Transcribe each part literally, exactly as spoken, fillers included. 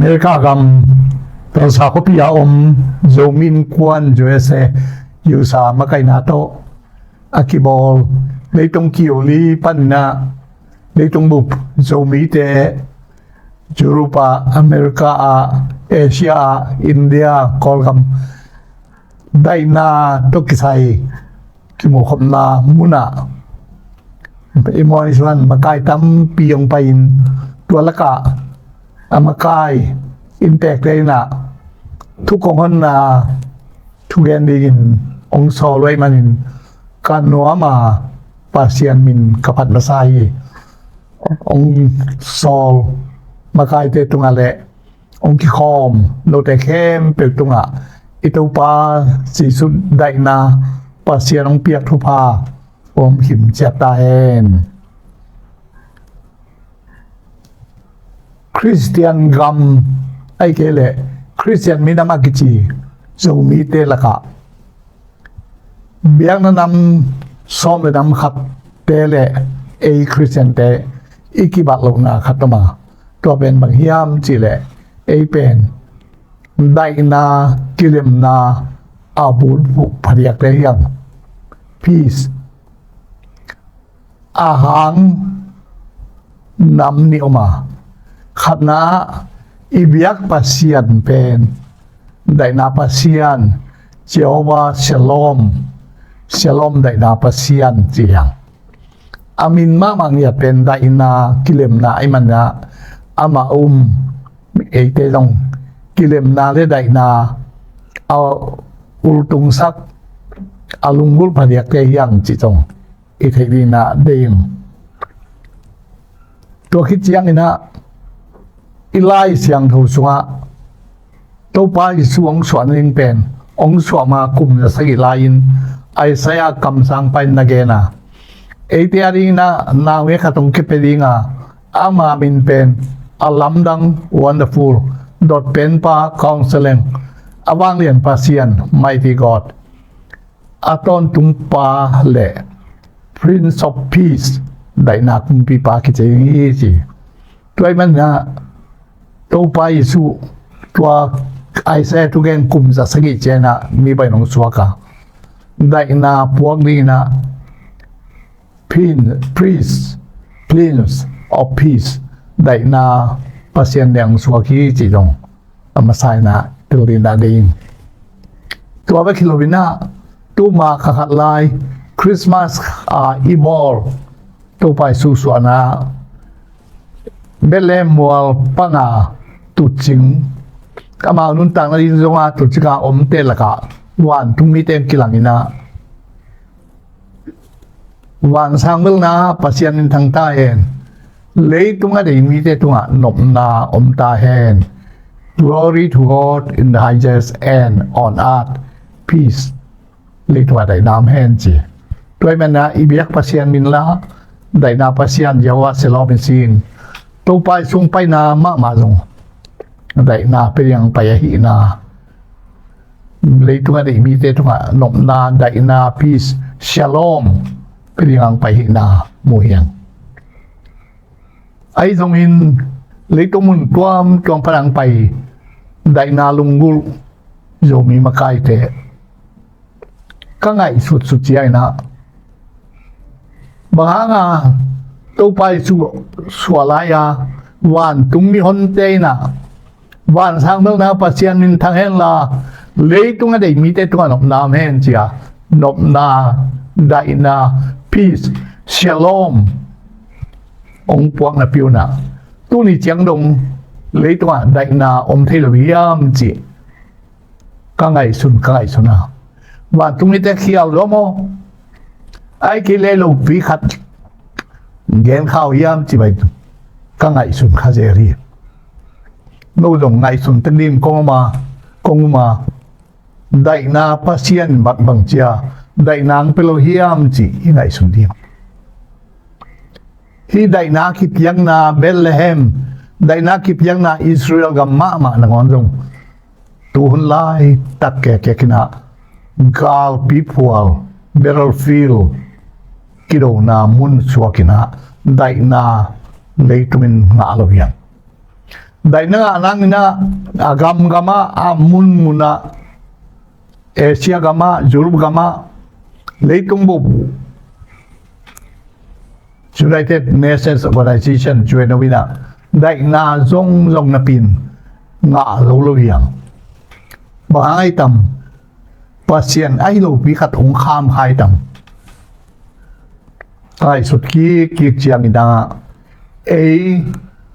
America gam Tulsa khuapi a om Zomi Innkuan U S A, U S A makaihna tawh a kibawl leitung kiuli panin ah leitung bup Zomite Europe ah, America ah, Asia ah, India, Kawlgam daihna tawh kisai kimukhopna munah i muan i suan makai tampi hong pai-in tua lakah a makai inntekte in ah thu kong honna thugen dingin hong sawl uh ahih manin ka nuam a, Pasian min ka phat masa hi. Hong sawl makaite tungah le hong kikhawm note khempeuh tungah i Topa Jesu daihna, Pasian hong piak thupha hong him ciat ta hen. Khristian gam ahih kei leh Khristian minam a kici Zomite lakah biakna nam sawm le nam khatte le ei Khristiante i kibat lohna khat om a, tua pen bang hiam cih leh ei pen daihna kilemna a bulphuh phadiakte hi hang. Peace. A hang nam nih om a, khatna ah i biak Pasian pen daihna Pasian, Jehovah Shalom, Shalom daihna Pasian ci hi hang. A min mahmah ngiat pen daihna kilemna ahih manin ah amah um, eite zong kilemna le daihna a ultungsak, a lunggulh phadiakte hi hang cih zong i theih dingin ah deih ing. Tua khit ciangin ah i Lai Siangtho sungah Topa Jesu hong suahna ding pen hong suah ma kum za sagih lai-in Isaiah kamsangpa in na gen a, eite a dingin ah naungek khat hong kipia ding a, ama min pen A Lamdang, Wonderful, Dotpenpa, Counselling, A Vanglian Pasian, Mighty God, A Tawntungpa le Prince of Peace, daihna kumpipa kici ding hi ci. Tua ahih manin ah Topa Jesu tua Isaiah thugen kum za sagih ciangin ah mi pen hong suak a, daihna puak dingin ah Prin-, Prince, Prince of Peace, daihna Pasian leng suak hi cih zong a masa in ah tel dingin ah deih ing. Tua bek hi loin ah tuma kha khat lai Christmas a i bawl Topa Jesu suahna Bethlehem mual panga tutcing, amau nuntakna ding zong a tutcing a omte lakah vantungmite kilang in ah vansang belna Pasian minthang ta hen. Leitung a deih mite tungah nopna om ta hen. Glory to God in the highest and on earth peace. Leitung ah daihna om hen ci. Tua ahih manin ah i biak Pasian min la, daihna Pasian Jehovah Shalom i ci in. Topa i sung paina mahmah zong daihna pia ding a pai ahihna, leitung a deih mite tungah nopna, daihna, peace, shalom pia ding a pai ahihna mu hi hang. Ahi zongin leitung mun tuamtuam pan a pai daihna lunggulh Zomi makaite ka ngaihsutsut ciangin ah, bang hanga Topa Jesu suah lai-a vantung mihonte in ah vansang belna Pasian minthang henla, leitung a deih mite tungah nopna om hen ci-a nopna, daihna, peace, shalom hong puakna piuna tuni ciang dong leitungah daihna om thei lo hiam cih ka ngaihsun, ka ngaihsun a, vantung mite khial lo maw, ahih kei leh lopi khat gen kha uh hiam cih bai ka ngaihsun kha zel hi. No zong ngaihsun tek ding kong um a, kong um a, daihna Pasian bang bang ci-a daihna ang pe lo hiam cih i ngaihsun ding. Hih daihna kipiakna Bethlehem, daihna kipiakna Israel gam mahmah nangawn zong tu hun laitak kekek in ah galpi phual, battlefield, kidona mun suak in ah daihna leitung in ngah lo hiam? Daihna ngah nang in ah, a gamgam ah, a munmun ah, Asia gam ah, Europe gam ah, leitung bup United Nations Organization, U N O in ah, daihna zongzong napi in ngah zo lo hi hang. Bang hang hiam? Pasian ahi lopi khat hong kham kha hiam? Ka ngaihsut kikkik ciangin ah, ei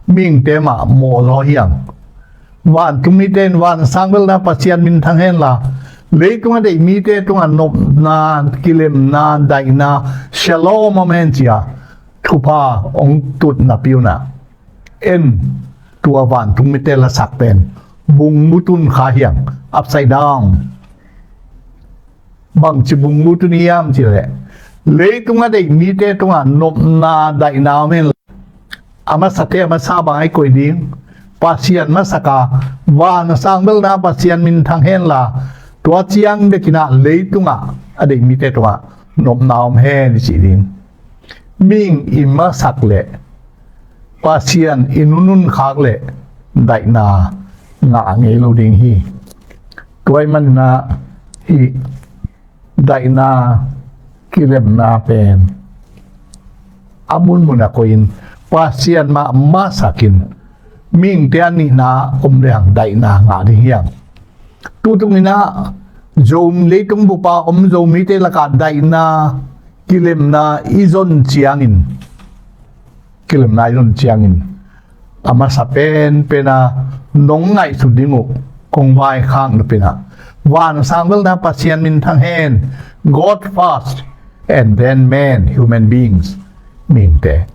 mihingte mah mawh zaw hi hang. Vantung mite in van a sang belna Pasian minthang hen la, leitung a deih mite tungah nopna, kilemna, daihna, shalom om hen ci-a thupha hong tut napi un ah, en, tua vantung mite lasak pen bungbu tun kha hi hang, upside down. Bangci bungbu tun hiam cih leh, leitung a deih mite tungah nopna, daihna om hen la, a masate a masa bang a koih ding, Pasian masak a, van a sang belna Pasian minthang hen la, tua ciang bek in ah leitung a deih mite tungah nopna om hen i cih ding. Mihing i masak leh, Pasian i nunun khak leh, daihna ngah ngei lo ding hi. Tua ahih manin ah, hih daihna, kilemna pen a munmun ah koih in, Pasian mah masak in, mihingte a nihna om lehang daihna ngah ding hi hang. Tutung in ah, Zo, leitung bup a om Zomite lakah daihna, kilemna i zon ciangin, kilemna i zon ciangin, a masa penpen a nong ngaihsut ding uh kong vaikhak napi in ah, van a sang belna Pasian minthang hen, God first, and then man, human beings, mihingte.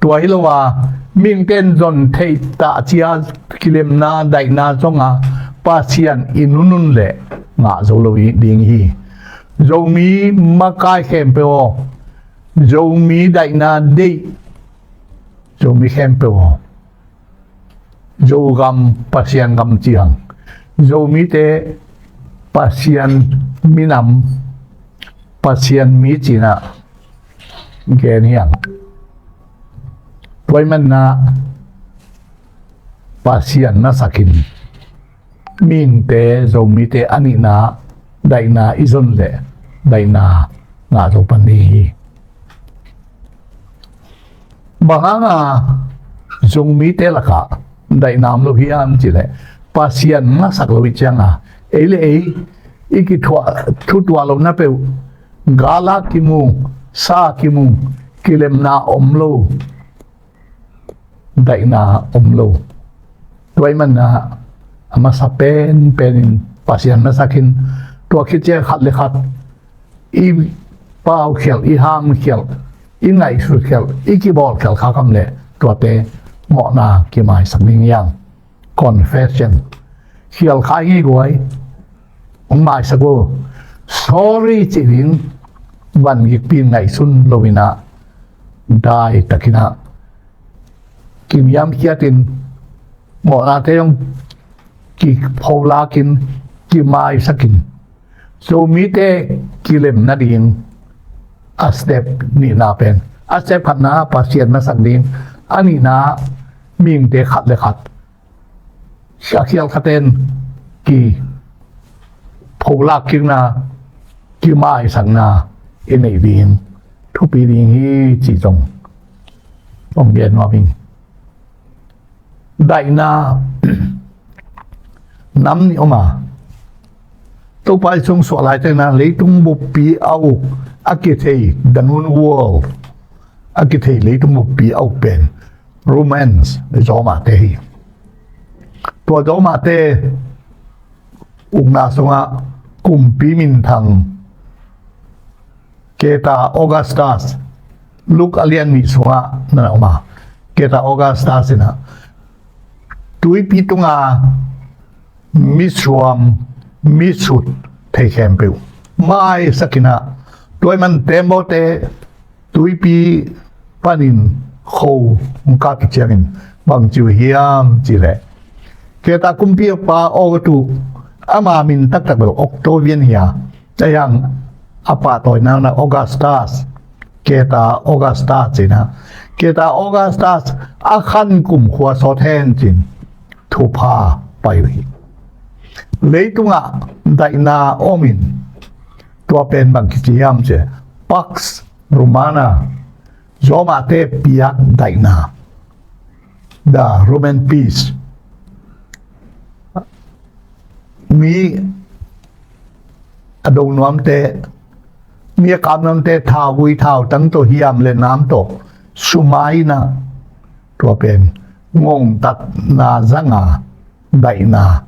Tua hi lo a, mihingte in zon theih tah ci-a kilemna, daihna zong a, Pasian i nunun leh ngah zo lo ding hi. Zomi makai khempeuh aw, Zomi daihna deih Zomi khempeuh aw, Zogam Pasian gam ci hang. Zomite Pasian minam, Pasian mi ci-in ah gen hi hang. Tua ahih manin ah Pasian masak in, mihingte, Zomite a nihna daihna i zon leh daihna ngah zo pan ding hi. Bang hang a Zomite lakah daihna om lo hiam cih leh, Pasian masak lo i ciang a, ei le ei i kithuah, thutuah lohna peuh, gal a kimu, sa a kimu, kilemna om lo, daihna om lo. Tua ahih manin ah, a masa penpen in Pasian masak in, tua khit ciang khat le khat i paukhialh, i hamkhialh, i ngaihsutkhialh, i kibawlkhialh kha kha leh, tuate mawhna kimaisak ding hi hang. Confession. Khial kha i ngei guai, hong maisak uh. Sorry cih ding, van gikpi in ngaihsun lo in ah, dai takin ah, kiniamkhiat in, mawhnate zong kipholak in, kimaisak in, Zomite kilem nading a step nihna pen, a step khatna Pasian masak ding, a nihna mihingte khat le khat, a khial khat in kipholak kikna, kimaisakna i neih ding thupi ding hi cih zong hong gen nuam ing. Daihna nam nih om a, Topa Jesu suah laitakin ah leitung buppi a uk, a kithei, the known world, a kithei leitung buppi a uk pen Romans, Roma te hi. Tua Roma te ukna sungah kumpi minthang Caesar Augustus, Luke a lian nih sungah na om a, Caesar Augustus in ah tuipi tunga misuam, misut thei khempeuh maisak in ah, tua ahih man tembaute tuipi panin kho hong kap ciangin bang ci uh hiam cih leh, Caesar kumpipa Augustus, ama min taktak bel Octavian hi a, a hiang a pahtawina na Augustus, Caesar Augustus ci-in ah, Caesar Augustus a khan kumkhua sawt hen cin thupha pai uh hi. Leitungah daihna omin tua pen bang kici hiam cih leh Pax Romana, Roma te piak daihna, the Roman peace. Mi a do nuamte, mi a kap nuamte thauvui thautang tawh, hiam le nam tawh sum a in ah, tua pen ngongtatna zanga daihna,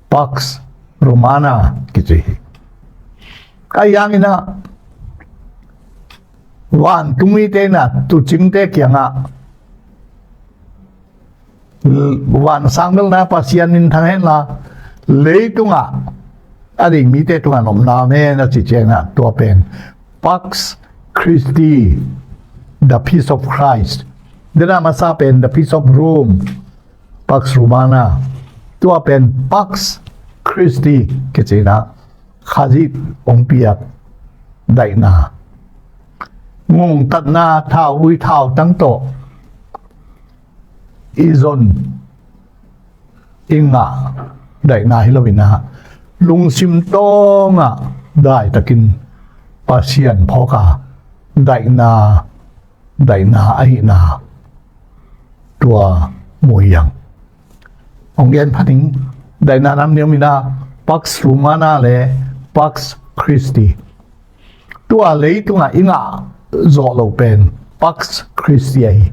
Pax Romana kici hi. Ahi hangin ah vantung mite in ah tuucingte kiangah, van sang belna Pasian minthang hen la, leitungah a ding mite tungah nopna om hen a cih ciangin ah, tua pen Pax Christi, the peace of Christ. Tua a masa pen the peace of Rome, Pax Romana. Tua pen Pax Christi kici in ah, Khazih hong piak daihna. Ngongtatna thauvui thautang tawh i zon, i ngah daihna hi lo in ah, lungsim tawngah daitakin Pasian phawk a daihna, daihna ahihna tua mu hi hang. Hong gen pha ning, daihna nam nih om in ah, Pax Romana le Pax Christi. Tua leitungah i ngah zawh loh pen Pax Christi ahi.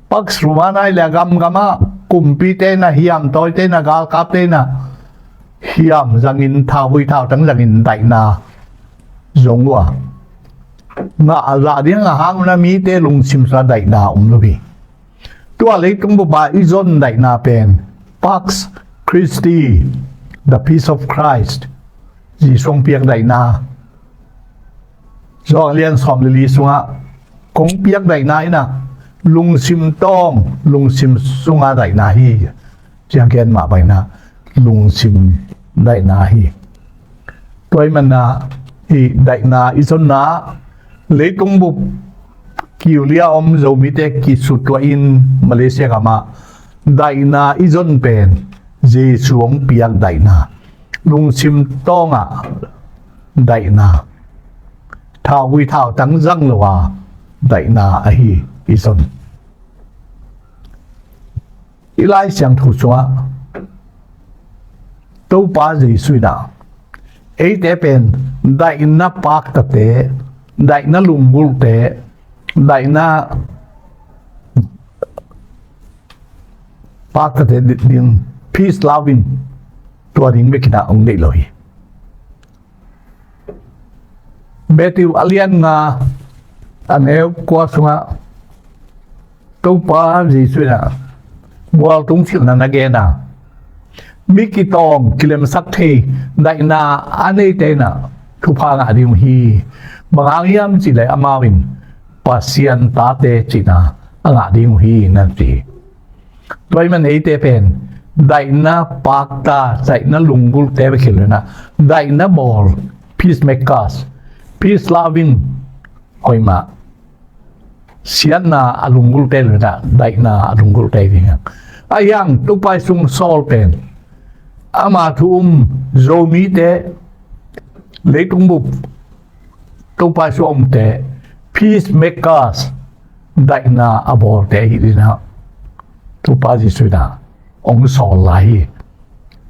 Pax Romana hi leh a gamgamah kumpite in ah, hiamtawite in ah, galkapte in ah hiam zangin, thauvui thautang zangin daihna zong uh a, ngah zah ding a hang un ah mite lungsim sungah daihna om lo hi. Tua leitung bup ah i zon daihna pen Pax Christi, the peace of Christ. Jesu hong piak daihna. Johan lian sawm le li sungah kong piak daihna in ah lungsim tawng, lungsim sunga daihna hi, ci-a gen mah bang in ah lungsim daihna hi. Tua ahih manin ah hih daihna i zonna, leitung bup kiulia om Zomite kisuttuahin Malaysia gamah daihna i zon pen Jesu hong piak daihna, lungsim tawngah daihna, thauvui thautang zang lo a daihna ahi i zon. I Lai Siangtho sungah Topa Jesu in ah eite pen daihna paktate, daihna lunggulhte, daihna paktate ding, peace loving, tua ding bek in ah hong deih lo hi. Matthew a lian nga, a neu kua sungah Topa Jesu in ah mualtung silhna na gen a, mi kitawng, kilemsak thei daihna a neite in ah thupha ngah ding uh hi. Bang hang hiam cih leh amau in Pasian tate cihna a ngah ding uh hi, na ci hi. Tua ahih manin eite pen daihna pakta, daihna lunggulhte bek hi lo in ah, daihna bawl, peacemakers, peace loving, hoih mah, siatna a lunggulhte hi lo in ah, daihna a lunggulhte hi ding hi hang. Ahi hang Topa Jesu hong sawl pen, ama thu um Zomite, leitung bup Topa Jesu a umte, peacemakers, daihna a bawlte hi ding in ah Topa Jesu in ah hong sawl lai hi.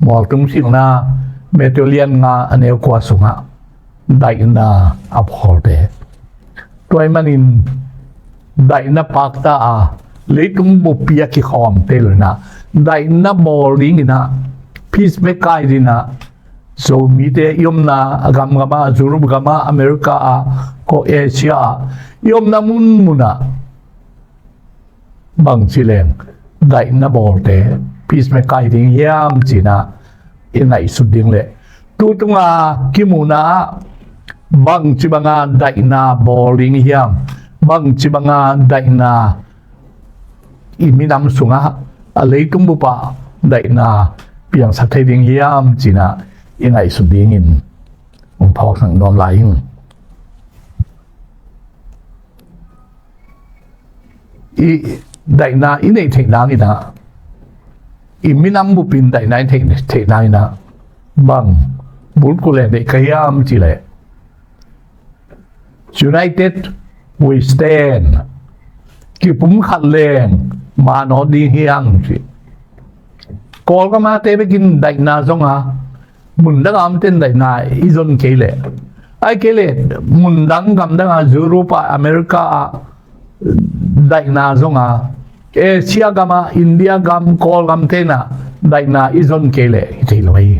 Mualtung silhna, Matthew lian nga, a neu kua sungah daihna a bawlte. Tua ahih manin daihna pakta a, leitung bup pi a kikhawmte hi lo in ah, daihna bawl ding in ah, peacemaker hi ding in ah, Zomite i omna a gamgamah, Europe gamah, America ah, ko Asia ah, i omna munmunah bangci leng daihna bawlte, peacemaker hi ding hiam ci-in ah i ngaihsut ding leh, tu tunga kimuhna ah bangci banga daihna bawl ding hiam, bangci banga daihna i minam sungah, a leitung bup ah daihna piangsak thei ding hiam ci-in ah i ngaihsut dingin hong phawksak nuam lai ing. i daihna i neih theih nangin ah, i minam bupin daihna i theih, theih nangin ah bang bulphuh le neih ka hiam cih leh, United we stand. Kipumkhat leng manawh ding hi hang ci. Kawlgam a te bekin daihna zong a, mundang a omten daihna i zon kei leh, ahih kei leh mundang gamdang a, Europe ah, America ah daihna zong a, Asia gam ah, India gam, Kawlgam te in ah daihna i zon kei leh hi thei lo hi.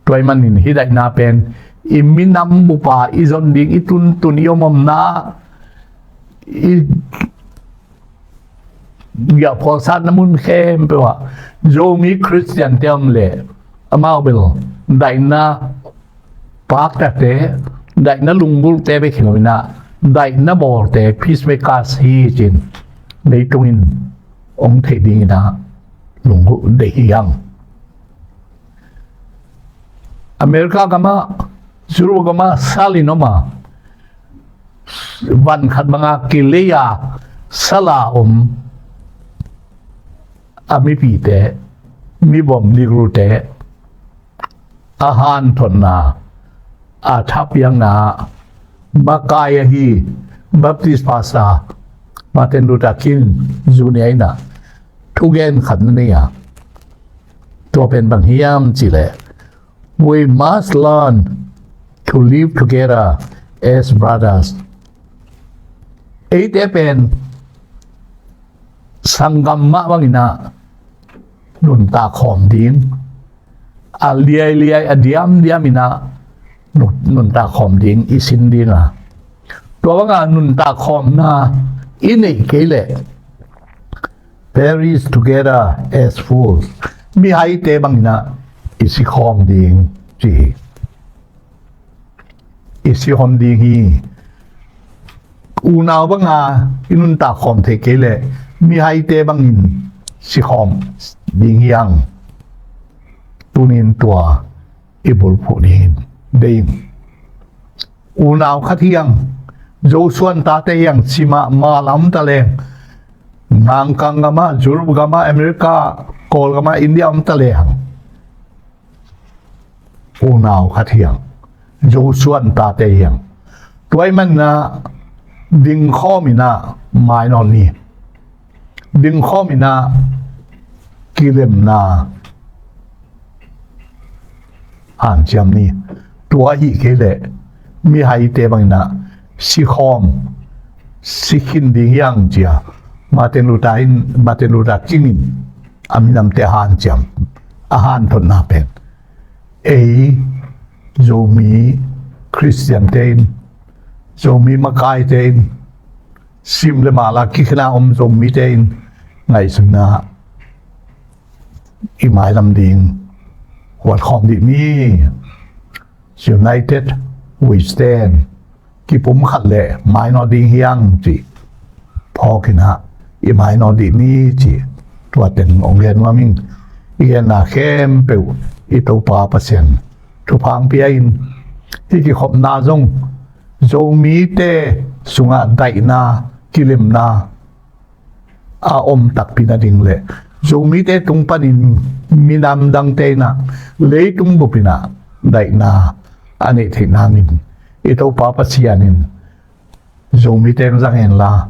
Tua ahih manin hih daihna pen i minam bup a i zon ding, i tuntun, i omomna, i giahphualsatna mun khempeuh ah Zomi Khristiante om leh amau bel daihna paktakte, daihna lunggulhte bek hi lo in ah, daihna bawlte, peacemakers hi ci-in leitung in hong theih dingin ah lunggulh deih hi hang. America gam ah, Europe gam ah sal in om a, van khat bang a kilei a sal a om a mipite, mibawm Negro te, a hanthotna, a thapiakna, makai ahi Baptist pastor Martin Luther King Junior in ah thugen khat na nei a, tua pen bang hiam cih leh, "We must learn to live together as brothers." Eite pen sanggam mah bangin ah nuntak khawm ding, a liailiai, a diamdiam in ah nun-, nuntak khawm ding i sin ding a, tua bang a nuntak khawmna i neih kei leh, "Perish together as fools." Mihaite bangin ah i si khawm ding ci hi. I si khawm ding hi. Unau bang a i nuntak khawm thei kei leh mihaite bangin si khawm ding hi hang. Tuni in tua i bulphuh ding hi. Dei in, unau khat hi hang, Zo suan tate hi hang, sim a mal a om ta leng, Mangkang gam ah, Europe gam ah, America, Kawlgam ah, India om ta leng, unau khat hi hang, Zo suan tate hi hang. Tua ahih manin ah dingkhawm in ah mainawt ni. Dingkhawm in ah kilemna hanciam ni. Tua ahih kei leh mihaite bangin ah si khawm, si khin ding hi hang ci a, Martin Luther in, Martin Luther King in a minamte hanciam, a hanthotna pen ei Zomi Khristiante in, Zomi makaite in, sim le mal a kikhin a om Zomite in ngaihsutna i mailam ding huat khawm dih ni. United we stand. Kipumkhat leh mainawt ding hi hang cih phawk in ah i mainawt dih ni cih tua teng hong gen nuam ing. I genna khempeuh i Topa Pasian thupha hong pia in, hih kikhopna zong Zomite sungah daihna, kilemna a om takpi nading leh Zomite tung panin minam dangte in ah leitung bup in ah daihna a neih theih nangin i Topa Pasian in Zomite hong zang hen la,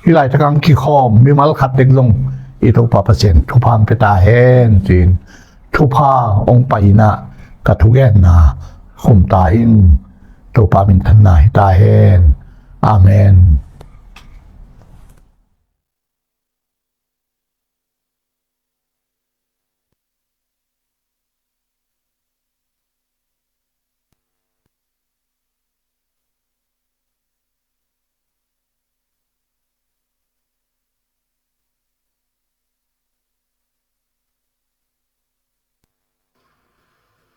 hih laitak hong kikhawm mimal khat tek zong i Topa Pasian thupha hong pia ta hen ci-in thupha hong pai in ah ka thugenna khum ta ing. Topa minthanna hi ta hen. Amen.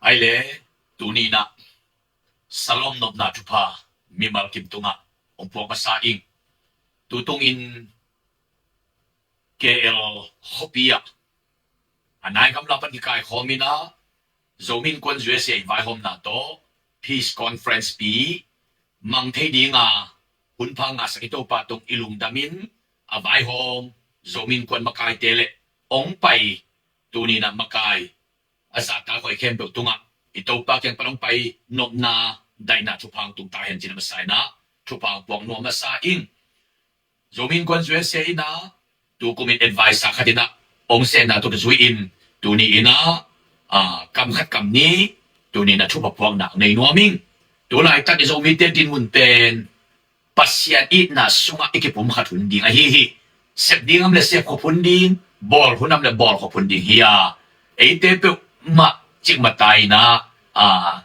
Ai le, tuni in ah Shalom nopna thupha mimal kim tungah hong puak masa ing. Tutungin K L khuapi ah a nai gamla pan kikaikhawm in ah Zomi Innkuan U S A vaihawmna tawh Peace Conference pi mang thei ding a hunpha ngahsak i Topa tung i lungdam in, a vaihawm Zomi Innkuan makaite le ong pai, tuni-in ah makai a zahtak hoih khempeuh tungah i Topa kiang pan ong pai nopna daihna thupha tung ta hen ci-in a masa in ah thupha puak nuam masa ing. Zomi Innkuan U S A in ah tukum in advisor khat in ah ong sepna tawh kizui in tuni-in ah, ah, kam khat kam nih tuni-in ah thupha puakna nei nuam ing. Tu laitak i Zomite dinmun pen Pasian itna sungah i kipumkhat hun ding ahi hi. Sep ding a om leh sep khop hun ding, bawl hun a om leh bawl khop hun ding hi a, eite peuhmah cikmah ta in ah, ah,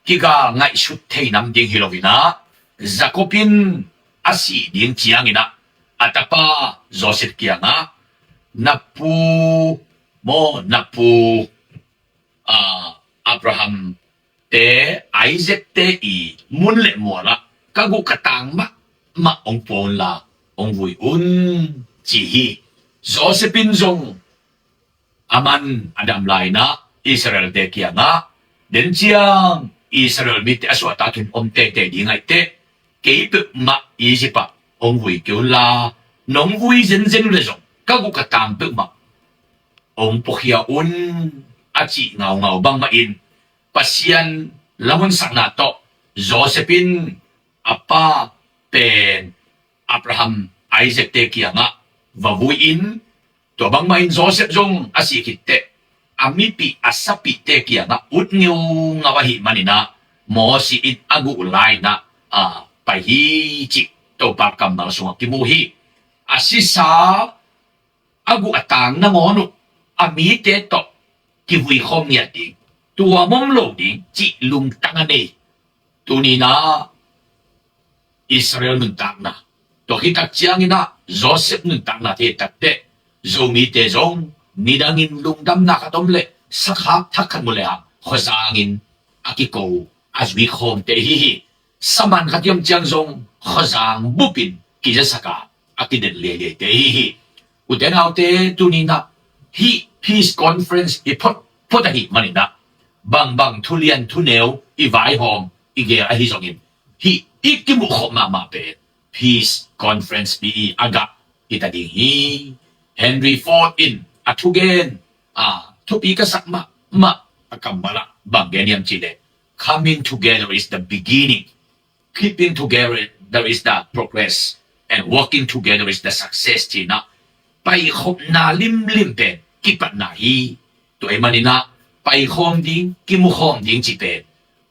kigal ngaihsut thei nam ding hi lo in ah, Jacob in a sih ding ciangin ah a tapa Joseph kiangah, na pu maw, na pu, ah, Abraham te, Isaac te i mun le mual ah ka guh ka tang mahmah ong pua unla ong vui un, ci hi. Joseph in zong a man a dam lai-in ah Israel-te kiangah, den ciang Israel mite a suahtak hun om teitei ding ahih teh, kei peuhmah Egypt ah ong vui kei unla, nong vui zenzen uh leh zong ka guh ka tang peuhmah ong puakhia un, a cih ngaungau bangmah in Pasian lamhunsakna tawh Joseph in a pa pen Abraham, Isaac te kiangah va vui in, tua bangmah in Joseph zong a sih khit teh a mipih a sapihte kiangah ut ngeungau ahih manin ah Moses in a guh lai-in ah, ah, pai hi cih Topa kammal sungah kimu hi. A sisa a guh a tang nangawn uh a mite tawh kivui khawm ngiat ding, tuam om lo ding cih lungtang a nei. Tuni-in ah Israel nuntakna, tua khit tak ciangin ah Joseph nuntakna thei tak teh, Zomite zong nidangin lungdamna khat om leh sakhak thak khat mu lehang Khuazang in a kiko a zui khawmte ahi hi. Saman khat i om ciang zong Khuazang bupin kizasak a, a kidet leilei te ahi hi. U te nau te, tuni-in ah hih Peace Conference i phot phot ahih manin ah bangbang thu lian thu neu i vaihawm i gel ahi zongin, hih i kimuh khop mahmah pen Peace Conference P E a gah hi ta ding hi. Henry Ford in a thugen, a, thupi ka sak mahmah a kammal ah bang gen hiam cih leh, "Coming together is the beginning, keeping together is the progress, and working together is the success," ci-in ah paikhopna limlim pen kipatna hi. Tua ahih manin ah paikhawm ding, kimukhawm ding cih pen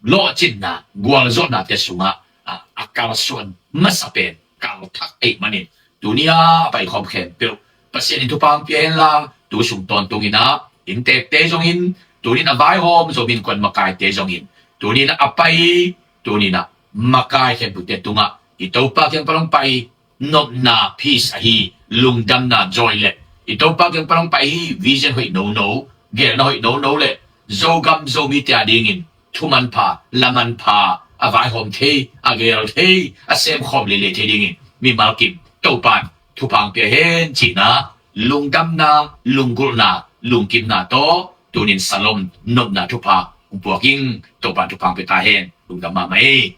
lawhcinna, gualzawhnate sungah, a, a kalsuan masa pen kalthak ahih manin, tuni-a a paikhawm khempeuh Pasian in thupha hong pia henla, tu sung tawntungin ah inntekte zongin, tuni-in a vaihawm Zomi Innkuan makaite zongin, tuni-in ah a pai, tuni-in ah makai khempeuhte tungah i Topa kiang pan hong pai nopna, peace ahi, lungdamna, joy le i Topa kiang pan hong pai hi, vision hoih nono, gelna hoih nono le Zogam Zomite a dingin thumanpha, lamanpha, a vaihawm thei, a gel thei, a semkhawm leilei thei dingin mimal kim Topa in thupha hong pia hen cihna, lungdamna, lunggulhna, lungkimna tawh tuni-in salom nopna thupha hong puak ing. Topa in thupha hong pia ta hen. Lungdam mahmah ei.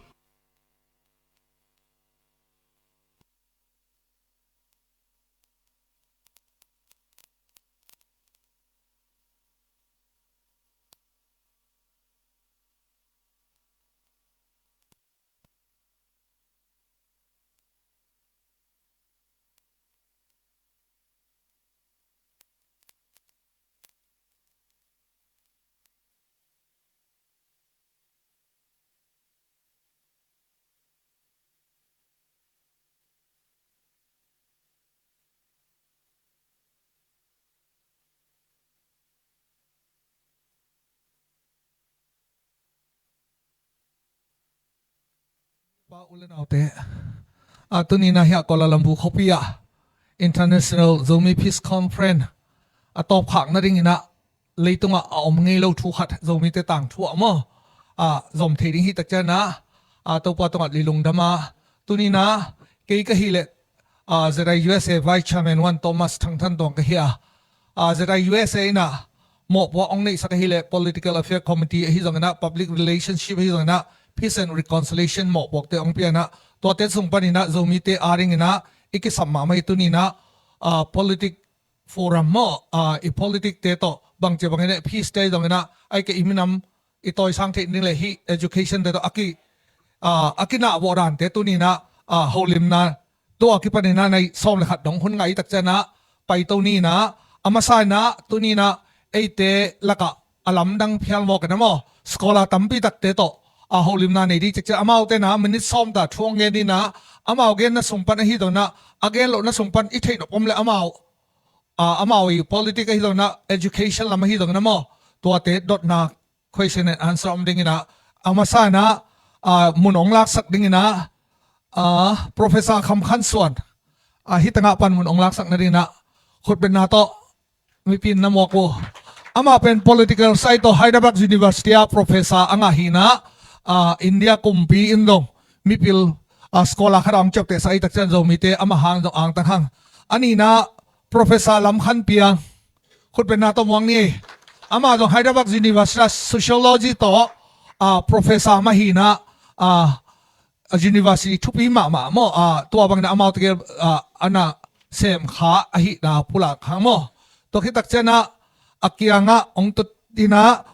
Pa u le naute, a, tuni-in ah hih Kuala Lumpur khuapi ah International Zomi Peace Conference a tawpkhak nadingin ah leitungah a om ngei lo thu khat, Zomite tangthu ah maw, a, zom thei ding hi tak ciangin ah, a, Topa tungah lungdam a, tuni-in ah kei ka hih leh, a, Z I U S A Vice Chairman One Thomas Thang Than Tawng ka hi a, a, Z I U S A in ah mawhpuak hong neihsak ahih leh Political Affair Committee ahi zongin ah, Public Relationship ahi zongin ah, Peace and Reconciliation mawhpuakte hong pia in ah, tuate sung panin ah Zomite a dingin ah i kisam mahmah hi. Tuni-in ah, ah, politic forum maw, ah, i politic te tawh bangci bangin ah peace te zongin ah ai ke i minam i tawisang theih ding le hih education te tawh a ki, ah, a kinah vawh dante tuni-in ah, ah, holimna tua kipanin ah nai sawm le khat dong hun ngah i tak ciangin ah paito ni-in ah, a masa-in ah tuni-in ah eite lakah a lamdang phial mawk in ah maw, scholar tampi takte tawh, ah, holimna nei ding cikciang amaute in ah minit sawm ta thu hong gen ni-in ah, amau genna sung pan ahi zongin ah, a gen lohna sung pan i theih nop om le amau, ah, amau i politic ahi zongin ah, education lam ahi zongin ah maw, tuate dotna question and answer om dingin ah, a masa-in ah, ah, mun hong laksak dingin ah, ah, Professor Kham Khan Suan, ah, hih tengah pan mun hong laksak nadingin ah khutbetna tawh mipi in na muak uh. Amah pen political side tawh Hyderabad University ah professor a ngah hi-in ah, ah, India kumpi in dong mipil, ah, scholar khat a hong ciaptehsak i tak ciang Zomite amah hang zong angtang hang. A nihna Professor Lam Khan Piang, khutbetna tawh muak ni. Amah zong Hyderabad University ah sociology tawh, ah, professor mah hi-in ah, ah, a university thupi mahmah maw, ah, tua bangin ah amaute gel, ah, a na sem kha ahihna pulak hang maw. Tua khit tak ciangin ah a kiangah hong tut in ah,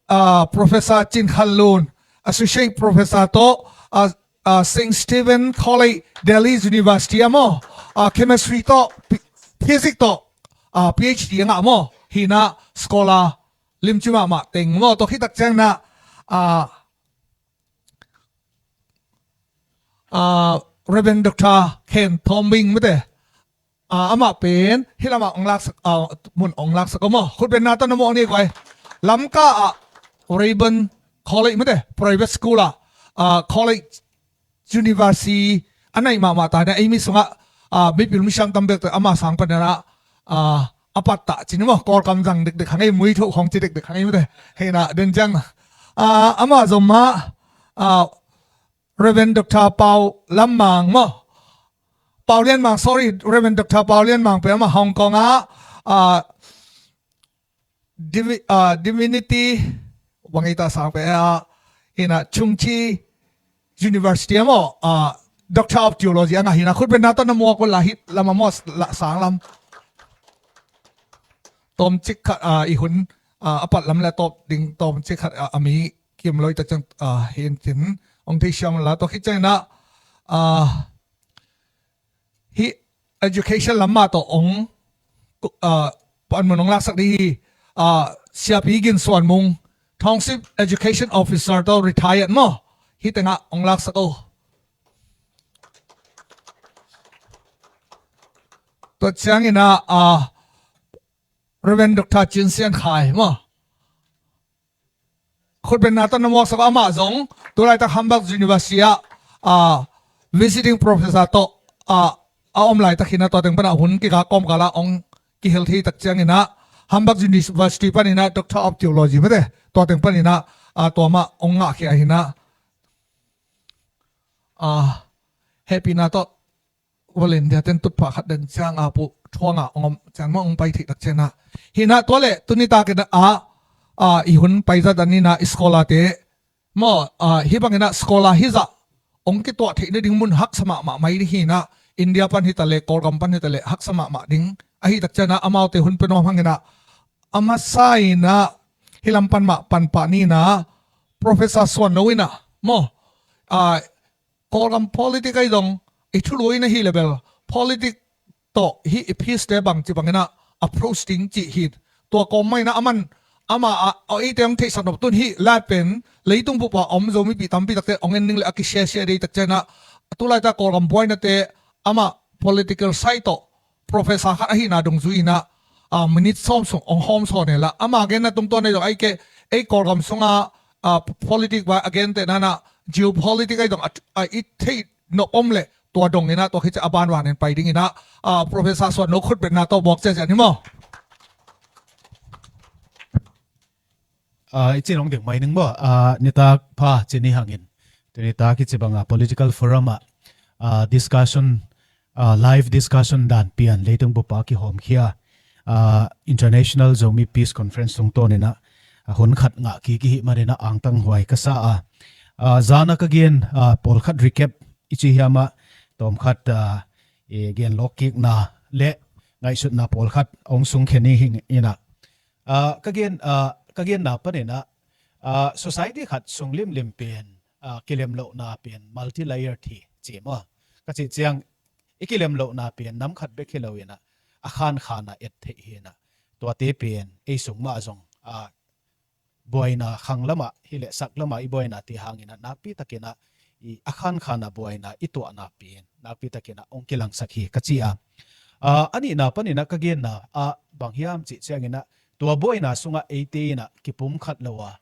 ah, Professor Cin Khan Lun, Associate Professor tawh, ah, ah, Saint Stephen College, Delhi University ah maw, ah, Chemistry tawh, Phy-, Physics tawh, ah, PhD a ngah maw, hi-in ah scholar limci mahmah teng maw. Tua khit tak ciangin ah, ah, ah, Reverend Doctor Khen Thawm Bing mate, ah, amah pen hih lamah hong laksak, ah, mun hong laksak uh maw. Khutbetna tawh na muak ni guai. Lamka ah Rayburn College mate, private school ah, ah, college university a naih mahmah ta-in ah ei mi sungah, ah, mipil misiam tam bekte amah sang panin ah, ah, a pattah ci ni maw, Kawlgam zang dekdek hang ei, muithoh khawng ci dekdek hang ei mate. Hi-in ah den ciang, ah, amah zong mah, ah, Reverend Doctor Pau Lam Mang maw, Pau Lian Mang, sorry, Reverend Doctor Pau Lian Mang pen amah Hong Kong ah, ah, Divi-, ah, Divinity, bang ei ta sang pen, ah, hi-in ah Chungchi University ah maw, ah, Doctor of Theology a ngah hi-in ah khutbetna tawh na muak uh la, hih lamah maw, la sang lam. Tawmcik khat, ah, i hun, ah, a pat lam le tawp ding tawmcik khat, ah, a mi kim lo i tak ciang, ah, hi-in cin hong thei siam la. Tua khit ciangin ah, ah, hih education lam mah tawh hong, ah, pan mun hong laksak ding hi, ah, Siapi Gin Suan Mung, Township Education Officer tawh retired maw, hih tengah hong laksak uh. Tua ciangin ah, ah, Reverend Doctor Cin Sian Khai maw, khutbetna tawh na muaksak uh, amah zong tu laitak Hamburg University ah, ah, visiting professor tawh, ah, a om laitak hi-in ah tua teng pan ah hun kikal kawmkal ah hong kihel thei tak ciangin ah Hamburg University panin ah Doctor of Theology mate, tua teng panin ah, ah, tua mah hong ngahkhia hi-in ah, ah, hehpihna tawh volunteer ten tutphah khat den ciang a pu thuang ah hong om ciang maw, hong pai theih tak ciang ah. Hi-in ah tua leh tuni takin ah, ah, i hun pai zat dan in ah i scholar te maw, ah, hih bangin ah scholar hizah hong kituah theih nading mun haksa mahmah mai ding hi-in ah, India pan hi ta leh, Kawlgam pan hi ta leh haksa mahmah ding. Ahi tak ciang ah amaute hun pia nuam hangin ah, a masa-in ah hih lam pan mah pan pah ni-in ah, Professor Suan Lo in ah maw, ah, Kawlgam politic ahi zong, i thulu in ahi leh bel, politic tawh hih i peace te bangci bangin ah approach ding cih hi. Tua kawm mah in ah aman, amah ah, a eite hong theihsak nop tun hih lai pen leitung bup ah om Zomipih tampi takte hong en ding le a kisiasia dei tak ciang ah, tu laitak Kawlgam buainate amah political side tawh professor khat ahihna dungzui in ah, ah, minit sawm sung hong hawm sawn hen la. Ama genna tungtawn ahi zong, ei ke, ei Kawlgam sungah, ah, politic vai a gentehna in ah, geopolitic ahi zong, a, a i theih nop om leh tua dong in ah, tua khit ciang a banban in pai ding in ah, ah, Professor Suan Lo khutbetna tawh muak ciaciah ni maw. Ah, i cih hong ding mai ning maw. Ah, nitak pha ci ni hangin. Tuni tak i ci bang a political forum ah, ah, discussion, ah, live discussion dan pian leitung bup ah kihawmkhia, ah, International Zomi Peace Conference tungtawn in ah, ah, hun khat ngah kik i hih manin ah angtang huai ka sa a. Ah, zan a ka gen, ah, pawlkhat recap i ci hiam ah, tawmkhat, ah, i genlawk kikna le ngaihsutna pawlkhat hong sungkhen hi inah, ah, ka gen, ah, ka genna paninah, ah, society khat sung limlim pen, ah, kilemlohna pen multi-layered hi ci maw? Ka cih ciang i kilemlohna pen nam khat bek hi lo inah a khankhan a et theih hi inah, tuate pen ei sung mah zong, ah, buaina khang lamah hileh sak lamah i buainate hanginah nakpi takinah i a khankhan a buaina i tuahna pen nakpi takinah hong kilangsak hi ka ci a. Ah, a nihna paninah ka genna ah bang hiam cih cianginah tua buaina sungah eite inah kipumkhat lo a,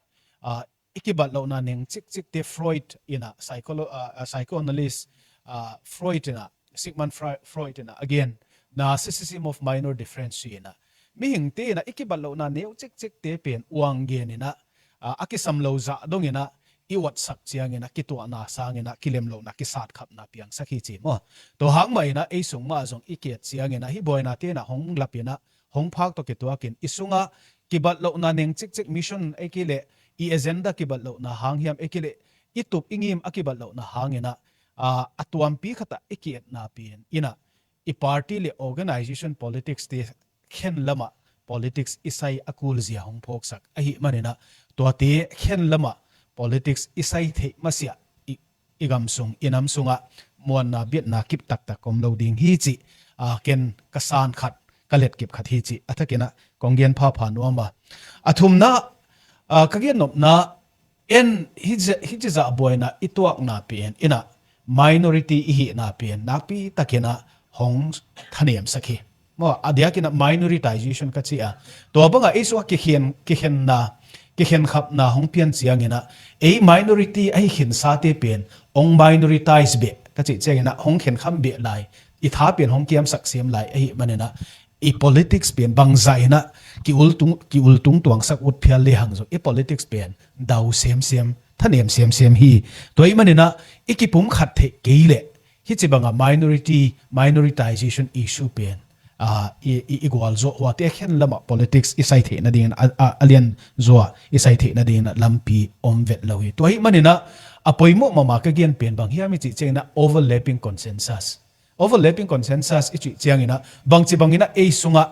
ah, i kibat lohna neng cikcikte Freud inah, psycholo-, ah, ah, psychoanalyst, ah, Freud inah, Sigmund Fre-, Freud inah, again, narcissism of minor difference inah, mihingte inah i kibat lohna neu cikcikte pen uang gen inah, ah, a kisam lo zah dong inah i uatsak cianginah kituahna sanginah kilemlohna kisatkhapna piangsak hi ci maw? Tua hang mah inah ei sung mah zong i kiat cianginah hih buainate inah hong lap inah hong phak tawh kituakin i sungah kibat lohna neng cikcik mission ei kileh i agenda kibat lohna hang hiam ei kileh i tup i ngim a kibat lohna hanginah, ah, a tuampi khatah i kietna pen inah i party le organization politics te khen lamah politics i sai a kulzia hong phawksak ahih maninah tuate khen lamah politics i sai theih masiah i, i gam sung i nam sungah muanna biatna kip taktak om lo ding hi cih, ah, ken ka san khat ka letkip khat hi cih a thakinah kong gen phapha nuam a. A thumna, ah, ka gen nopna en hi ci-, hi cizah buaina i tuakna pen inah minority i hihna pen nakpi takinah hong thanemsak hi. Maw, a diakinah minoritization ka ci a. Tua bangah ei sungah kikhen, kikhenna, kikhenkhapna hong pian cianginah ei minority ahi khinsate pen hong minoritize beh ka cih cianginah hong khenkham beh lai, i tha pen hong kiamsak sem lai ahih maninah i politics pen bangzah inah ki ultung, ki ultung tuangsak ut phial le hang zong i politics pen dau semsem, thanem semsem hi. Tua ahih maninah i kipumkhat theih kei leh hi ci bangah minority, minoritization issue pen, ah, i, i, i gualzawh huate khen lamah politics i sai theih nadingin a, a, a lian zaw i sai theih nadingin lampi om vet lo hi. Tua ahih maninah a poimawh mahmah ka gen pen bang hiam i cih cianginah overlapping consensus. Overlapping consensus i cih cianginah bangci banginah ei sungah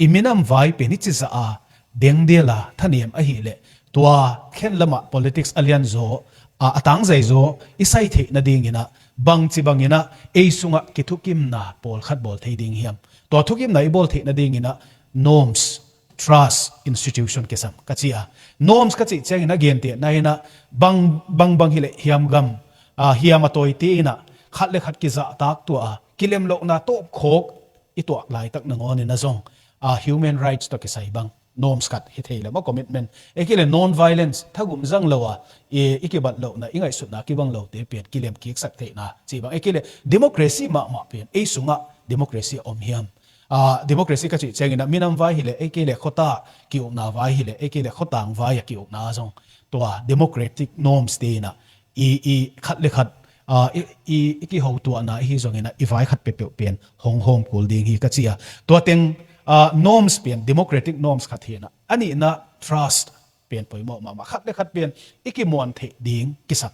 i minam vai pen i cizah a dengdel a thanem ahileh tua khen lamah politics a lian zaw a, a tangzai zaw i sai theih nadinginah bangci banginah ei sungah kithukimna pawlkhat bawl thei ding hiam? Tua thukimna i bawl theih nadinginah norms, trust, institution kisam ka ci a. Norms ka cih ciangin a gentehna inah bang, bang, bang hileh hiamgam, ah, hiam a tawite inah khat le khat kizahtak tua a kilemlohna tawpkhawk i tuak laitak nangawnin a zong, ah, human rights tawh kisai bang norms khat hi thei le maw, commitment. E kile non-violence, thagum zang lo a i, i kibat lohna, i ngaihsutna kibang lote pian kilem kiksak theihna ci bang. E kile democracy mahmah pian ei sungah democracy a om hiam? Ah, democracy ka cih ciangin ah minam vai hileh, e kile khuata ki-ukna vai hileh, e kile khotang vai a ki-ukna zong tua democratic norms te inah i, i khat le khat, ah, i, i, i kihotuahna ihi zongin ah i vai khat peuhpeuh pian hong hawm kul ding hi ka ci a. Tua teng, ah, norms pian, democratic norms khat hi inah, a nihna trust pian poimawh mahmah, khat le khat pian i kimuan theih ding kisam.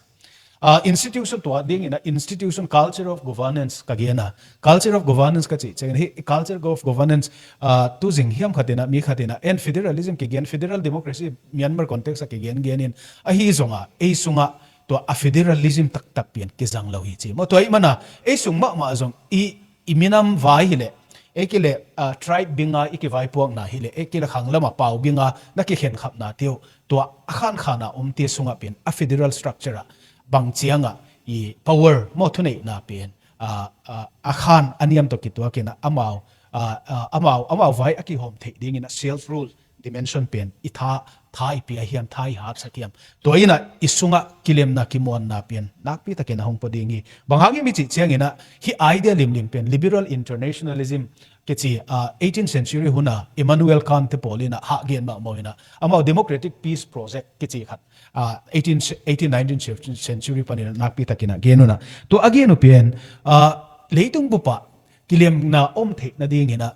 Ah, institution tua dingin ah institution, culture of governance ka gen a. Culture of governance ka cih ciangin hi culture of governance, ah, tuzing hiam khat inah mi khat inah en federalism kigen, federal democracy Myanmar context a kigen genin ahi zonga ei sungah tua a federalism taktak pian kizang lo hi ci maw. Tua ih mana ei sung mahmah zong i, i minam vai hileh, e kile, ah, tribe binga i kivaipuakna hileh, e kile khanglam a pau binga na kikhenkhapna teu tua a khankhana omte sungah pian a federal structure ah bang ciangah i power maw, thuneihna pian, ah, ah, a khan a niam tawh kituakin ah amau, ah, ah, amau, amau vai a kihawm theih dingin ah self rule dimension pian i tha, tha i pia hiam, tha i hapsak hiam? Tua inah i sungah kilemna kimuanna pian nakpi takin a hong pua ding hi. Bang hangin mi cih ciangin ah hi idea limlim pian liberal internationalism kici, ah, eighteenth century huna Immanuel Kant te pawl inah hahgen mahmah inah amau democratic peace project kici khat, ah, eighteen, eighteen, nineteenth century panin ah nakpi takin ah gen unah, tua a gen uh pian, ah, leitung bupah kilemna om theih nadingin ah,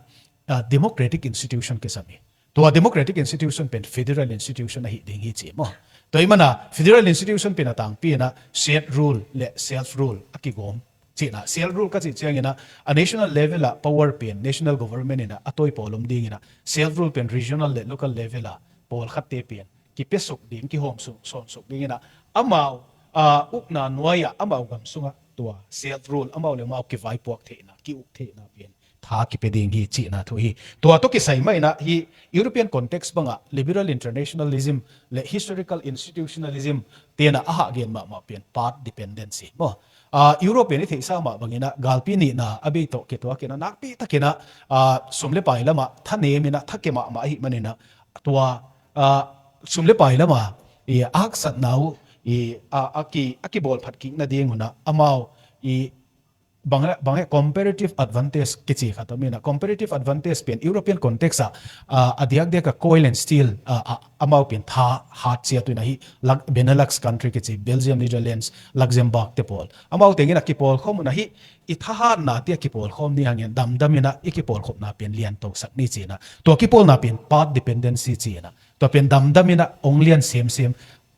ah, democratic institution kisam hi. Tua democratic institution pen federal institution ahi ding hi ci maw. Tua ih mana federal institution pen a tangpi inah state rule le self rule a kigawm Cihna, self rule ka cih ciangin ah, a national level ah power pen national government in ah a tawi pawl om dingin ah, self rule pen regional le local level ah pawlkhatte pen kipiasuk ding, kihawm suk, sawnsuk dingin ah, amau, ah, ukna nuai-ah amau gam sungah tua self rule, amau le amau kivaipuak theihna, ki-uk theihna pen tha kipia ding hi cihna thu hi. Tua tawh kisai mah in ah hih European context bangah liberal internationalism le historical institutionalism te'n ah a hahgen mahmah pen path dependency maw. Ah, Europe in i theihsa mah bangin ah galpi nihna a bei tawh kituakin ah nakpi takin ah, ah, sum le pai lamah thanem in ah thake mahmah ahih manin ah tua, ah, sum le pai lamah i haksatna uh i, ah, a ki, a kibawlphat kik nading un ah amau i bang, bang e comparative advantage kici khat om in ah, comparative advantage pen European context ah, ah, a diakdiak a coil and steel, ah, ah, amau pen tha hat ciat uh in ah hih Lux-, Benelux country kici, Belgium, Netherlands, Luxembourg te pawl. Amau tengin ah kipawlkhawm un ah hih i thahatna te a kipawlkhawm ni hangin damdam in ah i kipawlkhopna pen liantosak ni ci in ah. Tua kipawlna pen path dependency ci in ah. Tua pen damdam in ah hong lian semsem.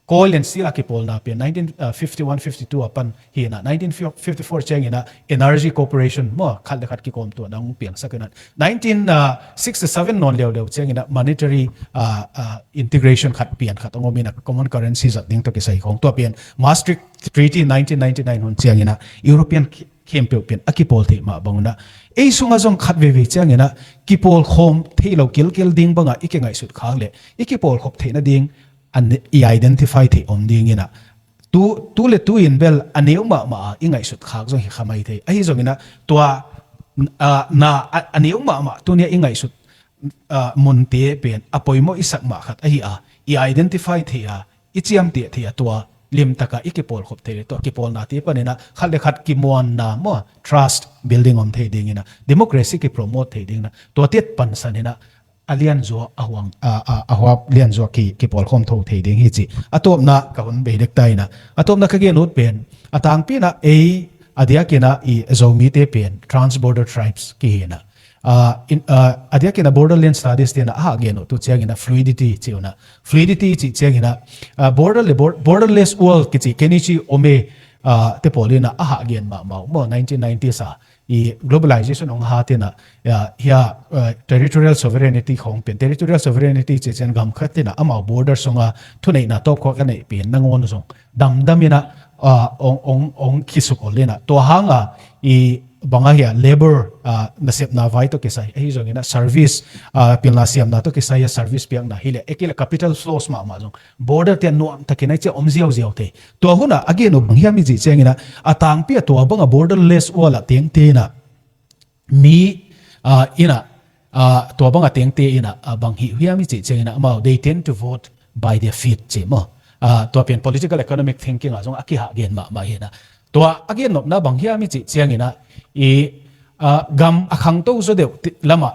Coil and steel a kipawlna pen nineteen fifty-one fifty-two a pan hi in ah, nineteen fifty-four ciangin ah energy cooperation maw, khat le khat kikawmtuahna hong piangsak in ah, nineteen sixty-seven nawn leuleu ciangin ah monetary, ah, ah, integration khat pian khat hong om in ah, common currency zat ding tawh kisai khawng. Tua pen Maastricht Treaty nineteen ninety-nine hun ciangin ah European khi-, khempeuh pen a kipawl theih mah bang un ah, ei sungah zong khat veivei ciangin ah kipawlkhawm theih lo kilkel ding bangah i kingaihsut khak leh i kipawlkhop theih nading a ne-, i identify theih om ding in ah, tu, tu le tu in bel a neu mahmah a i ngaihsut khak zong hi kha mai thei. Ahi zongin ah tua, ah, na, a, a neu mahmah tuni a i ngaihsut, ah, munte pen a poimawh i sak mah khat ahi a, i identify thei a, i ciamteh thei a, tua limtak a i kipawlkhop thei le tua kipawlnate panin ah khat le khat kimuanna maw, trust building om thei ding in ah, democracy kipromote thei ding in ah, tua tiat pansan in ah a lianzuak a huang, a, a, a huap lianzuak ki, kipawlkhawm tho thei ding hi cih. A tawpna ka hun bei dek ta in ah, a tawpna ka gen ut pen, a tangpi in ah ei a diakin ah i Zomite pen transborder tribes kihi in ah. Ah, in, ah, a diakin ah borderland studies te'n ah a hahgen uh tu ciangin ah fluidity ci uh in ah. Fluidity cih ciangin ah, ah, border le bor-, borderless world kici Kenichi Ohmae, ah, te pawl in ah a hahgen mahmah uh maw, nineteen nineties a i globalization hong hat in ah, ah, hia, ah, territorial sovereignty khawng pen, territorial sovereignty cih ciang gam khat in ah amau border sungah thuneihna tawpkhawk a neih pen nangawn zong damdam in ah, ah, hong, hong, hong khisuk ol in ah. Tua hang a i bang a hia labor, ah, nasepna vai tawh kisai, ahi zongin ah service, ah, pilna siamna tawh kisai a service piakna hi leh, ei kei leh capital flows mahmah zong border te ah nuamtakin a i ciah om ziauziau thei. Tua hun ah a gen uh bang hiam i cih ciangin ah, a tangpi a tua bang a borderless world ah tengte in ah mi, ah, in ah, ah, tua bang a tengte in ah, ah, bang hih hiam i cih ciangin ah amau, they tend to vote by their feet ci maw. Ah, tua pen political economic thinking ah zong a kihahgen mahmah hi in ah. Tua a gen nopna bang hiam i cih ciangin ah i, ah, gam a khangto zaw deuh ti-, lamah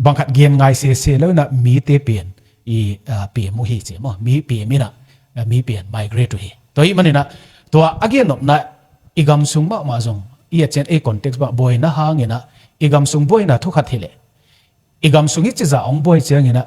bang khat gen ngai sese lo in ah mite pen i, ah, pem uh hi ci maw, mi pem in ah, ah, mi pen migrate uh hi. Tua ahih manin ah tua a gen nopna i gam sung mahmah zong i a cian ei context mah buaina hangin ah i gam sung buaina thu khat hi leh, i gam sung i cizah hong buai ciangin ah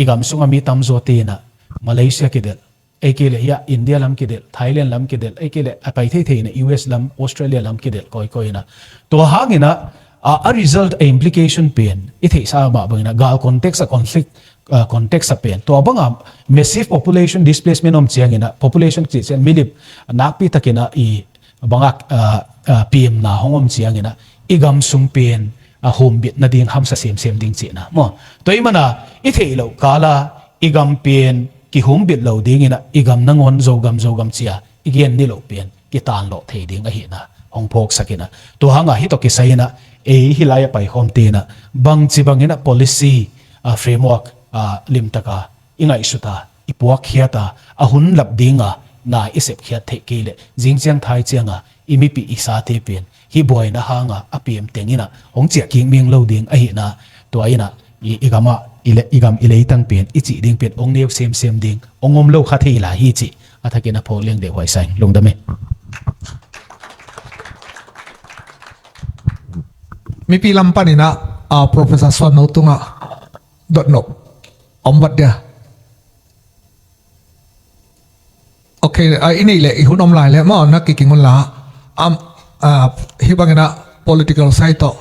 i gam sungah mi tamzawte in ah Malaysia kidelh, ei kei leh hia India lam kidelh, Thailand lam kidelh, ei kei leh a pai theithei in ah U S lam, Australia lam kidelh kawikawi in ah. Tua hangin ah, a, a result, a implication pen i theihsa mah bangin ah gal context a conflict, ah, context a pen tua bang a massive population displacement om ciangin ah, population cih ciang milip nakpi takin ah i bang a, ah, ah, pemna hong om ciangin ah i gam sung pen, ah, humbit nading hamsa semsem ding cihna maw. Tua ahih manin ah i theih loh kal a i gam pen kihumbit lo dingin ah i gam nangawn Zogam Zogam ci a i gen niloh pen kitanlawh thei ding ahihna hong phawksak in ah. Tua hang a hih tawh kisai in ah ei hih lai a paikhawmte in ah bangci bangin ah policy, ah, framework, ah, limtak a i ngaihsut a, i puakkhiat a, a hun lap ding a na i sepkhiat theih kei leh zing ciang thai ciang a i mipi i sate pen hih buaina hang a a pem teng in ah hong ciah kik meng lo ding ahihna, tua in ah i, i gam ah, i le, i gam i leitang pen i cih ding pen hong neu semsem ding, hong om lo kha thei lai hi cih a thakin a phawk leng deuh huai sa ing. Lungdam e. Mipi lam panin ah, ah, Professor Suan No tungah dotnop om vat dia. Ok, ah, i neih leh i hun om lai leh maw, na kiking un la. Am, ah, hih bangin ah political side tawh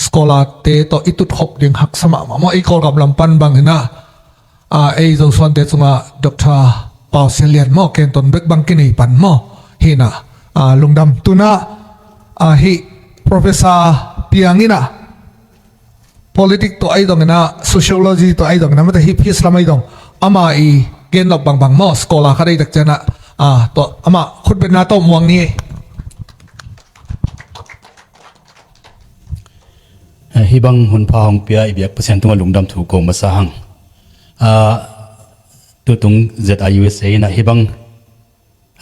scholar te tawh i tutkhop ding haksa mahmah maw, i Kawlgam lam pan bangin ah, ah, ei Zosuante cungah Doctor Pau Sian Lian maw, Kenton bek bang kinei pan maw, hi in ah, ah, lungdam. Tu in ah, ah, hih Professor Piang in ah politics tawh ahi zongin ah, sociology tawh ahi zongin ah, mate hih peace lam ahi zong, ama i gen lo bangbang maw, scholar khat ahi tak ciangin ah, ah, tawh ama khutbetna tawh muang ni. Eh, hih bang hun pha hong pia i biak Pasian tungah lungdam thu ko masa hang. Ah, tutung Z I U S A in ah hih bang,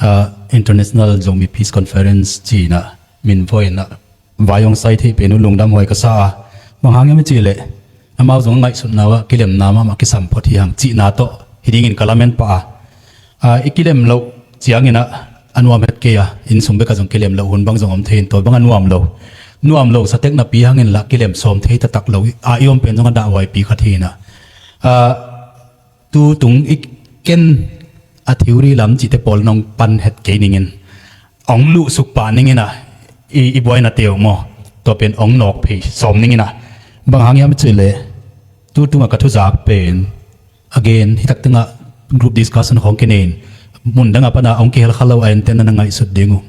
ah, International Zomi Peace Conference ci in ah min voi in ah vai hong sai thei pen uh lungdam huai ka sa a. Bang hang hiam i cih leh amau zong a ngaihsutna uh ah kilemna mahmah kisam phot hi hang cihna tawh hi dingin ka lamen pah a. Ah, i kilem loh ciangin ah a nuam het kei a, inn sung bekah zong kilem loh hun bang zong om thei in, tua bang a nuam lo, nuam lo sa tek napi hangin lah kilem sawm thei taktak lo a i om pen zong a dahhuaipi khat hi in ah. Ah, tutung i ken a theory lam cihte pawl nong pan het kei ning in, hong luhsuk pah ning in ah, i, i buaina te uh maw, tua pen hong nawk phei sawm ning in ah. Bang hang hiam i cih leh tutung a ka thuzak pen, again, hih tak tengah group discussion khawng kinei in, mun dang a pan a hong kihel kha lo a enten na na ngaihsut ding uh.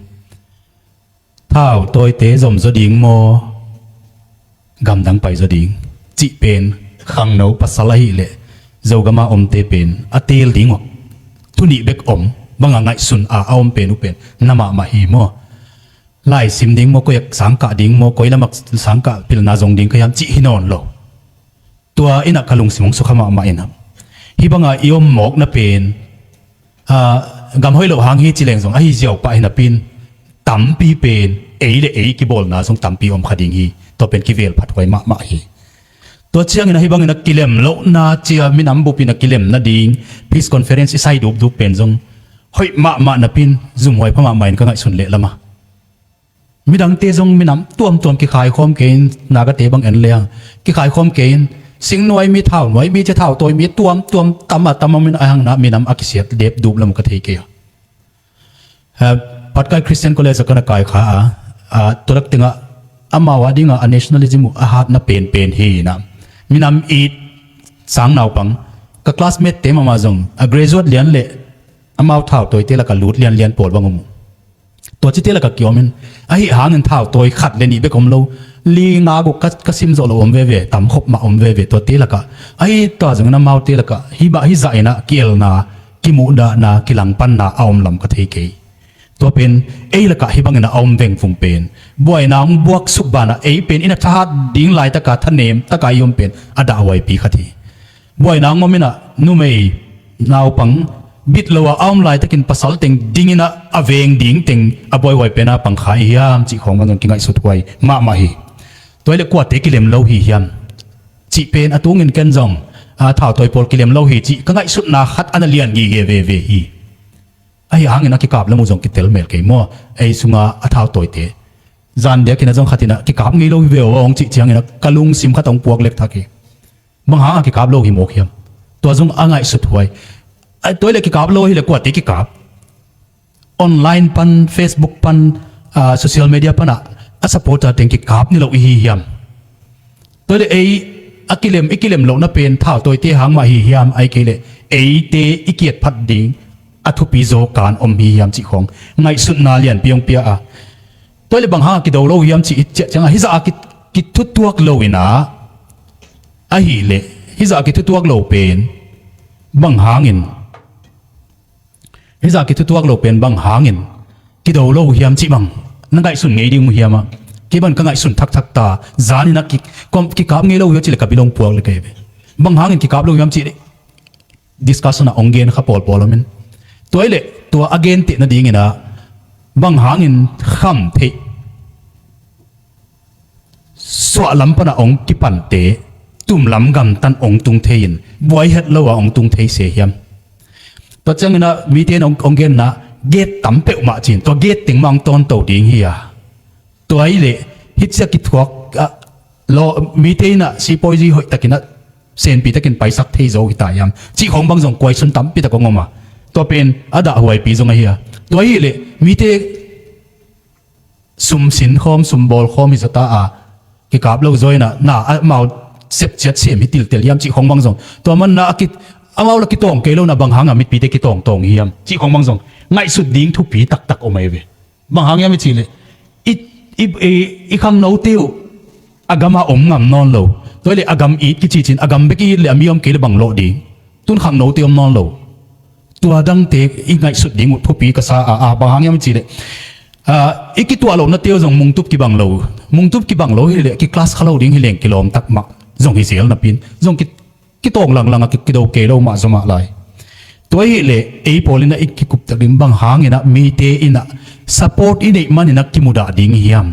Thau tawite zom zaw ding maw, gamdang pai zaw ding cih pen, khangno pasal ahih leh Zogam a omte pen a teel ding uh thu nih bek om, bang a ngaihsun a a om pen uh pen na mahmah hi maw. Lai sim ding maw, koi a sangkah ding maw, koi lam a sangkah pilna zong ding ka hiam cih hi nawn lo. Tua in ah ka lungsim hong sukha mahmah in ah, hih bang a i om mawkna pen, ah, gam hoih loh hang hi ci leng zong ahi ziau pah hi napi in, tampi pen ei le ei kibawlna zong tampi om kha ding hi. Tua pen kivel phat huai mahmah hi. Tua ciangin ah hih bangin ah kilem lohna ci a, minam bup in ah kilem nading peace conference i sai dupdup pen zong hoih mahmah napi in, zumhuai pha mahmah in ka ngaihsun leh lam a. Midangte zong minam tuamtuam kikhaikhawm kei in, Nagate bang en leng kikhaikhawm kei in, singnuai mi, thaunuai mi, ci a thautawi mi tuamtuam tam a tam a om in, a hang in ah minam a kisiat depdup lam uh ka thei kei a. Eh, Patkai Christian College ah ka na kai kha a, ah, tua lak tengah amau a dingah a nationalism uh a hatna penpen hi in ah, minam it sang naupang, ka classmate te mahmah zong a graduate lian le amau thautawite lakah lut lianlian pawl bang om uh. Tua cite lakah kiom in, ahi hangin thautawi khat le nih bek om lo, li nga guk ka, ka sim zawh lo om veve, tam khop mah om veve, tuate lakah. Ahi ta zongin amaute lakah hih bah hih zah in ah kielna, kimuhdahna, kilangpanna a om lam ka thei kei. Tua pen ei lakah hih bangin ah a om vengvung pen, buaina hong buaksuk banah ei pen in ah thahat ding laitaka thanem taka i om pen a dahhuaipi khat hi. Buaina hong om in ah numei naupang bit lo a a om laitakin pasal teng ding in ah a veng ding teng a buaihuai pen a pang kha i hiam cih khawng bang zong kingaihsut huai mahmah hi. Tua hi leh kuate kilem lo hi hiam cih pen a tungin ken zong, a, thautawi pawl kilem lo hi cih ka ngaihsutna khat a na lian gige veve hi. Ahi hangin a kikap lam uh zong kitel mel kei maw, ei sunga a thautawite. Zan diakin a zong khat in ah kikap ngei lo hi ve aw hong cih ciangin ah ka lungsim khat hong puak lek thak hi. Bang hang a kikap lo hi mawk hiam? Tua zong a ngaihsut huai. Ai, tua hi leh kikap lo hi leh kuate kikap? Online pan, Facebook pan, ah, social media pan ah a supporter teng kikap ni lo i hi hiam? Tua hi leh ei a kilem, i kilem lohna pen thautawite hang mah hi hiam, ahih kei leh eite i kiat phat ding a thupi zaw kan om hi hiam cih khawng ngaihsutna lianpi hong pia a. Tua hi leh bang hang a kido lo hiam cih i ciah ciangah hih zah a ki, kithutuak lo in ah, ahih leh hih zah a kithutuak lo pen bang hangin, hih zah a kithutuak lo pen bang hangin kido lo hiam cih bang na ngaihsun ngei ding uh hiam ah? Kei bang ka ngaihsun thakthak ta, zan in ah ki, kom, kikap ngei lo hiam cih leh ka bil hong puak leh kei ve. Bang hangin kikap lo hiam cih leh discussion ah hong gen kha pawlpawl om in. Tua hi leh tua a genteh nadingin ah bang hangin kham theih suahlam pan ah hong kipante tumlam gamtan hong tung thei in buai het lo ah hong tung thei se hiam? Tua ciangin ah mite in hong, hong genna gate tam peuhmah ci in, tua gate teng mah hong tawnto ding hi a. Tua hi leh hih ciah kithuak ah, law, mite in ah sipawizi hoih takin ah senpi takin paisak thei zo hi ta hiam cih khawng bang zong kuaisun tampi tak hong om a. Tua pen a dahhuaipi zong ahi a. Tua hi leh mite sum sin khawm, sum bawl khawm hi zata a, kikap lo zaw inah, na amau sepciat sem hi tiltel hiam cih khong bang zong. Tua manna a ki, amau la kitawng kei lo na bang hanga mipite kitawngtawng hiam cih khong bang zong ngaihsut ding thupi taktak om ahi ve. Bang hang hiam i cih leh i, i, i, i khangnote uh a gama om ngam nawn lo. Tua hi leh a gam it kici cin a gam bek i it leh a mi om kei leh bang lawh ding. Tun khangnote om nawn lo. Tua dangte i ngaihsut ding uh thupi ka sa a, a bang hang hiam i cih leh, a, i kituah lohnate uh zong mungtup kibang lo. Mungtup kibang lo hi leh ki class kha lo ding hi leng kilawm tak mah zong hi zel napi in zong ki, kitawng langlang a ki, kido kei lo mah zaw mah lai. Tua hi leh ei pawl inah i kikup tak ding bang hang inah mite inah support i neih man inah kimudah ding hiam?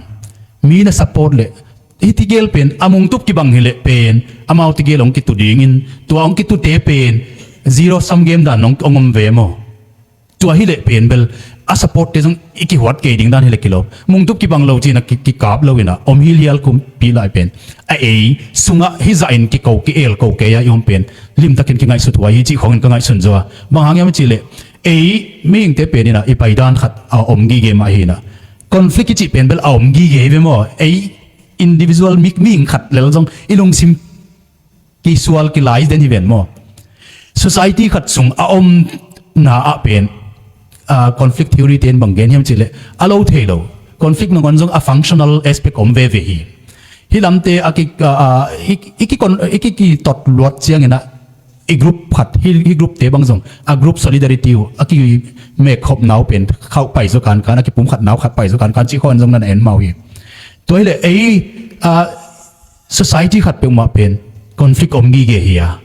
Mi na support leh hiti gel pen a mungtup kibang hi leh pen amau ti gel hong kitu dingin tua hong kitute pen zero sum game dan hong, hong om ve maw? Tua hi leh pen bel a support te zong i kihuat kei ding dan hi leh kilawm. Mungtup kibang lo cina ki, kikap lo inah om hi lial kumpi lai pen a ei sungah hi zahin kiko ki-el ko kei a i om pen limtakin kingaihsut huai hi cih khongin ka ngaihsun zaw a. Bang hang hiam i cih leh ei mihingte pen inah i paidan khat a om gige mah hi inah conflict i cih pen bel a om gige hi ve maw? Ei individual mi, mihing khat lel zong i lungsim kisual kilai den hi ven maw? Society khat sung a omna ah pen, a, conflict theory ten bang gen hiam cih leh a lo thei lo. Conflict nangawn zong a functional aspect om veve hi. Hih lamte a ki, a, a, i, i, kikon, i ki, kitot luat ciang inah i group khat, hi, hi group te bang zong a group solidarity uh a kimek khopna uh pen khauh pai zaw kankan, a kipum khatna uh khat pai zaw kankan cih khawng zong na na en mah uh hi. Tua hi leh ei, a, society khat peuhmah pen conflict om gige hi a.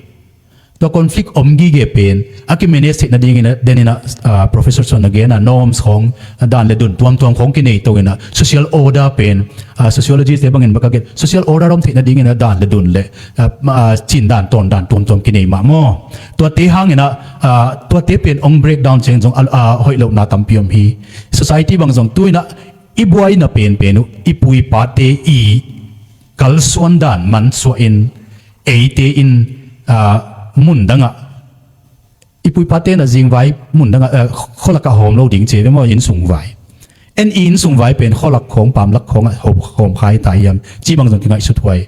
Tua conflict om gige pen a kimanage theih nadingin a, den inah, ah, Professor Suan a gen a norms khawng, a, dan le dun tuamtuam khawng kinei to inah social order pen, ah, sociologist te bangin baka gen social order om theih nadingin a dan le dun le, ah, ma, ah, cin dan tawn dan tuamtuam kinei mah maw? Tuate hang inah, ah, tuate pen ong breakdown ciang zong a, a, hoih lohna tampi om hi. Society bang zong tu inah i buaina penpen uh i pu i pate i kalsuan dan mansuah in eite in, ah, mun dangah i pu i pate na zingvai mun dangah, ah, khualakah hawm lo ding ci ve maw, innsung vai. En i innsung vai pen khualak khawng pamlak khawngah hawm, hawm khai ta hiam cih bang zong kingaihsut huai.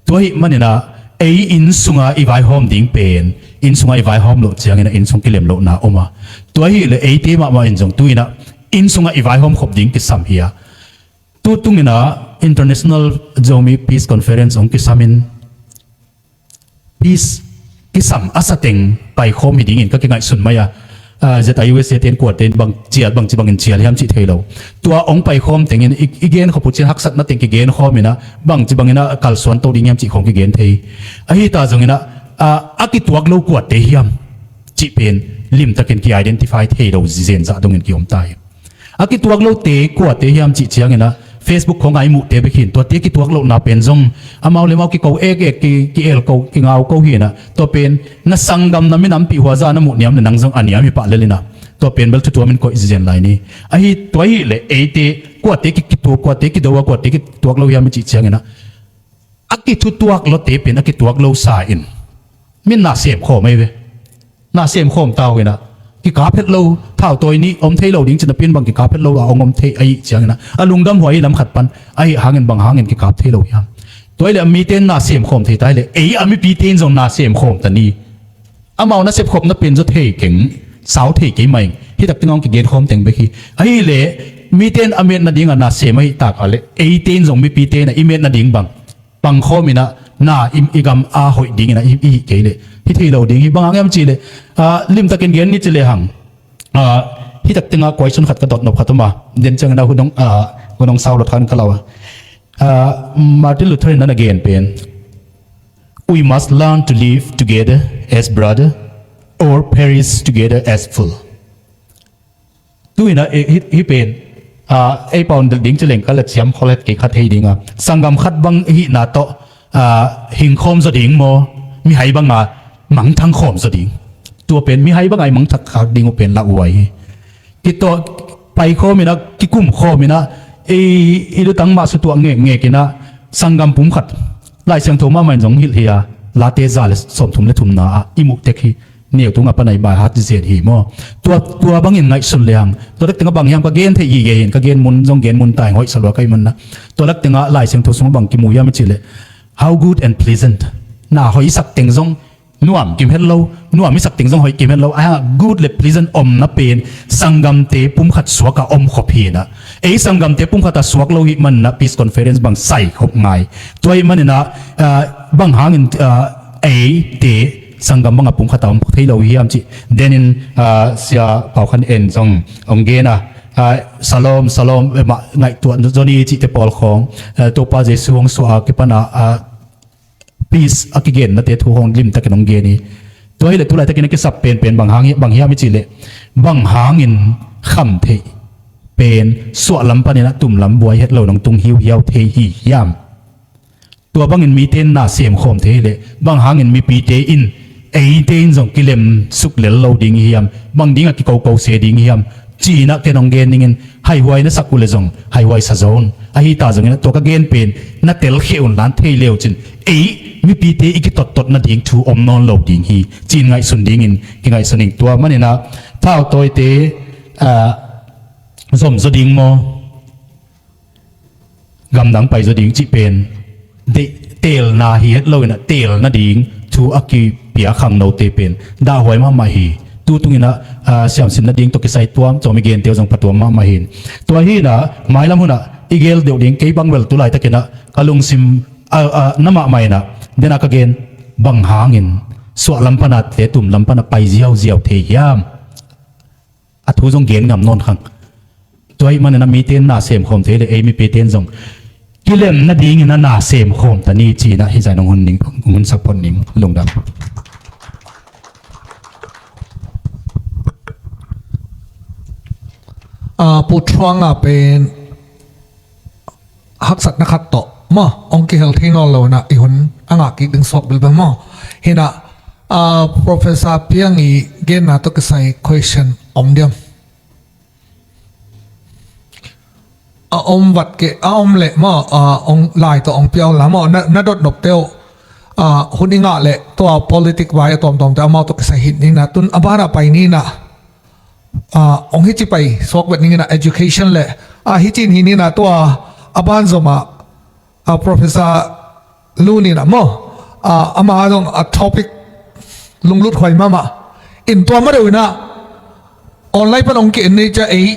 Tua hi man inah ei innsunga i vaihawm ding pen innsunga i vaihawm loh ciang inah innsung kilem lohna om a. Tua hi leh eite mahmah in zong tu inah innsungah i vaihawm khop ding kisam hi a. Tu tung inah International Zomi Peace Conference hong kisam in peace kisam a sa teng paikhawm hi dingin ka kingaihsun mai a. Ah, Z I U S A ten kuate in bang cial, bang ci bangin cial hiam cih thei lo. Tua hong paikhawm tengin i, i gen khop uh cian haksatna teng kigen khawm inah bang ci bangin a kalsuan to ding hiam cih khawng kigen thei. Ahi ta zong inah, ah, a kituak lo kuate hiam cih pen limtakin ki-identify thei lo zenza dongin ki-om ta hi. A kituak lote kuate hiam cih ciang inah Facebook khawngah i muhte bek hin tuate kituak lohna pen zong amau le mau kiko ekek ki, ki-el ko kingau ko hi inah tua pen na sanggam na minampi huaza na muh niam le nang zong a niam hi pah lel inah tua pen bel thutuamin koih zizen lai ni. Ahi tua hi leh eite kuate ki, kituak kuate kido a kuate kituak lo hiam i cih ciang inah a kithutuak lote pen a kituak lo sa in min na sem khawm ahi ve. Na sem khawm ta uh inah kikap het lo, thau tawi nih om thei lo ding cina pen bang kikap het lo a ong om thei ahi ciang inah a lungdam huai i lam khat pan ahi hangin bang hangin kikap thei lo hiam? Tua hi leh a mite in na sem khawm thei ta hi leh ei a mipite in zong na sem khawm ta ni. Amau na sepkhopna pen zaw thei keng, sau thei kei mah ing. Hi tak tengah hong kigen khawm teng bek hi. Ahi leh mite in a metna dingah na sem ahi tak a leh eite in zong mipite in a i metna ding bang pangkhawm inah na i, i gam a hoih ding inah i, i hih kei leh hi thei lo ding hi. Bang hang hiam cih leh, ah, limtakin gen ni ci lehang, ah, hi tak tengah question khat ka dot nop khat om a, den ciang inah hun hong, ah, hun hong sau lot khan ka lau a. Ah, Martin Luther in a na gen pen, "We must learn to live together as brother or perish together as fool." Tu inah, eh, hi, hi pen, ah, ei paun delh ding ci leng ka la ciam khol het kei kha thei ding a. Sanggam khat bang i hihna tawh, ah, hing khawm zaw ding maw, mihai banga mangthang khawm zaw ding. Tua pen mihai banga i mangthang khak ding uh pen lauhuai hi. Kituak pai khawm inah, kikum khawm inah, i, i lutang mah sutuak ngekngek inah sanggam pum khat Lai Siangtho mahmah in zong hilh hi a, Late za le sawmthum le thumna ah i muh tek hi. neu tung a pan a i baihat zen hi maw. Tua, tua bangin ngaihsun lehang tua lak tengah bang hiam ka gen theih hi gei hin, ka gen mun zong gen mun tai hoih sa lua ka hih manah. Tua lak tengah Lai Siangtho sungah bang kimu hiam i cih leh, how good and pleasant. Na hoih i sak teng zong nuam kim het lo, nuam i sak teng zong hoih kim het lo. A good le pleasant omna pen sanggamte pumkhat suakah om khop hi inah, ei sanggamte pumkhatah suak lo hih manah peace conference bang sai khop ngai. Tua hih maninah, ah, bang hangin, ah, eite sanggam bangah pumkhatah om thei lo hiam cih denin, ah, Sia Pau Khan En zong hong gen a, ah, salom, salom, eh, mah ngaihtuah zoni cihte pawl khawng, eh, Topa Jesu hong suah a kipan a, ah, peace a kigennate thu hong limtakin hong gen hi. Tua hileh tu laitakin a kisap penpen bang hang hi, bang hiam i cih leh, bang hangin khamtheih pen suahlam panin a tumlam buai het lo nong tung hiuhiau thei hi hiam? Tua bangin mite in na semkhawm thei hileh, bang hangin mipite in, eite in zong kilem suk lel lo ding hi hiam? Bang dingah kikoko se ding hi hiam? Ci-inah ken hong gen dingin, haihuai na sak uh le zong haihuai sa zo un. Ahi ta zongin tua ka gen pen na telkhia un lan thei leu cin, ei mipite i kitottot nading thu om nawn lo ding hi, ci-in ngaihsun dingin kingaihsun ing. Tua maninah thautawite, ah, zomzaw ding maw, gamdang paizaw ding cih pen deih, teelna hi het loinah teel nading thu a kipia khangnote pen dahhuai mahmah hi. Tu tunginah, ah, siamsin nading tawh kisai tuamtuam i gente uh zong phatuam mahmah hi. Tua hinah mailam hunah i gel deuh ding, kei bang bel tu laitakinah ka lungsim, ah, ah, na mahmah inah, denah ka gen, bang hangin suahlam panate tumlam panah pai ziauziau thei hiam? A thu zong gen ngam nawn khang. Tua hih maninah mite in na semkhawm thei le ei mipite in zong kilem nadingin a na semkhawm ta ni, ci-inah hih zah nong hun ning, hun sak phot ning. Lungdam. A, Pu Thuang a pen haksatna khat tawh maw, hong kihel thei nawn lo inah i hun a ngah kik ding suak bilbel maw. Hinah, a, Professor Piang i genna tawh kisai question om diam? A om vat kei, a om leh maw, a, hong lai tawh hong piau la maw, na, na dot nopte uh, a, hun i ngah leh tua politic vai a tuamtuamte amau tawh kisai hih ninah, tun a banah pai ninah, a, hong hici pai suak vet ninginah education le, a, hicin hi ninah tua a ban zomah, a, Professor Lu ninah maw, a, ama zong a topic lunglut huai mahmah. In tua ma deuh inah online pan hong ki-en ni cia ei,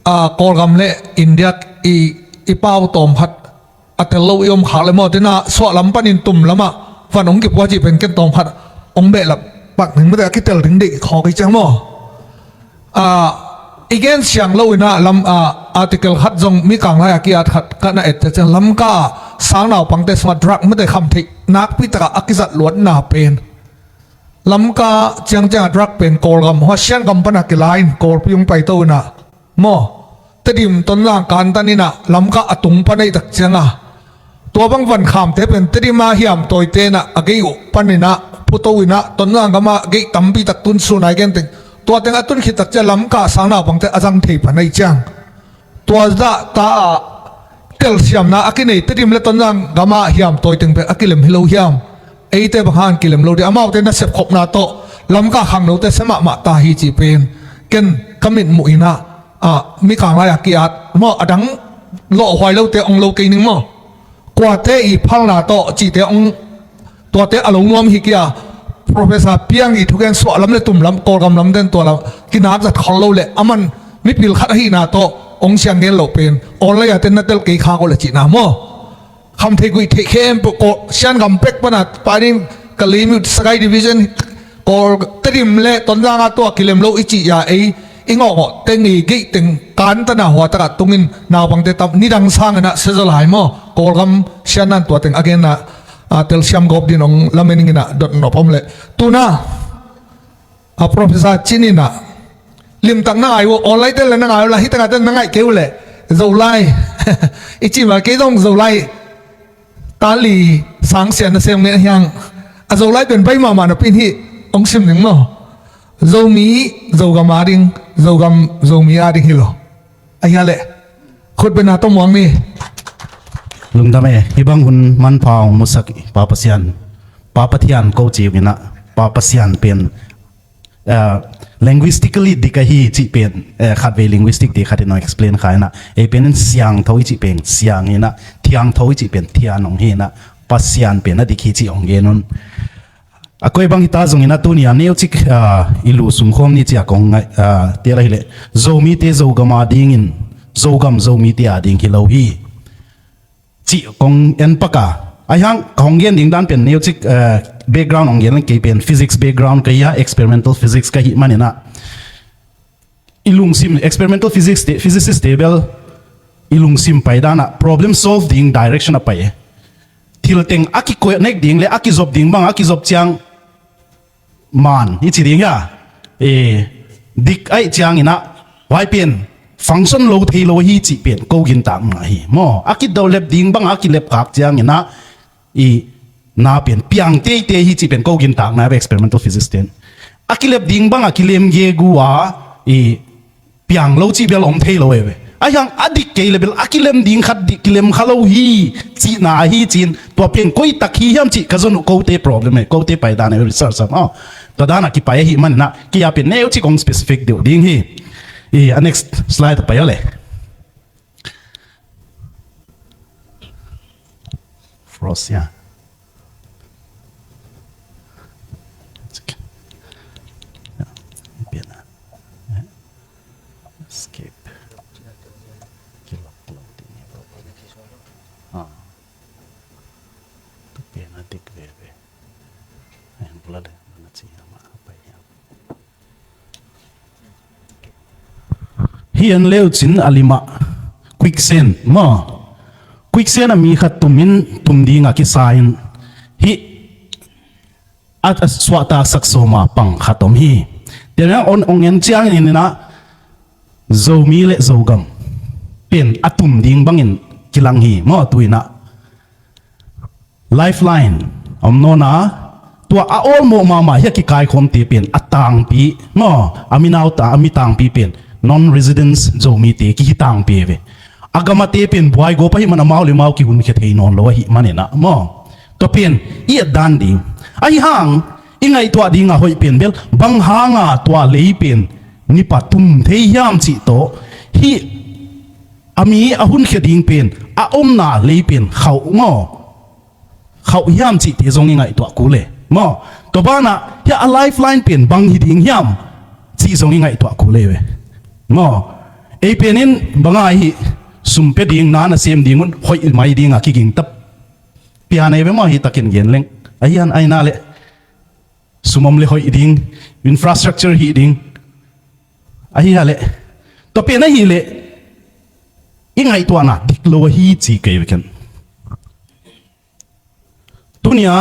a, Kawlgam le India i, i pau tawm khat a tel lo i om khak le maw, tinah suahlam panin tumlamah van hong kipua cih pen ken tawm khat hong behlap pak ning mate a kitel ding deih khawk hi ciang maw. A, i gen siang lo inah lam, a, article khat zong Mikang lai a ki-at khat ka na et ciang, Lamka ah sang naupangte sungah drug mate khamtheih nakpi takah a kizat luatna pen Lamka ciangciang a drug pen Kawlgam hua Siangam pana kila in Kawlpi hong paito inah maw, Tedim Tonzang kantan inah Lamka a tung pan ahi tak cianga tua bang vankhamte pen Tedim a hiamtawite inah a gei uh paninah puto inah Tonzang gama gei tampi tak tun sun ai genteng tua teng a tun khit tak cia Lamka sang naupangte a zang thei pan ahi ciang tua zahta ah telsiamna a kinei Tedim le Tonzang gama hiamtawi teng pen a kilem hi lo hiam? Eite bang hang kilem lo dih, amaute nasep khopna tawh Lamka khangnote sia mahmah ta hi cih pen ken ka mitmuh inah, a, Mikang lai a ki-at maw, a dang lawhhuai lote ong lo kei ning maw. Kuate i phalna tawh cihte ong tuate a lo nuam hi kia, Professor Piang i thugen suahlam le tumlam, Kawlgam lam den tua lam kinak zat khol lo le aman mipil khat ahihna tawh ong siang gen lo pen online a ten na tel kei khak uh le cihna maw. Kham thei guih theih khempeuh Kawl Siangam pek pana panin ka limit Sagai Division Kawl Tedim le Tonzang a tua kilem lo i cih ya ei i ngawhngawh teng i geih teng kantana hua takah tungin naupangte tam nidang sanginah siazaw lai maw. Kawlgam siannan tua teng a genna, a, telsiam gawp din ong lamen inginah dot nop om leh tuna, a, Professor Cin inah limtak na ngai uh, online tel le na ngai uh la, hi tengah tel na ngaih kei uh leh Zolai i cih ma kei zong Zolai tali sangsian na sem nge hiang a Zolai pen bai mahmah na pin hi ong sim ning maw. Zomi Zogam a ding, Zogam Zomi a ding hi lo. A hia leh khut bena tawh muang ni. Lungdam e, hibang hun manpha ong musak Pa Pasian, Pa Pathian ko ci uh inah, Pa Pasian pen ah, linguistically dik ahi cih pen, eh, khatvei linguistic te khat in hong explain kha inah, ei pen in siangtho i cih pen siang inah, thiangtho i cih pen thiang hong hi inah, Pasian pen a dik hi cih hong gen un. A koi bang hita zongin a tuni a neucik, ah, i lu sungkhawm ni ci a kong ngai, ah, tel ahileh, Zomite Zogam a dingin, Zogam Zomite a ding hi lo hi. Cih kong en pak a. Ahi hang ka hong gen ding dan pen neucik, ah, background hong gen lang kei pen physics background ka hi a, experimental physics ka hih manin ah. I lungsim, experimental physics te, physicist te bel i lungsim pai dan ah problem solve ding direction a pai e. Thil teng a kikoih nek ding le a kizop ding bang a kizop ciang man i ci ding hia. E, dik aih ciang inah, huai pen function lo thei lo hi cih pen ko gintak mah hi. Maw, a kidolep ding bang a kilep khak ciang inah, i na pen piang teitei hi cih pen ko gintak na ve experimental physics ten. A kilep ding bang a kilem gegu a i piang lo cih bel om thei lo e ve. Ahi hang a dik kei le bel a kilem ding khat dik kilem kha lo hi cihna ahi cin tua pen koi tak hi hiam cih ka zon uh kote problem e, kote pai dan e research am. Oh, tua dan a kipai ahi man inah kei a pen neucik kong specific deuh ding hi. I, a next slide pai a le. Frost, yeah. It's okay. Yeah, a bit. Yeah. Escape. Kill up load in here. Ah. Tu pen a dik veve. Ayan pula le, mana ci ama apa ya? Hi en leu cin a limah quicksand maw. Quicksand a mi khat tumin tum ding a kisa in hih a, a suahtaksak sawma pang khat om hi. Tiang on ong en ciangin inah Zomi le Zogam pen a tum ding bangin kilang hi maw tu inah. Lifeline a om nawn a, tua a awlmawh mahmah hi a kikaikhawmte pen a tangpi maw, a minau ta, a mi tangpi pen non-residents Zomite kihi tangpi ve. A gamate pen buaigawp ahih man amau le mau kihunkhia thei nawn lo ahih man inah maw. Tua pen i et dan ding. Ahi hang i ngaihtuah ding a hoih pen bel bang hanga tua lei pen nipa tum thei hiam cih tawh hih a mi a hunkhia ding pen a omna lei pen khauh maw. Khauh hiam cihte zong i ngaihtuah kul e maw. Tua banah hiah a lifeline pen bang hi ding hiam cih zong i ngaihtuah kul e ve maw. Ei pen in banga hi sum pia ding na na sem ding un hoih mai ding a kiging tap pian ei ve maw, hi takin gen leng. Ahi hang aina le sum om le hoih ding, infrastructure hi ding. Ahi hang le tua pen ahi le i ngaihtuahna dik lo ahi ci kei ve ken. Tunia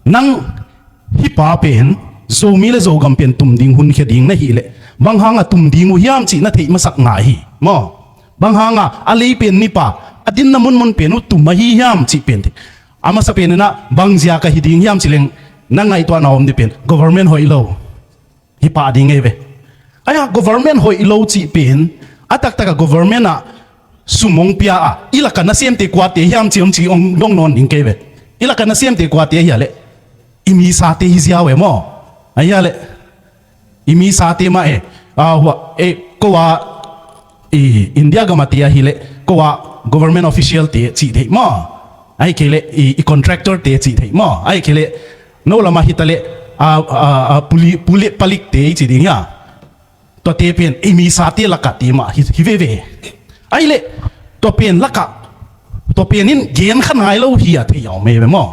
nang hih pa pen Zomi le Zogam pen tum ding hunkhia ding na hih leh bang hanga tum ding uh hiam cih na theih masak ngai hi maw. Bang hanga a lei pen nipa a dinna munmun pen uh tum ahi hiam cih pen theih. A masa pen inah bang ziaka hi ding hiam cih leng na ngaihtuahna om ding pen government hoih lo. Hi pah ding ei ve. Aia government hoih lo cih pen a taktak a government ah sum hong pia a i laka nasemte kuate hiam ci om ci hong dong nawn ding kei ve. I laka nasemte kuate hia leh i misate hi ziau e maw. Aia leh i misate mah e. A hua e ko a i India gam a te ahi leh ko a government official te cih theih maw. Ahi kei leh i, i contractor te cih theih maw. Ahi kei leh no lamah hita leh a, a, a puli, puli palik te i ci ding hia. Tuate pen i misate lakah te mah hi, hi veve. Ahi leh tua pen lakah tua pen in gen kha nai lo hi a thei a om ei ve maw.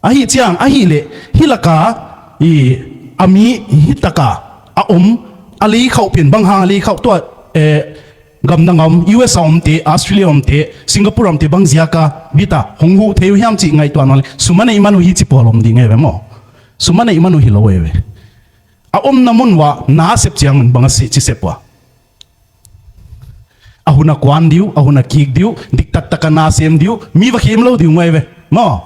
Ahi ciang ahi leh hih laka i a mi hih taka a om a lei khauh pen bang hang a lei khauh tua eh, gamdang a om, U S A omte, Australia omte, Singapore omte bang ziaka bita hong huh thei uh hiam cih ngaihtuah nawn le sum a neih man uh hi ci pawl om ding ei ve maw. Sum a neih man uh hi lo ei ve. A omna mun uah na sep ciang mun bang a si ci sep uh a, a hun a kuan diu, a hun a kik diu, diktaktaka na sem diu, mi va khem lo diu ngai ve maw.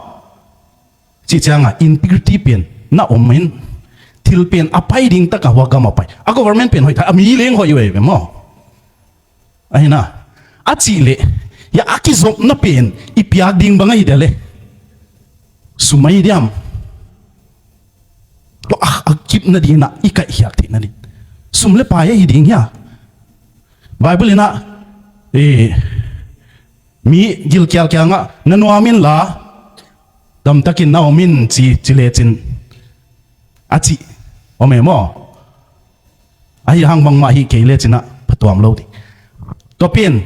Cih cianga integrity pen na om in thil pen a pai ding taka hua gam a pai a government pen hoih thai a mi leng hoih uh ei ve maw. Ahina a cih leh hia a kizopna pen i piak ding bang ahi dia le sum ahi diam. Tua a, a kip nadinah i kaihkhiat theih nading sum le pai ahi ding hia? Bible inah, eh, mi gilkial kiangah na nuam inla damtakin na om in ci, ci lecin a cih om e maw? Ahi hang bangmah hih kei lecinah phatuam lo ding. Tua pen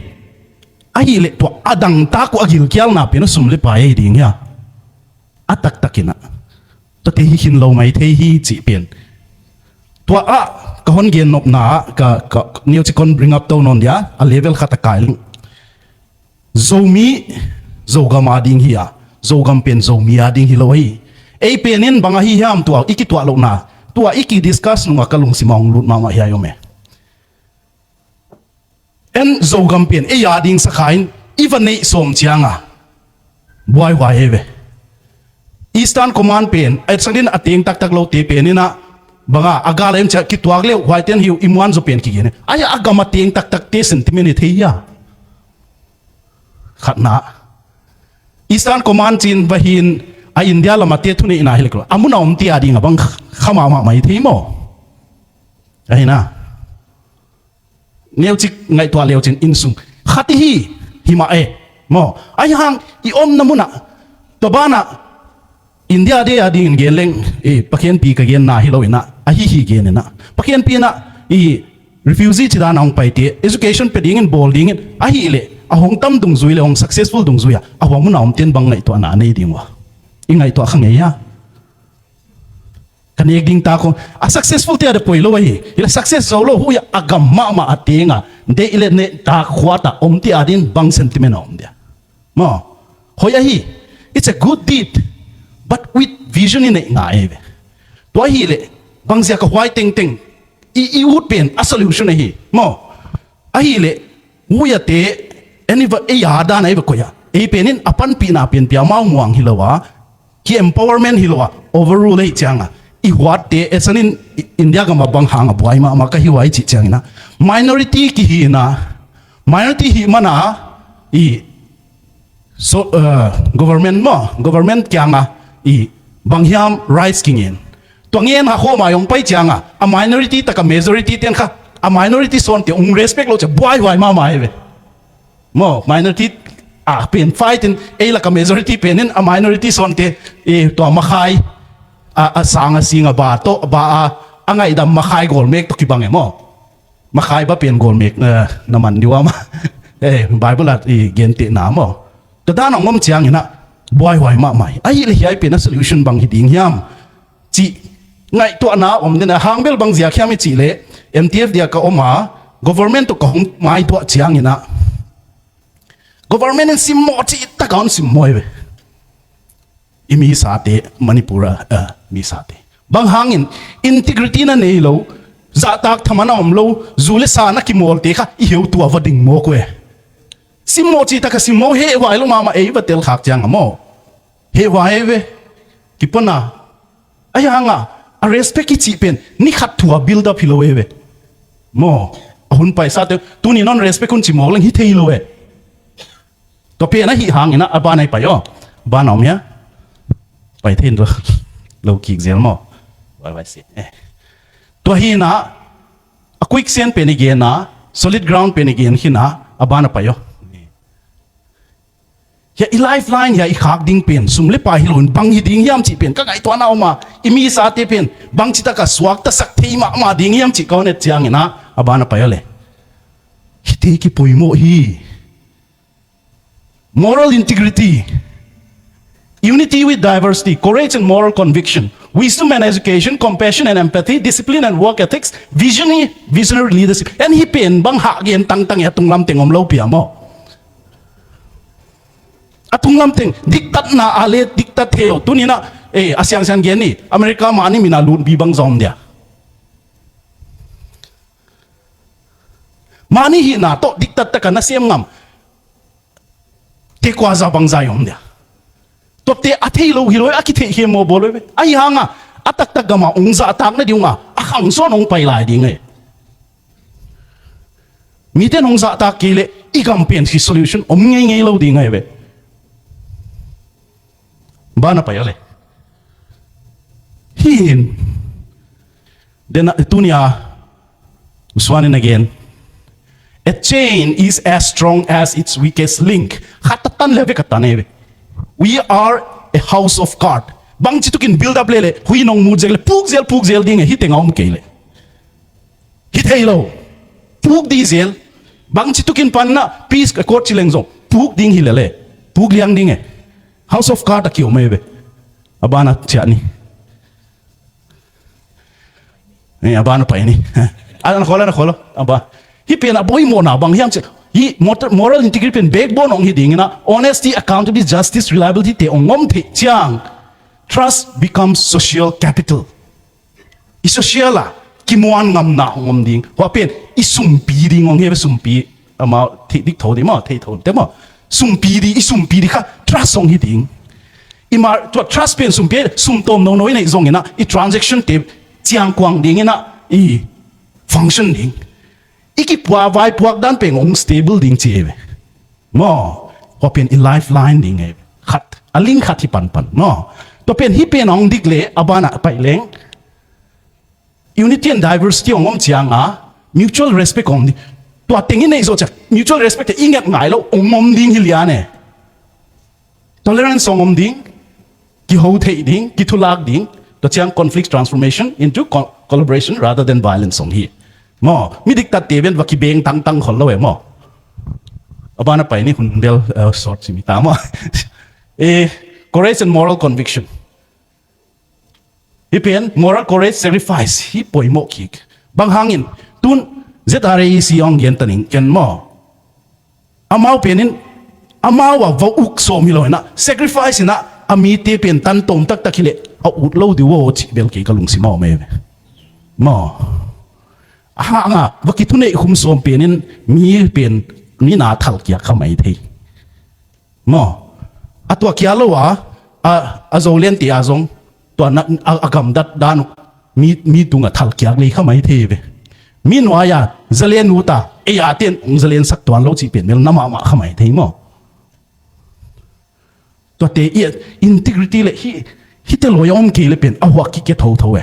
ahih leh tua a dangtak uh a gilkialna pen uh sum le pai ahi ding hia? A taktakinah tuate hi khin lo mai thei hi cih pen. Tua ah ka hon gen nopna ah ka, ka neuci kon bring up to nawn dia, a level khat a kai leng. Zomi Zogam a ding hi a, Zogam pen Zomi a ding hi lo hi. Ei pen in bang ahi hiam tua i kituah lohna, tua i ki discuss nungah ka lungsim a hong lut mahmah hi a om e. En Zogam pen ei a ding sakha in i va neih sawm cianga buaihuai ei ve. Eastern Command pen a etsanin a teng taktak lote pen inah banga a gal a em ciah kituak leuh huaiten hi uh i muan zaw pen kigen e. Ai a gam a teng taktakte sentiment i thei hia? Khatna Eastern Command cin vahin a India lamate thuneihna hi lek lo a mun a omte a ding a bang kha mahmah mai thei maw? Ahina neucik ngaihtuah leucin innsung khat ihi hi mah e maw? Ahi hang i omna munah tua banah India de a dingin gen leng, eh, Pathianpi ka genna hi lo inah ahi hi gen inah Pathianpi inah i refugee cidana hong paite education pe dingin bawl dingin ahih leh a hong tam dungzui le hong successful dungzui a a hua munah omten bang ngaihtuahna a nei ding uh a i ngaihtuah kha ngei a ka nek ding ta khong a successful te a da poi lo ahi. Hila success zo lo hui a gam mahmah a tenga deih le neh ta khuata omte a din bang sentiment a om dia maw? Hoi ahi. It's a good deed, but with vision i neih ngai ve. Tua ahih leh bangzia ka huai tengteng i, i ut pen a solution ahi maw? Ahih leh huiate eniva ei a dan a ei va koih a ei pen in a panpihna pen pia mau muang hi lo a ki empowerment hi lo a overrule ahi cianga i huatte etsanin India gama bang hanga buai mahmah ka hi huai cih ciangina minority kihina minority hih mana i so, uh, government maw government kianga i bang hiam rights kingen tua ngen ha khawma i hong pai cianga a minority taka majority ten kha a minority sawnte ung respect lo cia buaihuai mahmah hi ve. Maw minority a pen fight in ei laka majority pen in a minority sawnte i tua makhai a, a sang a sing a ba tawh ba a a ngaihdam makhai gawlmek tawh kibang e maw? Makhai ba pen gawlmek na man diu ama eh Bible at i gentehna maw? Ka dan a ngom cianginah buaihuai mahmah hi. Ahih le hiai pen a solution bang hi ding hiam? Cih ngaihtuahna om den a hangbel bang ziak hiam i cih leh M T F dia ka om a government tawh ka hong maituah cianginah government in simmawh cih taka hon simmawh hi ve. I misate Manipur a, a misate bang hangin integrity na nei lo zahtak thaman a om lo zu le sa na kimawlte kha i heutu a va ding mawk uh e. Simmawh cih taka simmawh hehhuai lo mahmah ei va telkhak cianga maw? Hehhuai ei ve. Kipona ahi hanga a respect i cih pen ni khat thu a build up hi lo ei ve. Maw a hun paisate tuni non respect hun ci mawk leng hi thei lo e. Tua pen ahi hangina a ban ai pai aw. Ban a om hia? Pai thei in lo kik zel maw? Vai vai si eh. Tua hina a quicksand pen i gena solid ground pen i gen khina a ban a pai aw. Hia i lifeline hia i khak ding pen sum le pai hi loin bang hi ding hiam cih pen ka ngaihtuahna om a i misate pen bang citaka suaktasak thei mahmah ding hiam cih ka hon et ciangina a ban a pai aw le. Hite kipoimawh hi. Moral integrity, unity with diversity, courage and moral conviction, wisdom and education, compassion and empathy, discipline and work ethics, visionary, visionary leadership. En hi pen bang hah gen tangtang a tunglam teng om lo pia maw? A tunglam teng diktatna a le diktat thei lo. Tunina eh, a siangsiang gen ni America mahni mina lutbi bang zom dia. Mahni hihna tawh diktat taka na sem ngam te kua za bang zai om dia. Tuate a thei lo hi lo a kitheih khem maw bawl lo ve. Ahi hanga a taktak gama ung zahtak na ding unga a khangsawn ung pai lai ding e. Miten ung zahtak kei le i gam pen hi solution om ngeingei lo ding e ve. Bana pai a le. Hi in Then uh, tunia, Uswanin again. A chain is as strong as its weakest link. Khat a tan le vek a tan e ve. We are a house of card. Bangci tukin build up le le, hui nong mut zel le, puk zel, puk zel ding e, hi teng a om kei le. Hi thei lo. Puk di zel. Bangci tukin pan na, peace accord ci leng zong. Puk ding hi le le. Puk liang ding e. House of card a ki om e ve. A bana ciah ni. Eh, a ban a pai ni. A na khol, a na khol. A ba. Hi pen a boimawhna bang hiam ci. Hi moral, moral integrity pen backbone ong hi ding ina. Honesty, accountability, justice, reliability te ong om thei ciang. Trust becomes social capital. I social a kimuan ngamna ong om ding. Hua pen i sumpi ding ong hi ve sumpi. Amau thei dik tho ding maw, thei tho te maw. Sumpi di, i sumpi di kha trust ong hi ding. I mar tua trust pen sumpi, sum tawm nono i neih zong ina, i transaction te ciangkuang ding ina, i function ding. I kipua vaipuak dan pen ong stable ding ci e ve. Maw, hua pen i lifeline ding e ve. Khat, a link khat hi panpan. Maw, tua pen hi pen ong dik le, a bana pai leng. Unity and diversity ong om cianga, mutual respect ong om ding. Tua teng i neih zawh ciang, mutual respect te i nget ngai lo, ong om ding hi lian e. Tolerance ong om ding, kiho theih ding, kithulak ding, tua ciang conflict transformation into co- collaboration rather than violence ong hi. Maw, mi diktat te ven va kibeng tangtang khol lo e maw. A bana pai ni hun bel, eh, sort si mi ta maw. Eh, courage and moral conviction. Hi pen moral courage, sacrifice hi poimawh kik. Bang hangin tun Z R A E C ong gen taning ken maw. Amau penin amau a va uk sawm hi lo ina sacrifice ina a mite pen tan tawm taktak hi le a ut lo di wo ci bel kei ka lungsim a om e ve. Maw. A hanga va kithuneih khum sawm penin mi pen mi na thal kiak kha mai thei. Maw. A tua kia lo a, a, a zo lian ti a zong tua na, a, a gamdat dan uh mi, mi tunga thal kiak lei kha mai thei ve. Mi nuai a zalen ut a ei a ten ong zalen sak tuan lo cih pen mel na mahmah kha mai thei maw. Tua te i integrity le hi, hi te loi a om kei le pen a huak kik ke thotho e.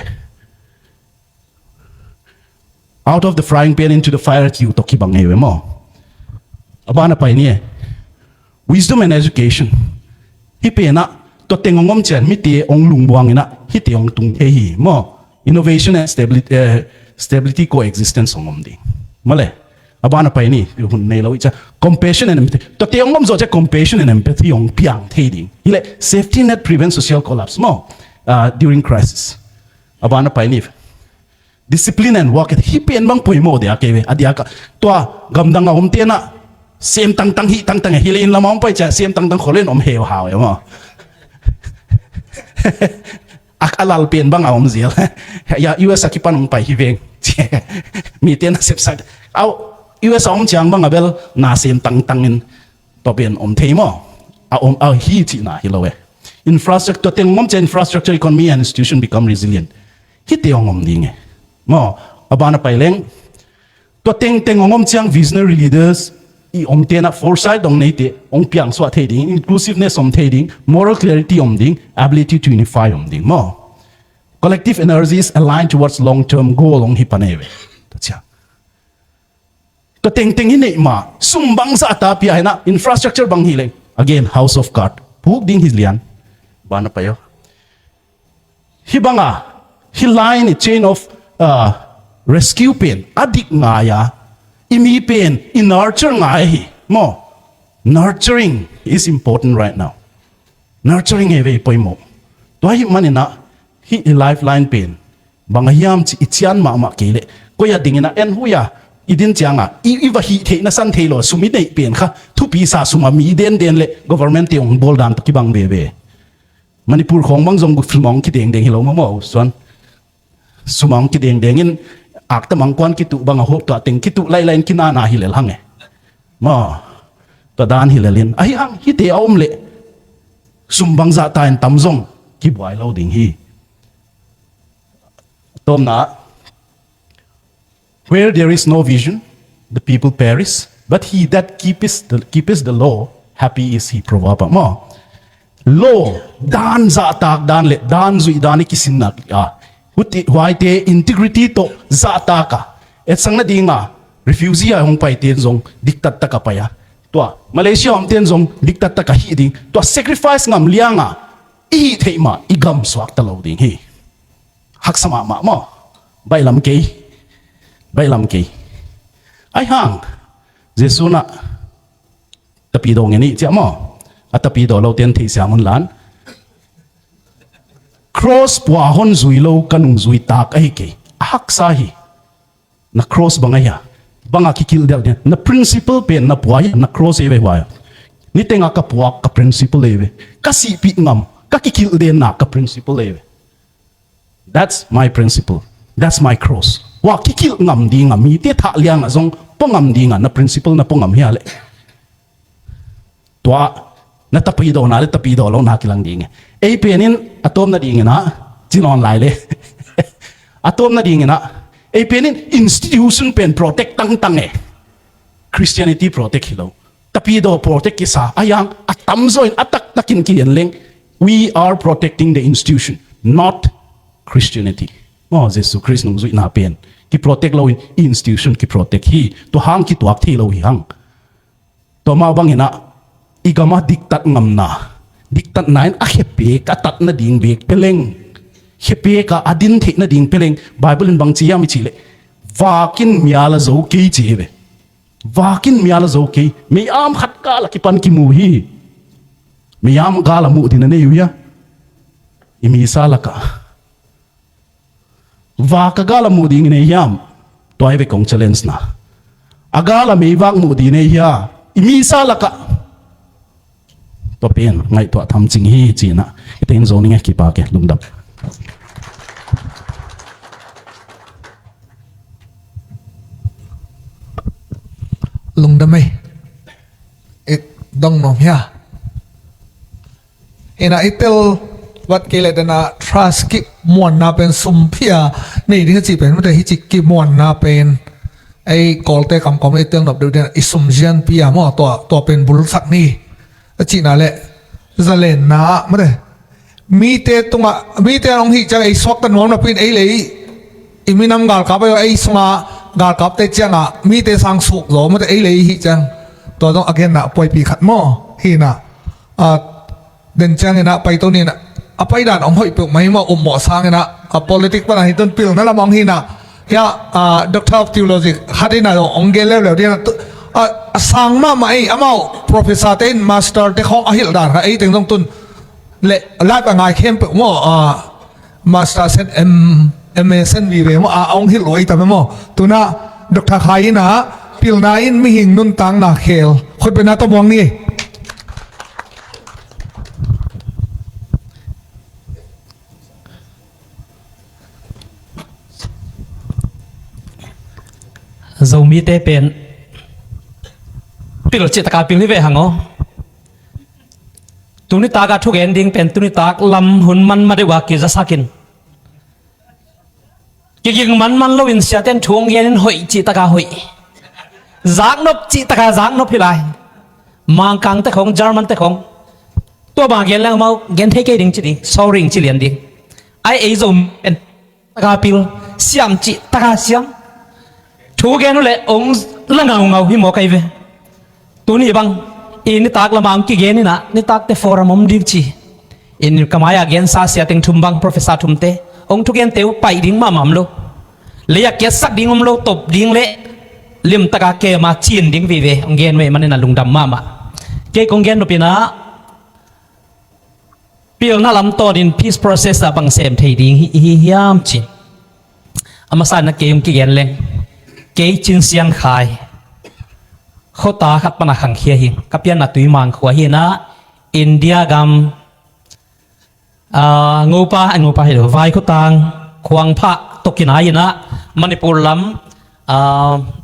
Out of the frying pan into the fire ci uh tawh kibang ngei ve maw. A bana pai ni e. Wisdom and education. Hi penah tua teng ong om cian mite ong lungbuang inah hite ong tung thei hi maw. Innovation and stability, eh, stability coexistence ong om ding. Male. A bana pai ni hun nei lo i cia. Compassion and empathy. Tua te ong om zawh cia compassion and empathy ong piang thei ding. Hi le safety net prevent social collapse maw. Ah, during crisis. A bana pai ni. Discipline and work ethic hi pen bang poimawh dia kei ve a diaka tua gamdang a om tenah sem tangtang hi tangtang hi le in lama om pai cia sem tangtang khol in om heu hau emaw. A lal pen bang a om zial. Ya U S a kipan ong pai hi veng. Mi tenah sepsak au U S a om ciang bang a bel na sem tangtang in tua pen om thei maw. A om a hi cihna hi lo e. Infrastructure teng om cia infrastructure economy and institution become resilient. Hite ong om ding e. Maw, a bana pai leng. Tua tengteng ong om ciang visionary leaders i om tenah foresight ong neite ong piangsuah thei ding, inclusiveness om thei ding, moral clarity om ding, ability to unify om ding maw. Collective energies align towards long term goal ong hi pan e ve. Tua cia. Tua tengteng i neih ma sum bangzah ta pia hinah infrastructure bang hi leng again house of card puk ding hi lian. Bana pai aw. Hi banga hi line i chain of uh, rescue pen a dik ngai a i mi pen i nurture ngai hi maw. Nurturing is important right now. Nurturing e vei poimawh. Tua hi maninah hi i lifeline pen bang a hiam ci i cian mahmah kei leh koi a dingin a en hui a i din cianga i va hih theih na san thei lo a sum i neih pen kha thupi sa sum a mi denden le government te ong bawl dan tawh kibang veve. Manipur khawng bang zong sum a ong kidengdeng hi lo mamaw suan. Sum a ong kidengdengin akta mangkuan kituh bang a hop tuah teng kituh lailai in kinana hi lel hang e. Maw tua dan hi lelin ahi hang hite a om leh sum bangzah ta in tam zong kibuai lo ding hi. Tawmna, where there is no vision, the people perish, but he that keeps the, keeps the law, happy is he. Proverb maw. Law dan zahtak dan le dan zuih dan i kisinna a Huti, huaite integrity tawh zahtak a, etsakna dinga refugee a hong paite in zong diktattaka pai a, tua Malaysia omte in zong diktattaka hih ding, tua sacrifice ngam lianga i hih theih mah i gam suakta lo ding hi. Haksa mahmah maw? Baihlam kei. Baihlam kei. Aihang Jesu na tapidaw ngen ih ciah maw? A tapidaw lote an theihsiam hun lan. Cross pua hon zui lo ka nungzui tak ahi kei. A haksa hi. Na cross bang ahi a? Banga kikilh deuh dia? Na principle pen na pua hi a, na cross ei ve huai a. Nitenga ka puak ka principle ei ve. Ka sihpih ngam, ka kikilh denna ka principle ei ve. That's my principle. That's my cross. Hua kikilh ngam dinga, mite thah lianga zong pua ngam dinga na principle na pua ngam hia leh, tua na tapidawna le tapidawlona kilang ding e. Ei penin a tawpna dingina, ci nawn lai le. A tawpna dingina, ei penin institution pen protect tangtang e. Christianity protect hi lo. Tapidaw protect kisa a, yang a tamzaw in a taktakin kigen leng, we are protecting the institution, not Christianity. Maw, Jesu Christ nungzuihna pen kiprotect loin institution kiprotect hi. Tua hang kituak thei lo hi hang. Tua mah banginah i gamah diktat ngamna, diktatna in a khepek a tat nading bek peleng, khepek a a din theih nading peleng, Bible in bang ci hiam i cih leh, vakin mial a zo kei ci hi ve. Vakin mial a zo kei. Mei-am khat kal a kipan kimu hi. Mei-am gal a muh din a nei uh hia? I misa lakah vak a gal a muh ding i nei hiam? Tua hi ve kong challenge na. A gal a meivak muh ding i nei hia? I misa lakah. Tua pen ngaihtuah tham cing hi cinah i tein zo ning e. Kipak e, lungdam. Lungdam ei. I dong nuam hia? Ina i tel vat kei leh dena trust kimuanna pen sumpi a nei ding a cih pen mate, hici kimuanna pen ei Kawlte kamkam i tel nop deuh dena i sum zianpi a maw, tua, tua pen bulsak ni a cihna leh zalenna ah mate, mite tungah, mite an hong hih ciang ei suakta nuam napi in ei lei i minam galkap ahi, ei sunga galkapte ciangah mite sang suk zaw mate, ei lei i hih ciang. Tua zong a genna puaipi khat maw hinah. A, den cianginah paito ninah a paidan hong hoih peuh mai maw, upmawh sanginah a politic pana hi tun pilna lamah hong hinah. Hia, a, Doctor of Theology khat inah hong gen leuleu dinah, a, a sang mahmah ei, amau professor te in master te khawng a hilh dan kha ei teng zong tun le live a ngai khempeuh maw, a, master sen em, em a sen vive maw, a, a hong hilh uh ei tam e maw. Tunah Doctor Khai inah pilna in mihing nuntakna khel khutbetna tawh muang ni. Zomite pen pil cihtaka pil hi ve hang aw. Tunitak a thugen ding pen tunitak lam hun man ma deuh a kizasakin, kiging manman loin siaten thu hong genin hoih cihtaka hoih, zaknop cihtaka zaknop hi lai. Mangkangte khong, Germante khong, tua bang gen leng amau gen thei kei ding ci ding, sorry ci lian ding. Ai ei Zom pen taka pil, siam cihtaka siam. Thu gen uh leh hong la ngaungau hi maw kai ve. Tuni bang i nitak lamah hong kigen inah nitakte forum om ding ci in ka mai-ah gensa siateng thum bang professor thumte hong thugente uh paih ding mahmah om lo. Lei-ah kiatsak ding om lo, top ding le limtaka kema cin ding vive hong gen uh ahih manin a lungdam mahmah. Kei kong gen nopinah pilna lam tawnin peace process ah bang sem thei ding hi, hi hiam ci. A masa na kei hong kigen leng, kei Cin Sian Khai, khuata khat pana khangkhia hi. Ka pianna Tuimang khua hinah India gam, a, Ngopa, a, Ngopa hi lo, Vaikhuatang khuang phah tawh kinai inah Manipur lam, a,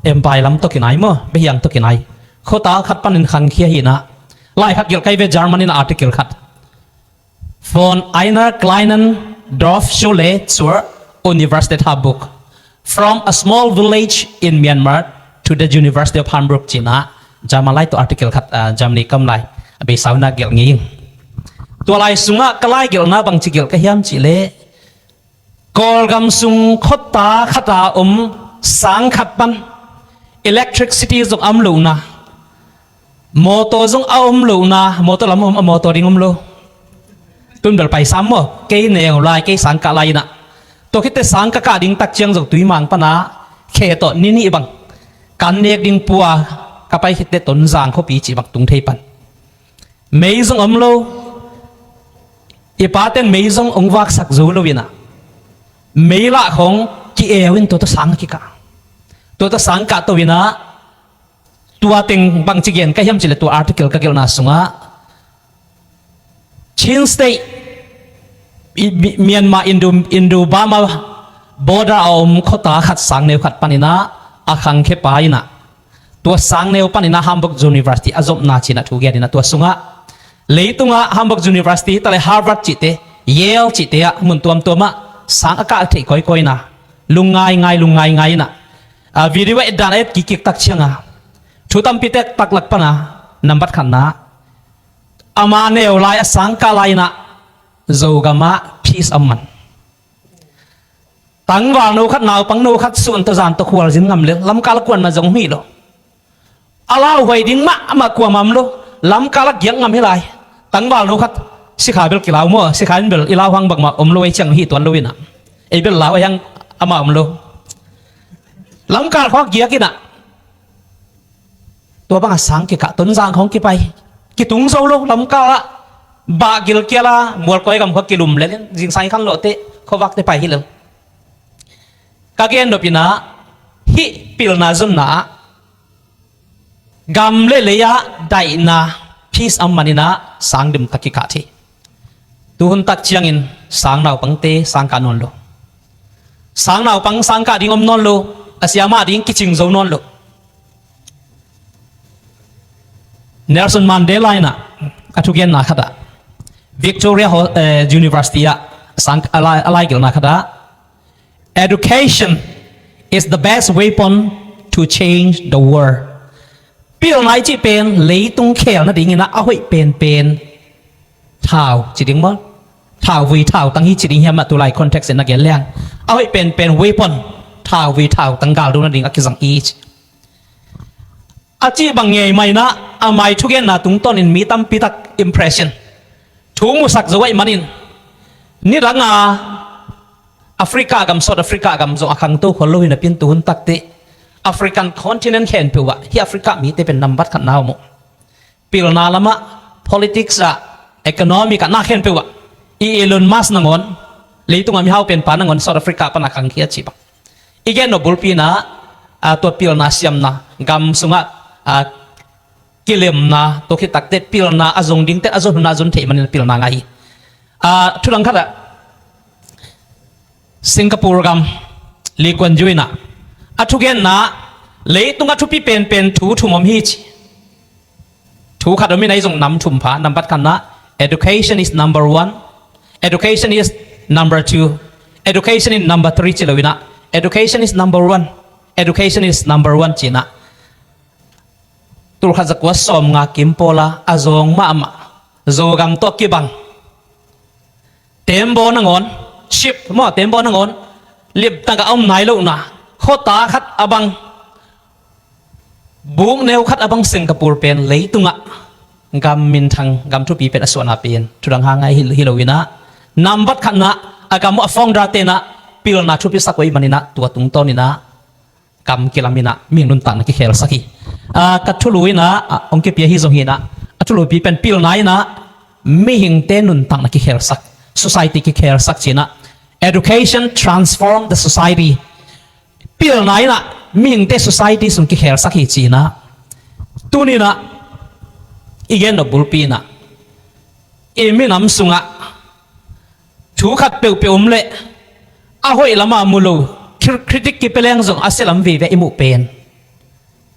Empai lam tawh kinai maw, Behiang tawh kinai. Khuata khat panin khangkhia hinah lai khat gelh kai ve, German in article khat. Von einer kleinen Dorfschule zur Universität Hamburg. From a small village in Myanmar to the University of Hamburg cinah German lai tawh article khat, a, Germany kam lai a beisau inah gelh ngei ing. Tua lai sungah ka lai gelhna bangci gelh ka hiam cihleh, Kawlgam sung khuata khata om sang khat pan electricity zong a om lohna, mawtaw zong a om lohna, mawtaw lam om, a mawtaw ding om lo. Tun bel paisam maw, kei neu lai, kei sang kah lai inah, tua khitte sang ka kah ding tak ciang zong Tuimang pana khe tawh ni nih bang kan nek ding pua, ka pai khitte Tonzang khuapi cih bang tung thei pan. Mei zong om lo. I paten mei zong ong vaksak zo lo inah, mei lah khong ki-eu in tua tawh sang a kikah. Tua tawh sang kah to inah, tua teng bangci gen ka hiam cih leh tua article ka gelhna sungah Chin State, i, Mi-, Myanmar, Indo, Indo-Burma border a om khuata khat sang neu khat pan inah a khangkhia pa inah, tua sang neu pan inah Hamburg University a zomna ci-in a thu gen inah, tua sungah leitungah Hamburg University hi ta leh Harvard cihte, Yale cihte ah mun tuamtuam ah sang a kah theih kawikawi inah, lung ngaingai, lung ngaingai inah, a, video a et dan a et kikkik tak ciangah thu tampi tek tak lak pana nambat khatna, ama neu lai a sang kah lai inah Zogam ah peace a om man. Tangval no khat, naupang no khat sun tawh zan tawh khualzin ngam lel, lamkal a kuan man zong om hi lo. A lauhuai ding mahmah kuamah om lo. Lamkal a giak ngam hi lai. Tangval no khat, sikha bel kilau maw, sikha in bel i lau hang bangmah om lo, ei ciang hih tuan lo inah, ei bel lau ei hang amah om lo. Lamkal khawng giak inah, tua bangah sang kikah, Tonzang khawng kipai, kitung zo lo, lamkal ah bah gilkial a Mualkawi gam khua kilum lel in, zingsang i khan lawhte khuavakte pai hi lo. Ka gen nop inah, hih pilna zonna ah gam le lei ah daihna, peace a om man inah sang dim tak kikah thei. Tuhun tak ciangin sang naupangte sang kah nawn lo. Sang naupang sang kah ding om nawn lo. A siamah ding kicing zo nawn lo. Nelson Mandela inah a thugenna khatah, Victoria Ho-, eh, University ah sang a lai, a laigelhna khatah, "Education is the best weapon to change the world." Pilna i cih pen leitung khel nading inah a hoih penpen thau ci ding maw? Thauvui thautang hi ci ding hiam, a tulai context in a gen leng, a hoih penpen weapon, thauvui thautang galdo nading a kizang hi ci. A cih bang ngei mah inah, a mai thugenna tungtawnin mi tampi tak impression, thu musak zo ahih manin, nidanga Africa gam, South Africa gam zong a khangto khol lo hi napi-in, tuhun takteh African continent khempeuh ah hih Africa mite pen nambat khatna om uh. Pilna lamah, politics ah, economic ah, na khempeuh ah, i Elon Musk nangawn, leitungah mihau penpa nangawn South Africa pan a khangkhia cih bang i gen nop bulpi inah, a, tua pilna siamna, gam sungah, a, kilemna, tua khit takteh pilna a zong dingte a zon hun a zon theih manin pilna ngah hi. A, thu dang khatah, Singapore gam, Lee Kuan Yew inah a thugenna, leitung a thupi penpen thu thum om hi ci. Thu khat om inah, ei zong nam thum pha. Nambat khatna, education is number one. Education is number two. Education is number three ci lo inah, education is number one. Education is number one ci inah, tulkhat zakua sawmnga kim pawla a zawng mahmah Zogam tawh kibang, tembaw nangawn, ship maw, tembaw nangawn limtak a om nai lohna, khuata khat a bang, buk neu khat a bang Singapore pen leitungah gam minthang, gam thupi pen a suahna pen thu dang hang ngai hi, hi lo inah, nambat khatna, a gam uh a founder-te inah pilna thupi sak uh ahih man inah, tua tungtawn inah gam kilam inah mihing nuntakna kikhelsak hi. A, ka thulu inah, a, hong kipia hi zong hi inah, a thulupi pen pilna inah mihingte nuntakna kikhelsak, society kikhelsak ci inah, education transform the society. Pilna inah mihingte society sung kikhelsak hi ci inah, tuni inah i gen nop bulpi inah, i minam sungah thu khat peuhpeuh om leh a hoih lama mu lo, cri-, critic kipia leng zong a sia lam vive i muh pen,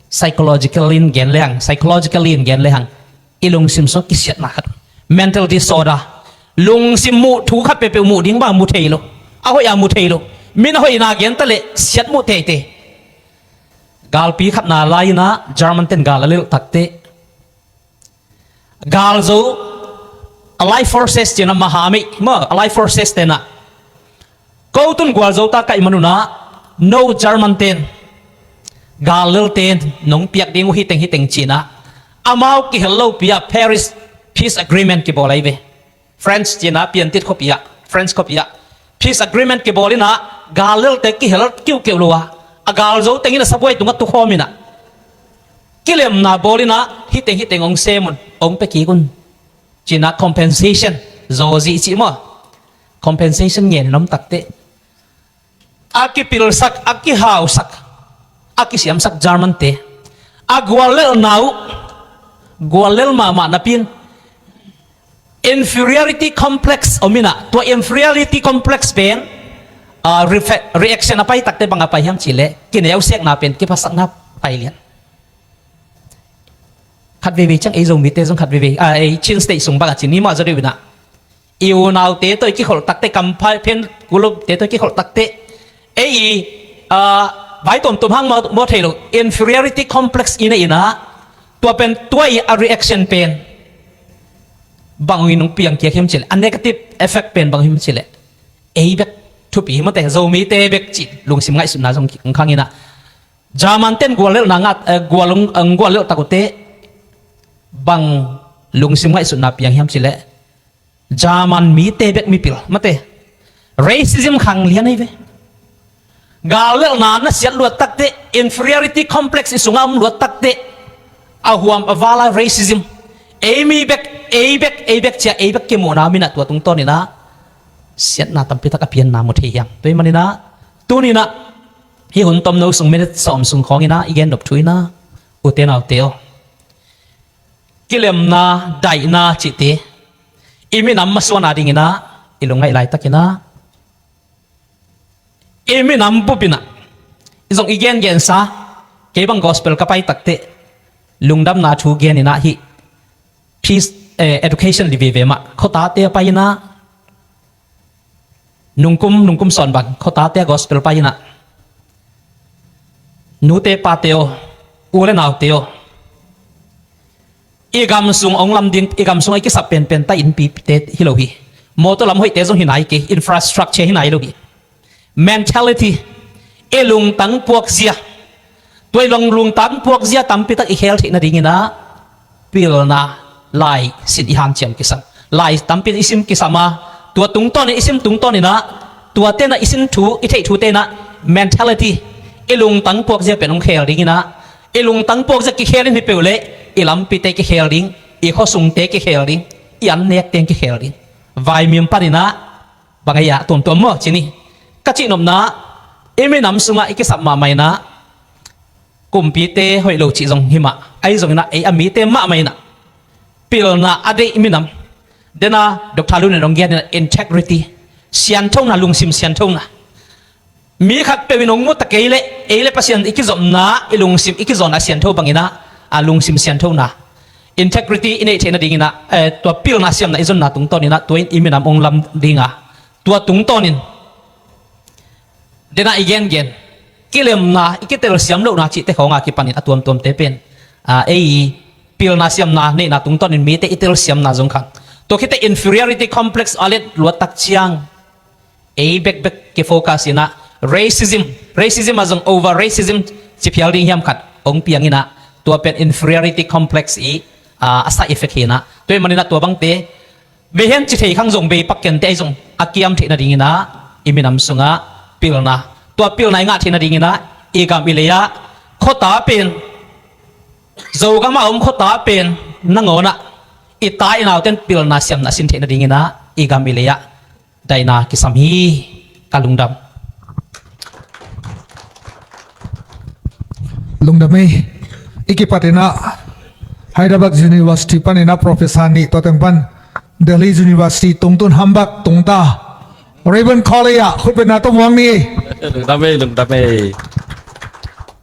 psychological in gen lehang, psychological in gen lehang, i lungsim sung kisiatna khat, mental disorder, lungsim muh, thu khat peuhpeuh muh ding bang mu thei lo, a hoih a mu thei lo, min a hoihna gen ta leh siat muh teitei. Galpi khatna lai inah German ten gal a lelh takteh, gal zo, Allied Forces ci inah, mahamei maw, Allied Forces te inah Ko tun gualzo ta ka hih man un ah, no German ten, gal lel ten nong piak ding uh hi teng hi teng ci-in ah, amau kihel lopi ah Paris Peace Agreement kibawl ahi ve. French ci-in ah piantit khuapi ah, French khuapi ah peace agreement kibawl in ah, gal lelte kihel kiukiu lo a, a galzo teng in a sabuai tungah tukhawm in ah, kilemna bawl in ah, hi teng hi teng hong sem un, hong pia kik un ci-in ah, compensation, zawzi cih maw, compensation ngen in om tak teh, a kipilsak, a kihausak, a kisiamsak German te, a guallelhna uh, guallel mahmah napi-in inferiority complex om in ah, tua inferiority complex pen, ah, refe-, reaction a pai tak teh bang a pai hiam cih leh, kineusiakna pen kiphasakna pai lian. Khat veivei ciang ei Zomite zong khat veivei, ah, ei Chin State sung bang a ci ni maw, zaw deuh in ah, i unaute tawh i kikholh tak teh, kampha pen kulupte tawh i kikholh tak teh, ei i, ah, vai tuamtuam hang maw, maw thei lo, inferiority complex i neih in ah, tua pen, tua i a reaction pen bang hong in hong piang kiak hiam cih leh, a negative effect pen bang hiam cih leh, ei bek thupi hi mawte, Zomite bek cih lungsim ngaihsutna zong hong khang in ah, German ten guallelhna ngat, eh, gual hong, eh, guallelh tak uh teh, bang lungsim ngaihsutna piang hiam cih leh, German mite bek mipil mawte, racism khang lian ahi ve. Gal lelhna na siat luat tak teh, inferiority complex i sungah om luat tak teh, a huam a val a racism, ei mi bek, ei bek, ei bek ci-a ei bek kimuhna om in ah, tua tungtawn in ah siatna tampi tak a pianna mu thei hi hang. Tua ahih man in ah, tuni in ah, hih hun tomno sung, minute sawm sung khawng in ah i gen nop thu in ah, ute naute aw, kilemna, daihna cihte i minam masuan a ding in ah i lungngaih laitak in ah, i minam bup in ah, i zong i gengensa, kei bang gospel ka pai tak teh, lungdamna thu gen in ah, hih peace, eh, education li veve mah, khuatate a pai in ah, nungkum, nungkum sawn bang khuatate a gospel pai in ah, nute pate aw, u le naute aw, i gam sung hong lam ding, i gam sung a i kisap penpen ta, innpite hi lo hi. Mawtaw lam hoihte zong hi nai kei, infrastructure hi nai lo hi. Mentality, i lungtang puakzia, tua i lungtang puakzia tampi tak i khel theih nading in ah, pilna, laisin i hanciam kisam, lai tampi i sim kisam a, tua tungtawn in, i sim tungtawn in ah, tuate in ah i sin thu, i theih thute in ah, mentality, i lungtang puakzia pen hong khel ding in ah, i lungtang puakzia kikhel in hi peuh leh, i lampite kikhel ding, i khuasungte kikhel ding, i annek teng kikhel ding. Vaimim pan in ah, bang a hia, tuamtuam maw ci ni. Ka cih nopna, i minam sungah i kisap mahmah in ah, kumpite hoih lo cih zong hi mah, ahi zongin ah ei a mite mahmah in ah, pilna a deih minam, den a Doctor Lun in hong gen in ah, integrity, sianthona, lungsim sianthona. Mi khatpeuh in hong mu ta kei leh, ei le Pasian i kizopna, i lungsim i kizawn a siantho bang in ah, a lungsim sianthona, integrity i neih theih nading in ah, eh, tua pilna siamna i zonna tungtawn in ah, tua in i minam hong lam ding a, tua tungtawn in, den a i gengen, kilemna, i kitelsiam lohna cihte khawng a kipan in a tuamtuamte pen, ah, ei pilna siamna neihna tungtawn in mite i telsiamna zong khang. Tua khit teh inferiority complex a let luat tak ciang, ei bekbek kifocus in ah, racism, racism a zong over racism ci phial ding hiam khat hong piang in ah, tua pen inferiority complex i, ah, a side effect hi in ah. Tua ahih man in ah tua bangte bei hen ci thei khang zong bei pak kei inteh, ahi zong a kiam theih nading in ah, i minam sungah pilna, tua pilna i ngah theih nading in ah, i gam i lei ah, khuata pen, Zogam a om khuata pen nangawn ah, i ta i nauten pilna siamna sin theih nading in ah, i gam i lei ah daihna kisam hi. Ka lungdam. Lungdam ei. I kipat in ah, Hyderabad University pan in ah professor nih, tua teng pan Delhi University, tungtun Hamburg tungta, Raven College ah khutbetna tawh muang ni. Lungdam ei, lungdam ei.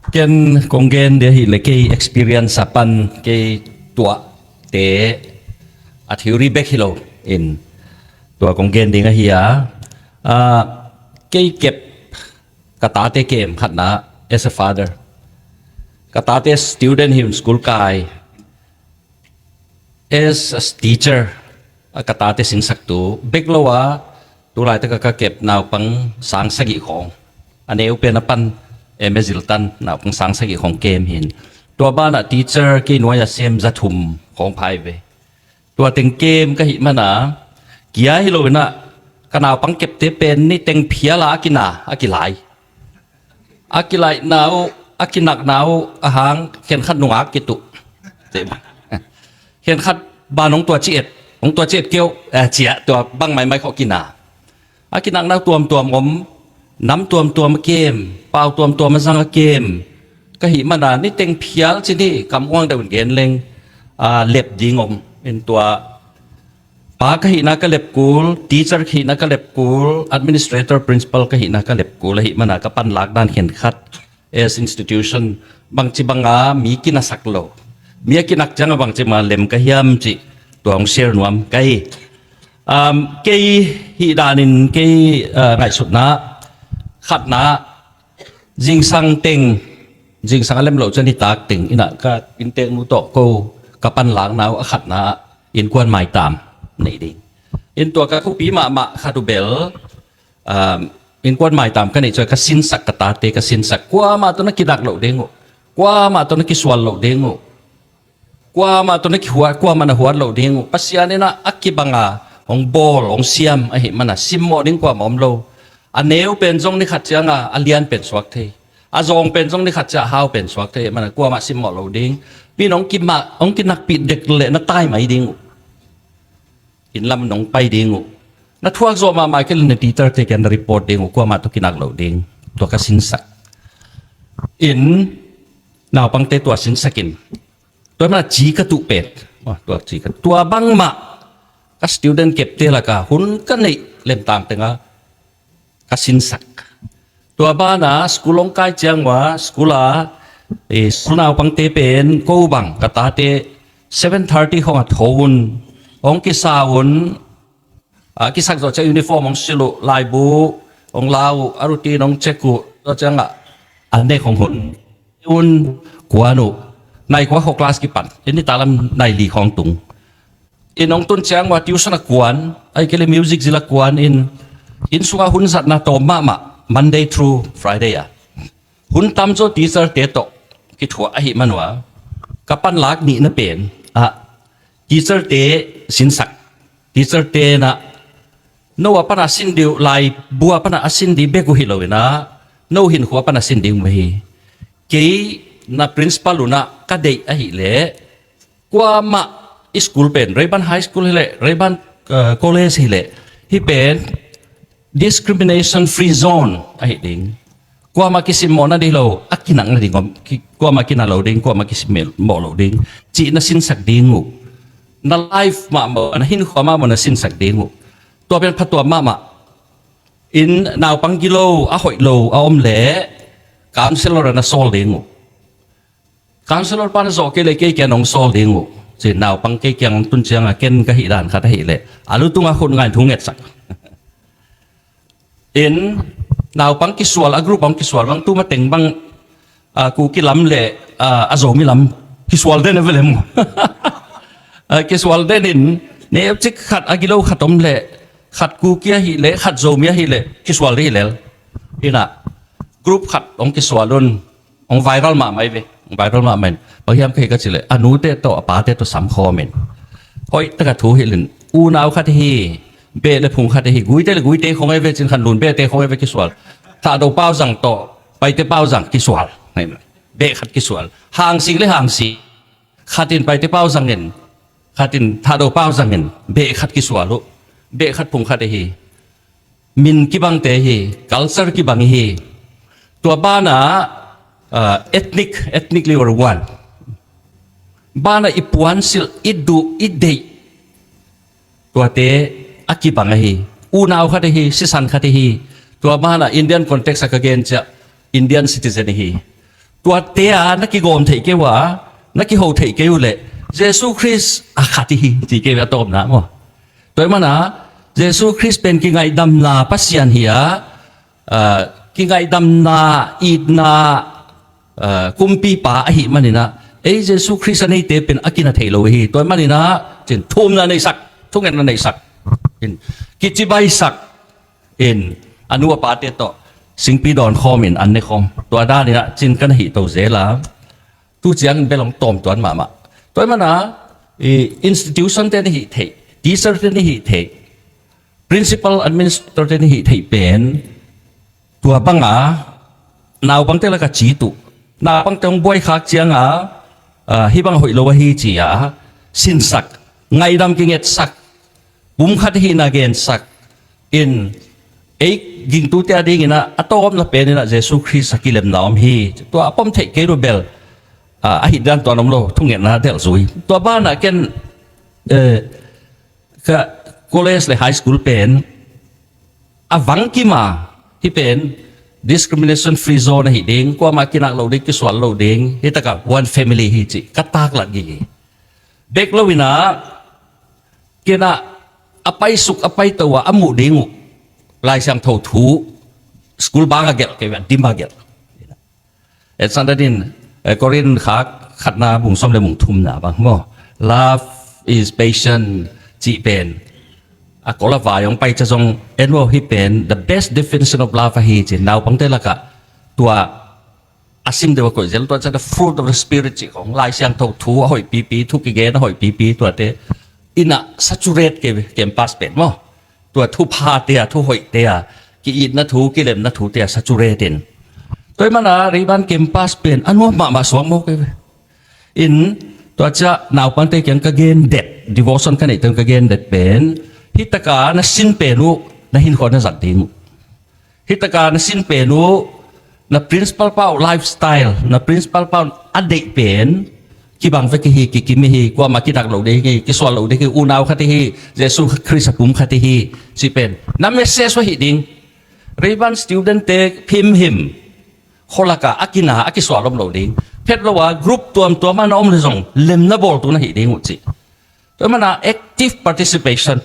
Ken kong gen dia hi leh, kei experience a pan kei tuahte, a theory bek hi lo in, tua kong gen ding ahi a. Ah, kei kep, ka tate kem khatna, as a father, ka tate student hi un, school kai, as a teacher, a ka tate sinsaktu bek lo a, Tulaitak a ka kep naupang sang sagih khawng, a neu pen a pan M A ziltan naupang sang sagih khawng kem hi in. Tua banah teacher kei nuai a sem za thum khawng phai ve. Tua teng kem ka hih mana kia hi lo inah ka naupang kepte pen ni teng phiala a kina a kilai. A kilaihna uh, a kinakna uh a hang khenkhat nungak kituh. Khenkhat ban hong tua ci et, hong tua ci et keuh, eh, ciah tua bang maimai khawh kina. A kinakna uh tuamtuam om, nam tuamtuam a kem, pau tuamtuam a zang a kem. Ka hih mana ni teng phial ci ni kam uang deuh in gen leng, ah, lep ding om. In tua pa ka hihna ka lep kul, teacher ka hihna ka lep kul, administrator, principal ka hihna ka lep kul, ahih mana ka panlak dan khenkhat as institution bangci banga mi kinasak lo, mi a kinak cianga bangci banga lem ka hiam cih tua hong share nuam ka hi. Um, kei hih danin kei, uh, ngaihsutna khatna zingsang teng, zingsang a lem lo cian hi tak teng inah ka innteknu tawh ko ka panlakna uh a khatna innkuan maitam nei ding. In tua ka khuapi mahmah khat uh bel, um, innkuan maitam ka neih ciang ka sinsak, ka tate ka sinsak. Kuamah tawh na kinak loh ding uh, kuamah tawh na kisual loh ding uh, kuamah tawh na kihuat, kuamah na huat loh ding uh. Pasian inah a kibanga hong bawl, hong siam ahih mana simmawh ding kuamah om lo. A neu pen zong ni khat cianga a lian pen suak thei, a zawng pen zong ni khat ciah a hau pen suak thei ahih mana kuamah simmawh loh ding. Min hong kimah, hong kinakpih dek leh na tai mai ding uh. Inn lam nong pai ding uh. Na thuak zawh mahmah kei le na teacher te kiang na report ding uh, kuamah tawh kinak loh ding. Tua ka sinsak. In naupangte tua sinsak in. Tua mana ci ka tuh pen. Tua ci ka, tua bangmah ka student kepte laka hun ka neih lemtang tenga ka sinsak. Tua bana school hong kai ciang ua school a, eh, school naupangte pen ko bang ka tate seven thirty khawng a tho un, hong kisa un, a kisak zawh ciang uniform hong silh uh, laibu hong la uh, a routine hong check uh, tua ciangah a nek hong hun un, kuan uh, nai kua khawng class kipan, in nitak lam nai li khawng tung. In hong tun ciang ua tuition a kuan, ahih kei le music zil a kuan in, inn sungah hun zatna tawm mahmah, Monday through Friday a. Hun tamzaw teacher te tawh kithuah ahih man ua, ka panlak nihna pen ah, teacher te sinsak, teacher te nah, no a pana sin dih uh, laibu a pana a sin dih bek uh hi lo inah, no hinkhua pana sin ding uh hi. Kei na principal unah ka deih ahih leh, kuamah i school pen, Rayburn High School hileh, Rayburn, uh, College hileh, hih pen discrimination free zone ahi ding. Kuamah kisimmawh nading lo, a kinak nading om, ki-, kuamah kinak lo ding, kuamah kisimmawh lo ding, cih na sinsak ding uh. Na life mahmah, na hinkhua mahmah na sinsak ding uh. Tua pen phatuam mahmah. In naupang gilo, a hoih lo a om leh counselor na sawl ding uh. Counselor pan zawh kei le kei kiang hong sawl ding uh. Ci naupang kei kiang hong tun cianga ken ka hih dan khat ahih leh, a lu tunga khut ngai in thu ngetsak. In naupang kisual, a group hong kisual bang tu mateng bang, ah, Kuki lam le, ah, a Zomi lam kisual den a velem. Ah, kisual den in, neucik khat a gilo khat om leh, khat Kuki ahih leh, khat Zomi ahih leh kisual dih lel. Inah group khat hong kisual un. Hong viral mahmah hi ve. Hong viral mahmah in. Bang hiam ka hi ka cih leh, a nute tawh, a pate tawh samkhawm in. Hoih taka thu hilh in. Unau khat hi, beh le phung khat hi, guite le guite khong hi ve, Cin Khan Lun behte khong hi ve kisual. Thahdo Pau Zang tawh, Paite Pau Zang kisual. Beh khat kisual. Hang Sing le Hang Sing. Khat in Paite Pau Zang in, khat in Thahdo Pau Zang in, beh khat kisual uh. Beh khat phung khat hi. Min kibangte hi, culture kibang hi. Tua banah, uh, ethnic, ethnically we're one. Banah i puansilh, i duh, i deih. Tuate a kibang ahi. Unau khat ahi, sisan khat ahi. Tua banah Indian context a ka gen ciah, Indian citizen ahi. Tuate a na kigawm theih kei uh a, na kiho theih kei uh leh, Jesu Khrist a khat ahi, ci kei uh a tawpna maw. Tua ahih mana, Jesu Khrist pen kingaihdamna Pasian hi a, ah, kingaihdamna, itna, ah, kumpipa ahih maninah, ei Jesu Khrist a neite pen a kina thei lo hi. Tua ahih maninah, cin thumna neihsak, thungetna neihsak, in, kicibaisak, In a nu a pate tawh singpi dawn khawm in an ne khawm. Tua dan in ah cin ka na hih to zel a, tu ciang in bel hong tawm tuan mahmah. Tua ahih mana i institution te na hih theih, teacher te na hih theih, principal, administrator te na hih theih pen tua banga naupangte laka cit uh. Naupangte hong buai khak cianga, ah, hih bang a hoih lo ahi ci-a sinsak, ngaidam kingetsak, pumkhat ahihna gensak in, ei gingtute a dingin ah a tawpna pen in ah Jesu Khrist a kilemna om hi. Tua a pom theih kei lo bel, ah, a hih dan tuan om lo, thungetna delh zui. Tua banah ken, eh, ka college le high school pen a vang kima, hih pen discrimination free zone ahi ding, kuamah kinak lo ding, kisual lo ding, hih takah one family hi cih ka taklat gige. Bek lo in ah ken ah a paisuk a paito ah a muh ding uh Lai Siangtho thu school bang a gelh kei ve, a dim a gelh. Etsan danin, eh, Korin khak khatna bung sawm le bung thumna bang maw, "Love is patient," cih pen a kol a vai hong pai ca zong en maw, hih pen the best definition of love ahi ci. Naupangte lakah tua a sim deuh a koih zel, tua ca the fruit of the spirit cih khong, Lai Siangtho thu a hoih pipi, thu kigen a hoih pipi, tuate in ah saturate kei ve campus pen maw. Tua thuphate a, thuhoihte a, ki-itna thu, kilemna thute a saturate in. Tua ahih mana Rayburn campus pen a nuam mahmah suak maw kei ve. In tua ciah naupangte kiang ka gen det, devotion ka neih teng ka gen det pen, hih taka na sin pen uh na hinkhua na zat ding uh. Hih taka na sin pen uh, na principal pa uh lifestyle, na principal pa uh a deih pen kibang vek hi, kikim hi, kuamah kinak lo ding hi, kisual lo ding hi, unau khat hi, Jesu Khrist a pum khat hi, cih pen na message uh ahi ding. Rayburn student te phimhim, khualaka a kina a kisual om lo ding. Phet lo a group tuamtuam a na om le zong lemna bawltu na hi ding uh cih. Tua mana active participation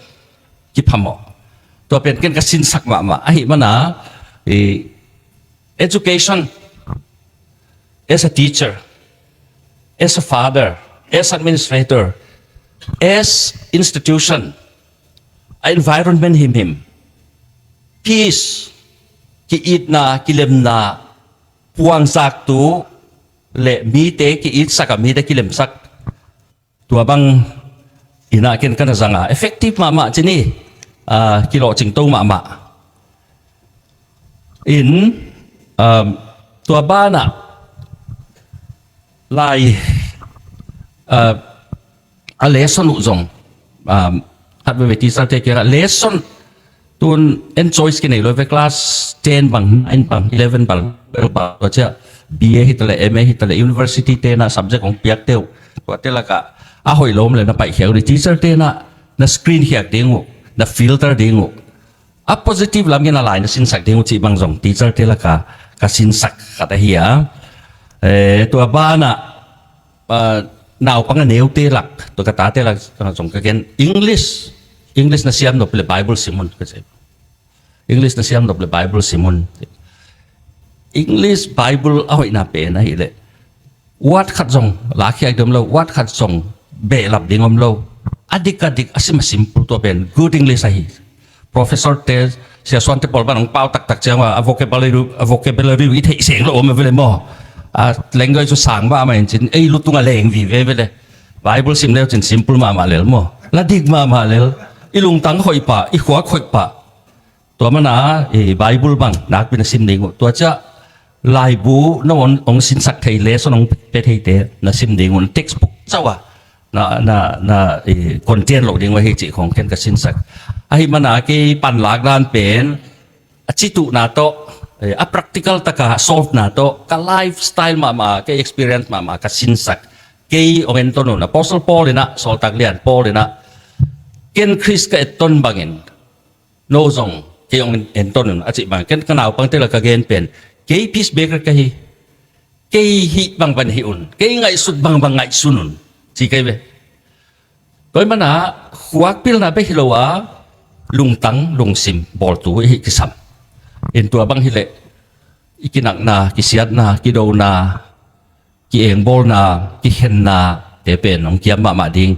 kiphamawh. Tua pen ken ka sinsak mahmah. Ahih mana, i, education, as a teacher, as a father, as administrator, as institution, a environment himhim, peace, ki-itna, kilemna, puangzaktu le mite ki-itsak a, mite kilemsak. Tua bang in ah ken ka na zang a, effective mahmah ci ni, ah, kilawhcingto mahmah. In, um, tua banah lai, ah, a lesson uh zong, um, khat veve teacher te kiangah lesson tun en choice kinei lo ve, class ten bang, nine bang, eleven bang, twelve bang, tua ciah B A hi ta le, M A hi ta le, university te na subject hong piak te uh, tua te lakah a hoih lo om le na paihkhiak uh ni, teacher te na, na screen khiak ding uh, na filter ding uh. A positive lam gen a lai na sinsak ding uh cih bang zong teacher te laka ka sinsak khat ahi a. Eh, tua banah, ah, naupang a neute lak, tua ka tate lak zong ka gen, English, English na siam nop le Bible sim un ka ci. English na siam nop le Bible sim un. English Bible a hoihna pen ahih leh word khat zong lakhiak ding om lo, word khat zong behlap ding om lo. A dik a dik, a sim a simple, tua pen good English ahi. Professor te, siasuante pawl ban hong pau taktak ciang a, a vocabulary, a vocabulary i theih seng lo om a vele maw. A language uh sang mahmah in cin, ei lutung a leng vive vele. Bible sim leu cin simple mahmah lel maw. La dik mahmah lel. I lungtang hoih pah, i khuak hoih pah. Tua mana, eh, Bible bang nakpi na sim ding uh. Tua ciah laibu na hong, hong sinsak thei, lesson hong pia theite na sim ding uh. Textbook cauh a na, na, na, eh, content lo ding uh ahi cih khong ken ka sinsak. Ahih mana kei panlak dan pen a cituhna tawh, eh, a practical taka solve na tawh, ka lifestyle mahmah, kei experience mahmah ka sinsak. Kei hong enton un, Apostle Paul in ah, Sawltak Lian Paul in ah, ken Khrist ka etton bangin no zong kei hong enton un a cih bang, ken ka naupangte lak ka gen pen, kei peacemaker ka hi, kei hih bangbang hih un, kei ngaihsut bangbang ngaihsun un, ci kei ve. Tua ahih mana khuak pilna bek hi lo a, lungtang lungsim bawltu i hih kisam. In tua bang hi leh i kinakna, kisiatna, kidona, kiengbawlna, kikhenna te pen hong kiam mahmah ding.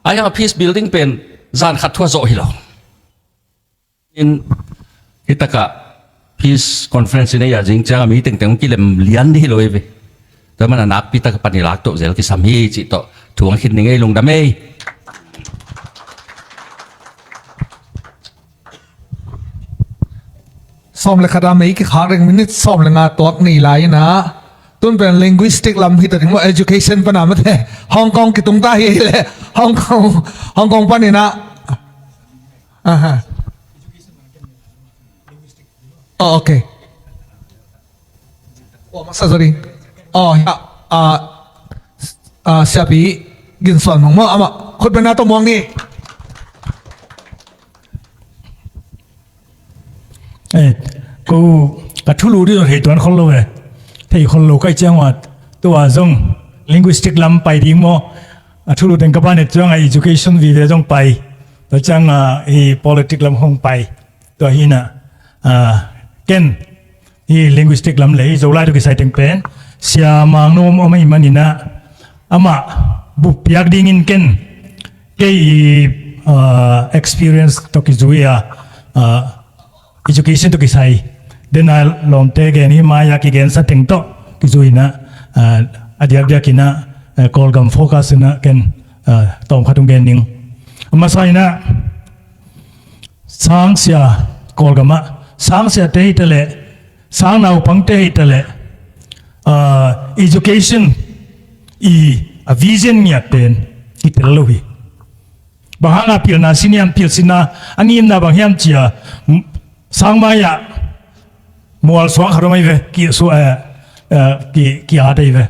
Ahi hang a peace building pen zan khat thu a zawh hi lo. In Hih takah peace conference in ei a zing ciangah mi tengteng kilem lian dih hi lo ei ve. Tua mana nakpi takah pan i lak tawh zel kisam hi cih tawh thu ang khin ning ei, lungdam ei. Sawm le khat a mei kikhak reng minute sawm le nga tuak ni lai inah tun pen linguistic lam hi ta ding maw, education pana mate Hong Kong kitung ta hi le Hong Kong, Hong Kong paninah. Aha. Oh, okay. Oh, masa sorry. Oh, ya. Ah, ah, siapi Gin Suan Mung maw, amah khut bena tawh muang ni. Eh, ko ka thulu dih thei tuan khol lo eh. Thei khol lo kai ciang wat tua zong linguistic lam pai ding maw. A thulu teng ka panet ciang a education vive zong pai. Tua ciang a i politic lam hong pai. Tua hinah, ah, ken i linguistic lam le i Zolai tawh kisai teng pen sia mang nuam om ahi maninah amah buppiak dingin ken kei i, ah, experience tawh kizui a, ah, education tawh kisai dena lawmte gen hi mai-a kigensa teng tawh kizuinah, ah, a diakdiakinah, ah, Kawlgam focus inah ken, ah, tawmkhat hong gen ning. A masa inah sangsia Kawlgamah sangsiate hi ta leh sang naupangte hi ta leh, ah, education i a vision ngiat pen kitel lo hi. Bang hanga pilna sin hiam, pilsinna a ngimna bang hiam cia, m-, sangmai-ah mual suang khat om ahi ve, ki, su, eh, eh, ki, ki at ahi ve.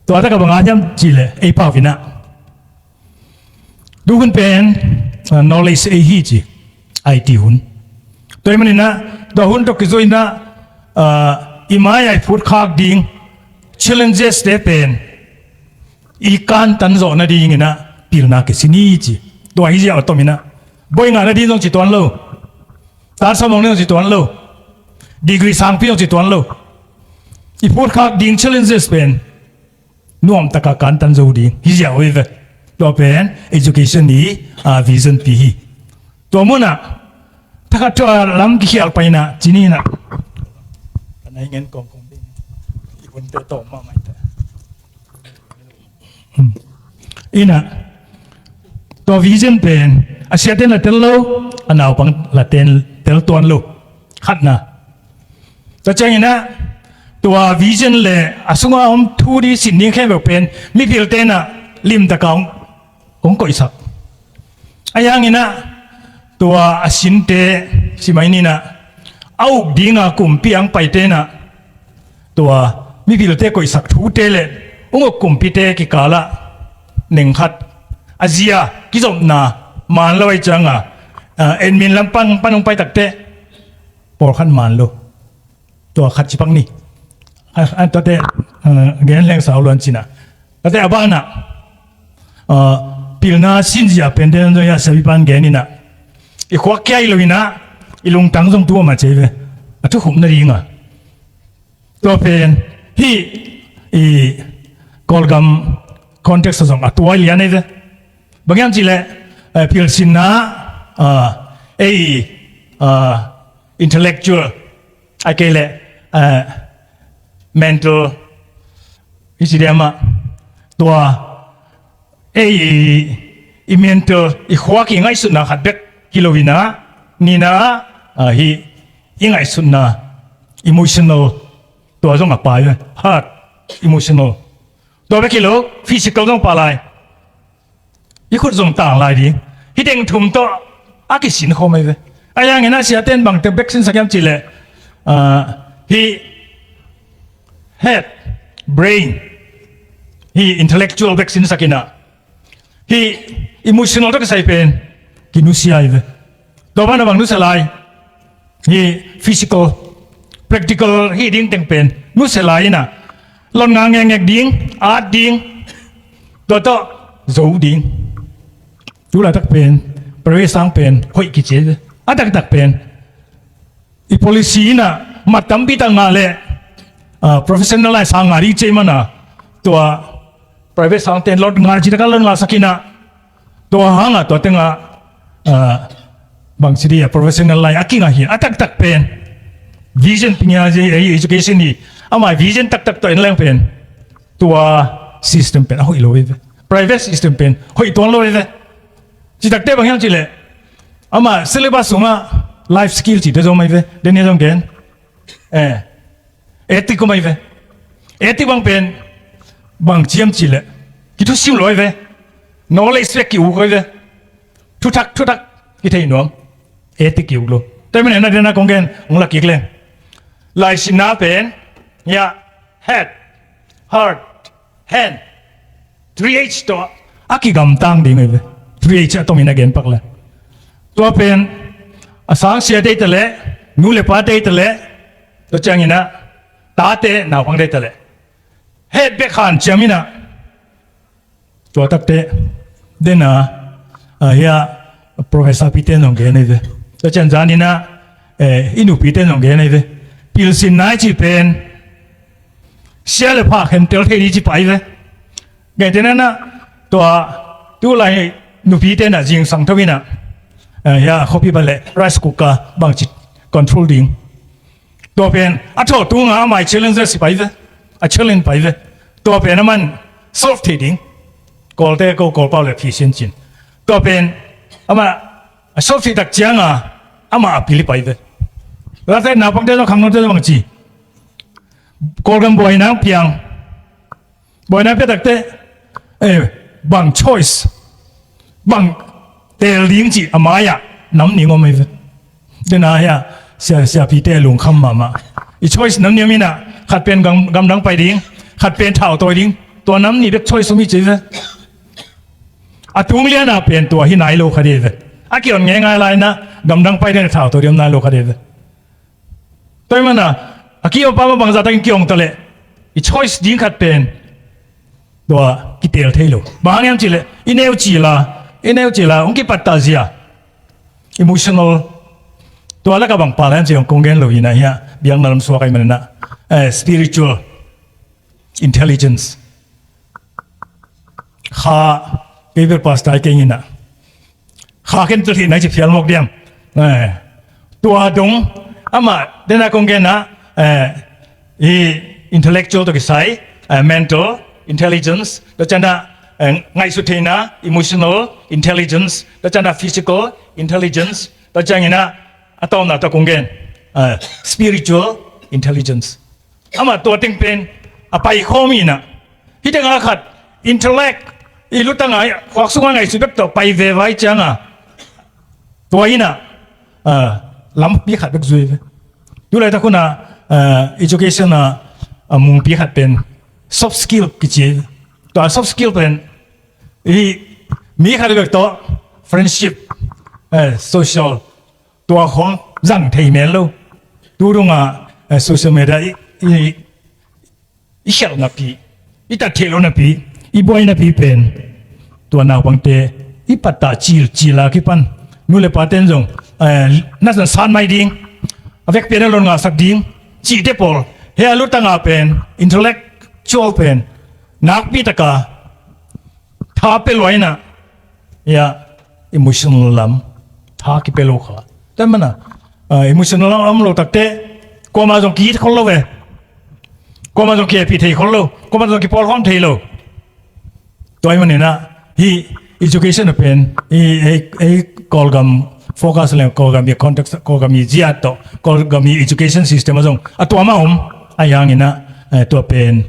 Tua taka bang a hiam cileh ei pau inah duhun pen, ah, knowledge ei hi ci, I T hun. Tua hi maninah tua hun tawh kizuinah, ah, i mai-ah i phutkhak ding challenges te pen i kantan zawh nadinginah pilna kisin hi ci. Tua hi ziah a tominah boi ngah nading zong ci tuan lo, tansa mong nading zong ci tuan lo, degree sangpi zong ci tuan lo. I phutkhak ding challenges pen nuamtaka kantan zo ding hi ziah uh hi ve. Tua pen education i, ah, vision pi hi. Tua munah thakhat tua lam kikhial painah cininah ka nai ngen kongkong ding i hunte tawm mahmah hi ta. Hmm. Inah tua vision pen a siaten la tel lo, a naupang la ten tel tuan lo. Khatna. Tua cianginah tua vision le a sunga om thu ding sin ding khempeuh pen mipil tenah limtaka hong, hong koihsak. Ahi hanginah tua a sinte simai ninah a uk dinga kumpi ang pai tenah tua mipilte koihsak thute le ung uk kumpite kikalah nengkhat a zia kizopna man lo ahi cianga, ah, admin lampang pan hong pai takte pawlkhat man lo. Tua khat cipak ni. Ah, ah, tuate, ah, gen leng sau luan cina. Tuate a banah, ah, pilna sinzia pente nan zong ya sabipan gen inah i khuak kiai lo inah i lungtang zong tua ma cei ve. A thukhupna dinga tua pen hih i Kawlgam context a zong a tuai lian ei ve. Bang hiam cihleh, eh, pilsinna, ah, ei, ah, intellectual, a kei leh, ah, mental, hi ci diamah tua ei i, i mental i khuak i ngaihsutna khat bek hi lo inah nina, ah, hih i ngaihsutna emotional tua zong a pai ve, heart, emotional. Tua bek hi lo, physical zong pah lai. I khut zong tang lai ding. Hih teng thum tawh a kisin khawm ahi ve. Ahi hangin a siaten bangte bek sinsak hiam cihleh, ah, hih head, brain, hih intellectual bek sinsak inah hih emotional tawh kisai pen kinusia ahi ve. Tua banah bang nusia lai? Hih physical, practical hih ding teng pen nusia lai inah lon nga ngekngek ding, at ding, tua tawh zo ding. Tu laitak pen private sang pen hoih kici a, a taktak pen i policy inah mat tampi tak ngah leh, ah, professional lai sang ngah ding cei mana tua private sang ten lon nga citaka lon nga sak inah tua hangah tua tengah, ah, bangci dia professional line a kingah hi a taktak pen vision ping a, education hi. Amah vision taktak tawh en leng pen tua system pen a hoih lo hi ve. Private system pen hoih tuan lo hi ve. Citakte bang hiam cileh amah syllabus sungah life skill cite zong mai ve. Denia zong gen. Eh, ethic ko mai ve. Ethic bang pen bang ciam cileh kithusim lo hi ve. Knowledge vek ki-uk hi ve. Thuthak thuthak kithei nuam. Ethic ki-uk lo. Tua hi manin a dena kong gen ong la kik leng, laisinna pen ya, head, heart, hand, three H tawh a kigamtang ding hi ve. Three H a tomin a gen pak le tua pen a sangsia tei ta leh, nu le pa tei ta leh, tua ciangin a tate naupang tei ta leh, head bek hanciam in a, tua takte dena, ah, hia professor pite nong gen hi ve. Tua cian zanin a, eh, i nupite nong gen hi ve. Pilsinna i ci pen sia le pha khentel thei ni ci pai ve. Ngai tena na tua tulai nupite na zingsang tho in a, eh, hia khuapi bale rice cooker bangci control ding. Tua pen a thawh tunga amah i challenges hi pai ve. A challenge pai ve. Tua pen aman solve thei ding. Kawlte ko Kawlpau le phi sian cin. Tua pen amah a solve thei tak cianga amah a pil hi pai ve. Late naupangte zong khangnote zong bangci Kawlgam buaina piang. Buaina pia takte, eh, bang choice, bang teel ding ci a mai-ah nam ning om hi ve. Dena hia sia, siapite lungkham mahmah. I choice nam niam in a, khat pen gam, gamdang pai ding, khat pen thau tawi ding. Tua nam nih bek choice om hi ci ve. A tung liana pen tua hi nai lo kha ding hi ve. A kion ngeingai lai na gamdang pai ding thau tawi ding om nai lo kha ding hi ve. Tua hi mana a kiom pa ma bangzah takin kiong ta leh i choice ding khat pen tua kiteel thei lo. Bang hang hiam cileh i neu cila, i neu cila hong kipattah zia, emotional. Tua laka bang pal hiam ci hong kong gen lo hi na hia, biakna lam suak ai manina, eh, spiritual intelligence. Kha, kei bel pastor ai kei ngina. Kha ken tul hi nai ci phial mawk diam. Eh, tua dong amah dena kong gen a, eh, i intellectual tawh kisai, eh, mental intelligence, tua ciangin a, eh, ngaihsut theihna, emotional intelligence, tua ciangin a physical intelligence, tua ciangin a a tawpna tawh kong gen, eh, spiritual intelligence. Amah tua teng pen a paikhawm hi na. Hih tengah khat intellect, i lutangah khuak sungah ngaihsut bek tawh pai ve vai cianga tua hi na, ah, lampi khat bek zui ve. Tulaitak hunah, ah, education ah, ah, mungpi khat pen soft skill kici. Tua soft skill pen i mi khat bek tawh friendship, eh, social, tua khawng zang thei mel lo. Tu dungah, eh, social media i, i, i khialh napi, i tat theih lo napi, i buai napi pen tua naupangte i pattah cilcil a kipan nu le paten zong, eh, na san san mai ding, a vekpi a na lon ngahsak ding cihte pawl. Hia lutangah pen intellectual pen nakpi taka tha pia luaina, ya, emotional lam tha kipia lo kha. Tua mana, ah, emotional lam om lo takte kuamah zong ki-it khol lo ve. Kuamah zong kihehpih thei khol lo. Kuamah zong kipawlkhawm thei lo. Tua hi manina hih education a pen i, ei, ei Kawlgam focus le Kawlgam i context, Kawlgam i ziat tawh Kawlgam i education system a zong a tuam a om. A hi hangina, eh, tua pen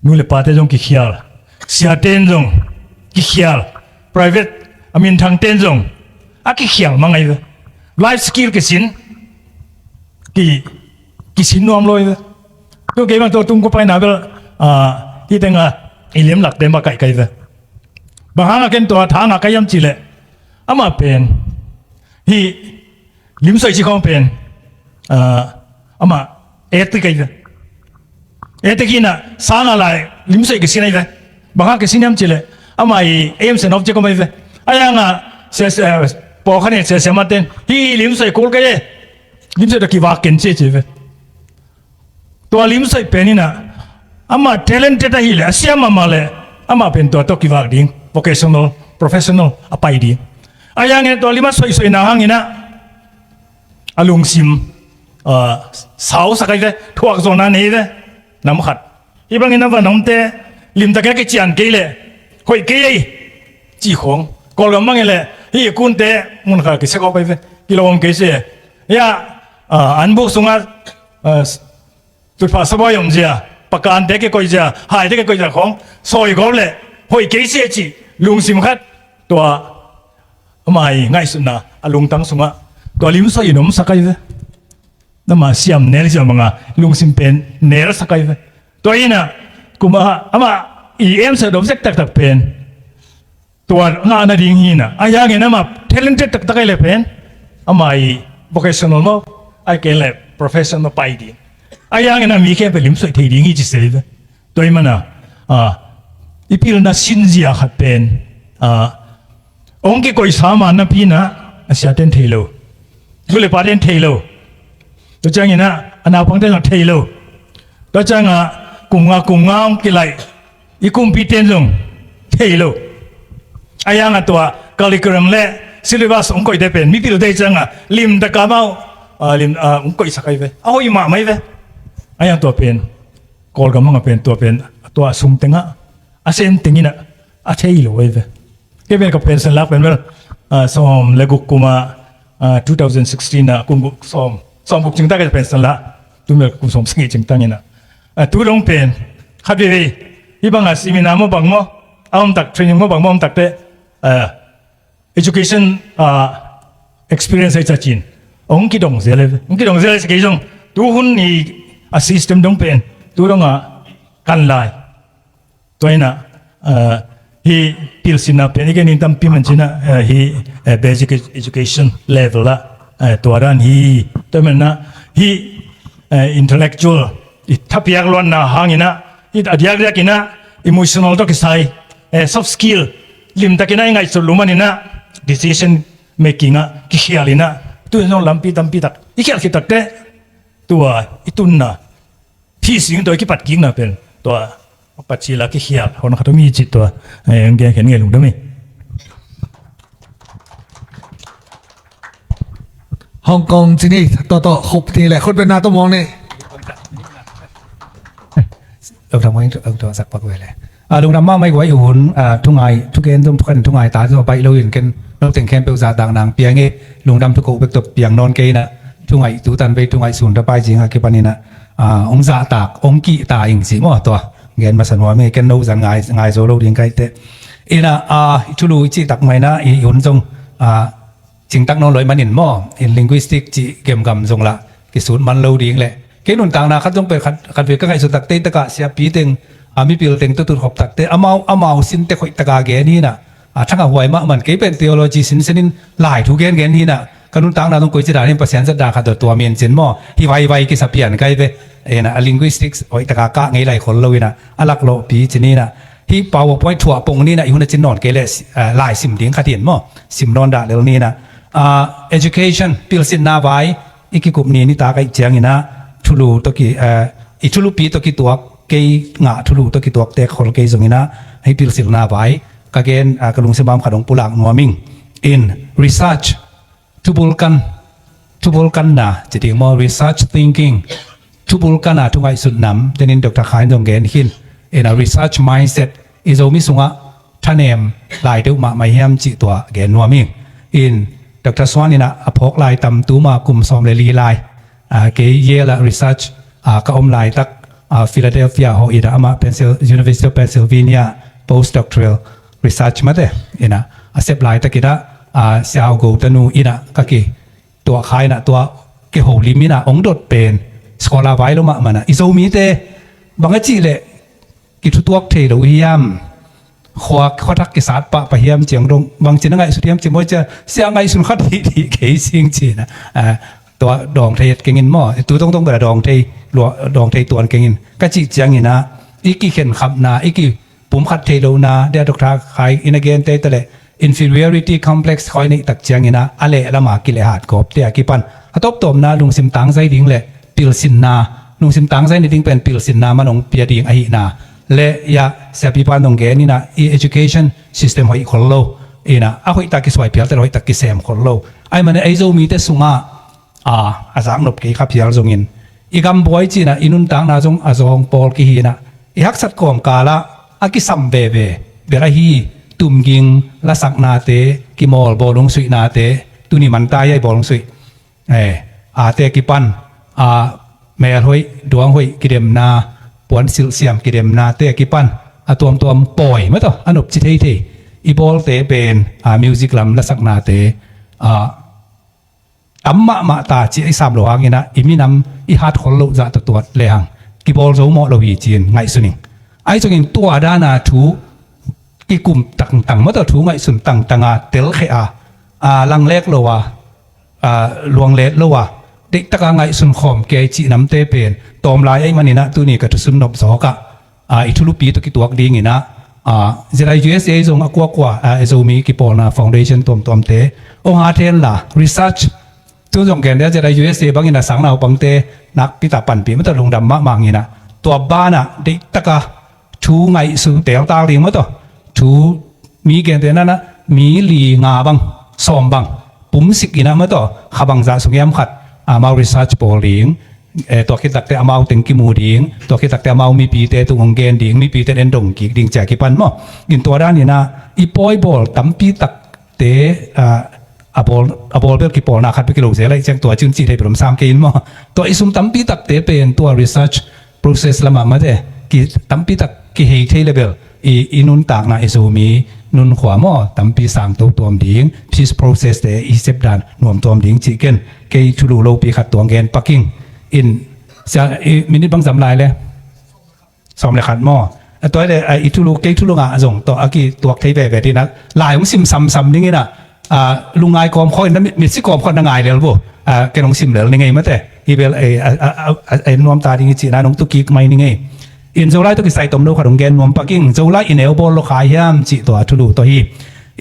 nu le pate zong kikhial, siaten zong kikhial, private a minthangten zong a kikhial mang ahi ve. Life skill kisin, ki, kisin nuam lo ahi ve. Tu kei bang tua tung ko paina bel, ah, hih tenga i limlakte ma kaihkaih ve. Bang hanga ken tua tha ngah ka hiam cihleh amah pen hih limsoi ci khawng pen, ah, amah ethic ahi ve. Ethic hi na sanga lai limsoi kisin ahi ve. Bang hang kisin hiam cihleh amah i aim sen object om ahi ve. A hi hanga sia, sia, pawlkhat in sia, sia maten hih limsoi kul ka hi e, limsoi tawh kivak ken ci ci ve. Tua limsoi pen inah amah talented ahileh a siam mahmah leh amah pen tua tawh kivak ding, vocational, professional a pai ding. A hi hangin tua lim a soisoi na hangin ah a lungsim, ah, sausak ahi ve, thuak zawhna nei ve. Nam khat, hih bangin a van omte limtakin a kician kei leh hoih kei ei cih khawng. Kawlgam bangin leh hih kunte mun khat kisek awk ahi ve, kilo om kei se. Hiah, ah, an buk sungah, ah, tutphah sabuai omzia, pakante kikoihzia, haite kikoihzia khawng sawigawp leh hoih kei se cih lungsim khat, tua ama ii ngaihsutna a lungtang sungah tua lim sawih in omsak ahi ve. Ama siam nelzia banga lungsim pen nelsak ahi ve. Tua inah kum a amah ii emsak dopzek taktak pen, tua ngah nading hi inah, ahi hangin amah talented taktak ahih leh pen ama ii vocational maw, ahih kei leh professional pai ding, ahi hangin a mi khempeuh lim sawih thei ding hi ci se ve. Tua ahih manin ah, i pilna sinzia khat pen, ah, hong kikoihsa ma napi inah a siate'n thei lo, nu le pate'n thei lo, tua ciangin ah a naupangte'n zong thei lo, tua ciangah kum nga kum nga hong kilaih i kumpite'n zong thei lo. Ahi hangah tua curriculum le syllabus hong koihte pen mipilte ciangah limtakin amau, ah, lim, ah, hong koihsak ahi ve, a hoih mahmah ahi ve. Ahi hang tua pen Kawlgam bangah pen tua pen tua sung tengah a sem teng inah a thei lo ahi ve. Kei pen ka pension lak pen bel, ah, sawm le guk kum ah, ah, two thousand sixteen ah kum guk sawm, sawm guk cingtak ka pension lak. Tu bel kum sawm sagih cingtak inah, ah, tu dong pen khat veivei hih bangah seminar maw bang maw a om tak, training maw bang maw a om tak teh, ah, education, ah, experience ahi ciangin hong kidong zel ahi ve. Hong kidong zel ahi ciangin kei zong tuhun i a system dong pen tu dongah kan lai. Tua inah, ah, hih pilsinna pen i gen in tampi man ci inah, ah, hih, eh, basic ed-, education level ah, eh, tua dan hi. Tua ahih manin ah hih, eh, intellectual i thapiak luatna hangin ah, hih a diakdiak inah emotional tawh kisai, eh, soft skill limtakin ah i ngaihsut lua manin ah decision making ah kikhial inah, tu in zong lampi tampi tak i khial khit tak teh tua i tunna, thih sing tawh i kipat kikna pen tua a pat cil a kikhial hon khat om hi ci tua, eh, hong gen khen ngei lungdam hi. Hong Kong ci ni, tawh tawh khup ni le, khut beng na tawh mawng ni. Lungdam mawng, lungdam sak pak ve le. Ah, lungdam mahmah i guai uh hun, ah, thungai, thugen zong thukhat in thungai ta zong baih lo in ken lo teng khempeuh zahtak nang piang e, lungdam thukoh bek tawh piang nawn kei inah, thungai tu tan vei thungai sun ta pai zing a kipan inah, ah, hong zahtak hong kihta ing ci maw, tua gen masa nuam e, ken no zan ngai, ngai zo lo ding ka hi teh. Inah, ah, i thulu i cihtak mah inah i hun zong, ah, cingtak nawn lo ahih manin maw, in linguistic cih gemgam zong lah kisut man lo ding leh. Kei nuntakna khat zong pen khat, khat vei ka ngaihsut tak teh, takah siapi teng, a, mipil teng tawh tutkhop tak teh amau, amau sin tek hoih taka gen hi inah, a, thangah huai mahmah, kei pen theology sinsen in lai thu gengen hi inah, ka nuntakna zong koici dan in Pasian zat dan khat tawh tuam in cin maw, hi vaivai kisa pian ka hi ve. Inah a linguistics hoih taka kah ngei lai khol lo inah, a laklawhpi ci ni inah, hih PowerPoint thuah pong ni inah, i hun a cin nawn kei leh, ah, lai sim ding khat in maw, sim nawn dah lel ni inah. Ah, education, pilsinna vai i kikup ni nitak ahih ciangin ah, thulu tawh ki, ah, i thulupi tawh kituak, kei ngah thulu tawh kituak tek khol kei zongin ah, hih pilsinna vai ka gen, ah, ka lungsim a om khat hong pulak nuam ing. In research, thubulkan, thubulkanna ci ding maw, research thinking, thubulkanna, thungaihsut nam, tenin Doctor Khai in zong gen khin, in a research mindset, i Zomi sungah thanem lai deuh mahmah hiam cih tua gen nuam ing. In Doctor Suan in a, a phawk lai tam, tuma kum sawm le li lai, ah, kei Yale ah research, ah, ka om laitak, ah, Philadelphia hawh in a, amah Pencil-, University of Pennsylvania postdoctoral research mate in a, a sep laitak in a, ah, Sia Hau Go tanu in a ka kituah kha in a, tua kiho lim in a hong dot pen scholar vai lo mahmah in a, i Zomite bang a cih leh kithutuak thei lo hiam, khua, khuathak kisat pahpah hiam, ciang dong bangci na ngaihsut hiam ci maw, cia, sia ngaihsun khat hih hih kei sing ci in a, ah, tua dawng thei et keng in maw, tu tongtong bel a dawng thei, lua-, dawng thei tuan keng in ka cih ciangin a, i kikhenkhapna, i kipumkhat thei lohna, dia Doctor Khai in a gen tei ta leh inferiority complex khoi neih tak ciangin a, a leh lama kilehhat gawp te a kipan a tawptawpna lungsim tangzai ding leh pilsinna, lungsim tangzai ni ding pen pilsinna man hong pia ding ahihna leh, ia, siapipa in hong gen in a, i education system hoih khol lo in a, a hoihtak kisuai phial te hoihtak kisem khol lo. Ahih manin ei Zomite sungah, a, a zaknop kei kha phial zongin, i gambuai cinah i nuntakna zong a zawng pawl kihinah, i haksat kawmkalah a kisam veve bel ahi, tumging lasaknate, kimawl bawlung suihnate, tuni manta hi a i bawlung suih, eh, ate kipan, a, melhoih duanghoih kidemna, puan silhsiam kidemnate kipan, a tuamtuam pawi mataw a nopci theithei i bawlte pen, a, music lam lasaknate, a, tam mahmah ta ci a i sam lo hanginah i minam i hatkhol loh zah tawh tuat lehang kibawl zo mawh lo hi ci-in ngaihsun ing. Ahi zongin tua dana thu kikum tangtang mataw thu ngaihsun tangtanga telkhia, a, langlek lo a, a, luanglet lo a, deihtaka ngaihsun khawm kei cih namte pen tawmlai ahi maninah tuni ka thusun nop zawkah, a, i thulupi tawh kituak dinginah, a, Z I U S A zong a kuakua, a, Zomi kipawlna foundation tuamtuamte hong hat henla research, tun zong kente Z I U S A bangin a sang naupangte nakpita panpih mataw lungdam mahmah inginah tua banah deihtaka thu ngaihsun teltak ding mataw thu mi gente nanah mi li nga bang sawm bang pumsik inah mataw kha bangzah sung hiam khat amau research bawl ding, eh, tua khit takte amau teng kimu ding, tua khit takte amau mipite tung hong gen ding, mipite en dong kik ding cia kipan maw. In tua daninah i pawi bawl tampi takte, ah, a bawl, a bawl bel kipawlna khat bek kilo zel ahi ciang tua cin cih thei bel om sam kei in maw. Tua i sum tampi takte pen tua research process lamah mate ki tampi tak kihei thei le bel i, i nuntakna i Zomi nunkhua maw tampi sangto tuam ding, peace process te i sepdan nuam tuam ding cih ken kei thulu lopi khat tuang gen paking in sia, i minute bang zam lai le sawm le khat maw. A tua le, a, i thulu kei thulu ngah zong tawh a kituak thei veve dinah lai hong sim samsam dinginah, a, lungngai kawm khawin na mit, mitsi kawm khawin na ngai lel bu, a, ken hong sim lel ni ngei mate. Hi bel, e, a, a, a, a, en nuam ta ding i cihna nong tukik mai ni ngei. In Zolai tawh kisai tomno khat hong gen nuam paking, Zolai i neu bawl lo khai hiam cih tua thulu tawh hi.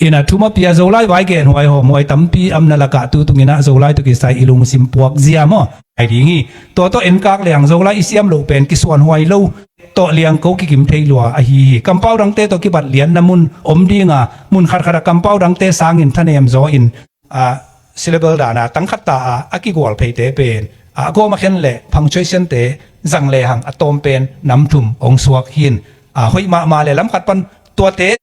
Inah thumapia Zolai vai gen huai hawm huai tampi amna lakah tutunginah Zolai tawh kisai i lungsim puak zia maw ai ding hi. Tua tawh enkak lehang Zolai i siam loh pen kisuan huai lo tawh liangko kikim thei lua ahi hi. Kampau dangte tawh kibat lianna mun om dinga mun khatkhatah kampau dangte sangin thanem zaw in, a, syllable dana tangkhat ta a, a kigual pheite pen, a, a gawm a khen le punctuation te zang lehang a tawm pen nam thum hong suak hin, a, hoih mahmah le lam khat pan tuate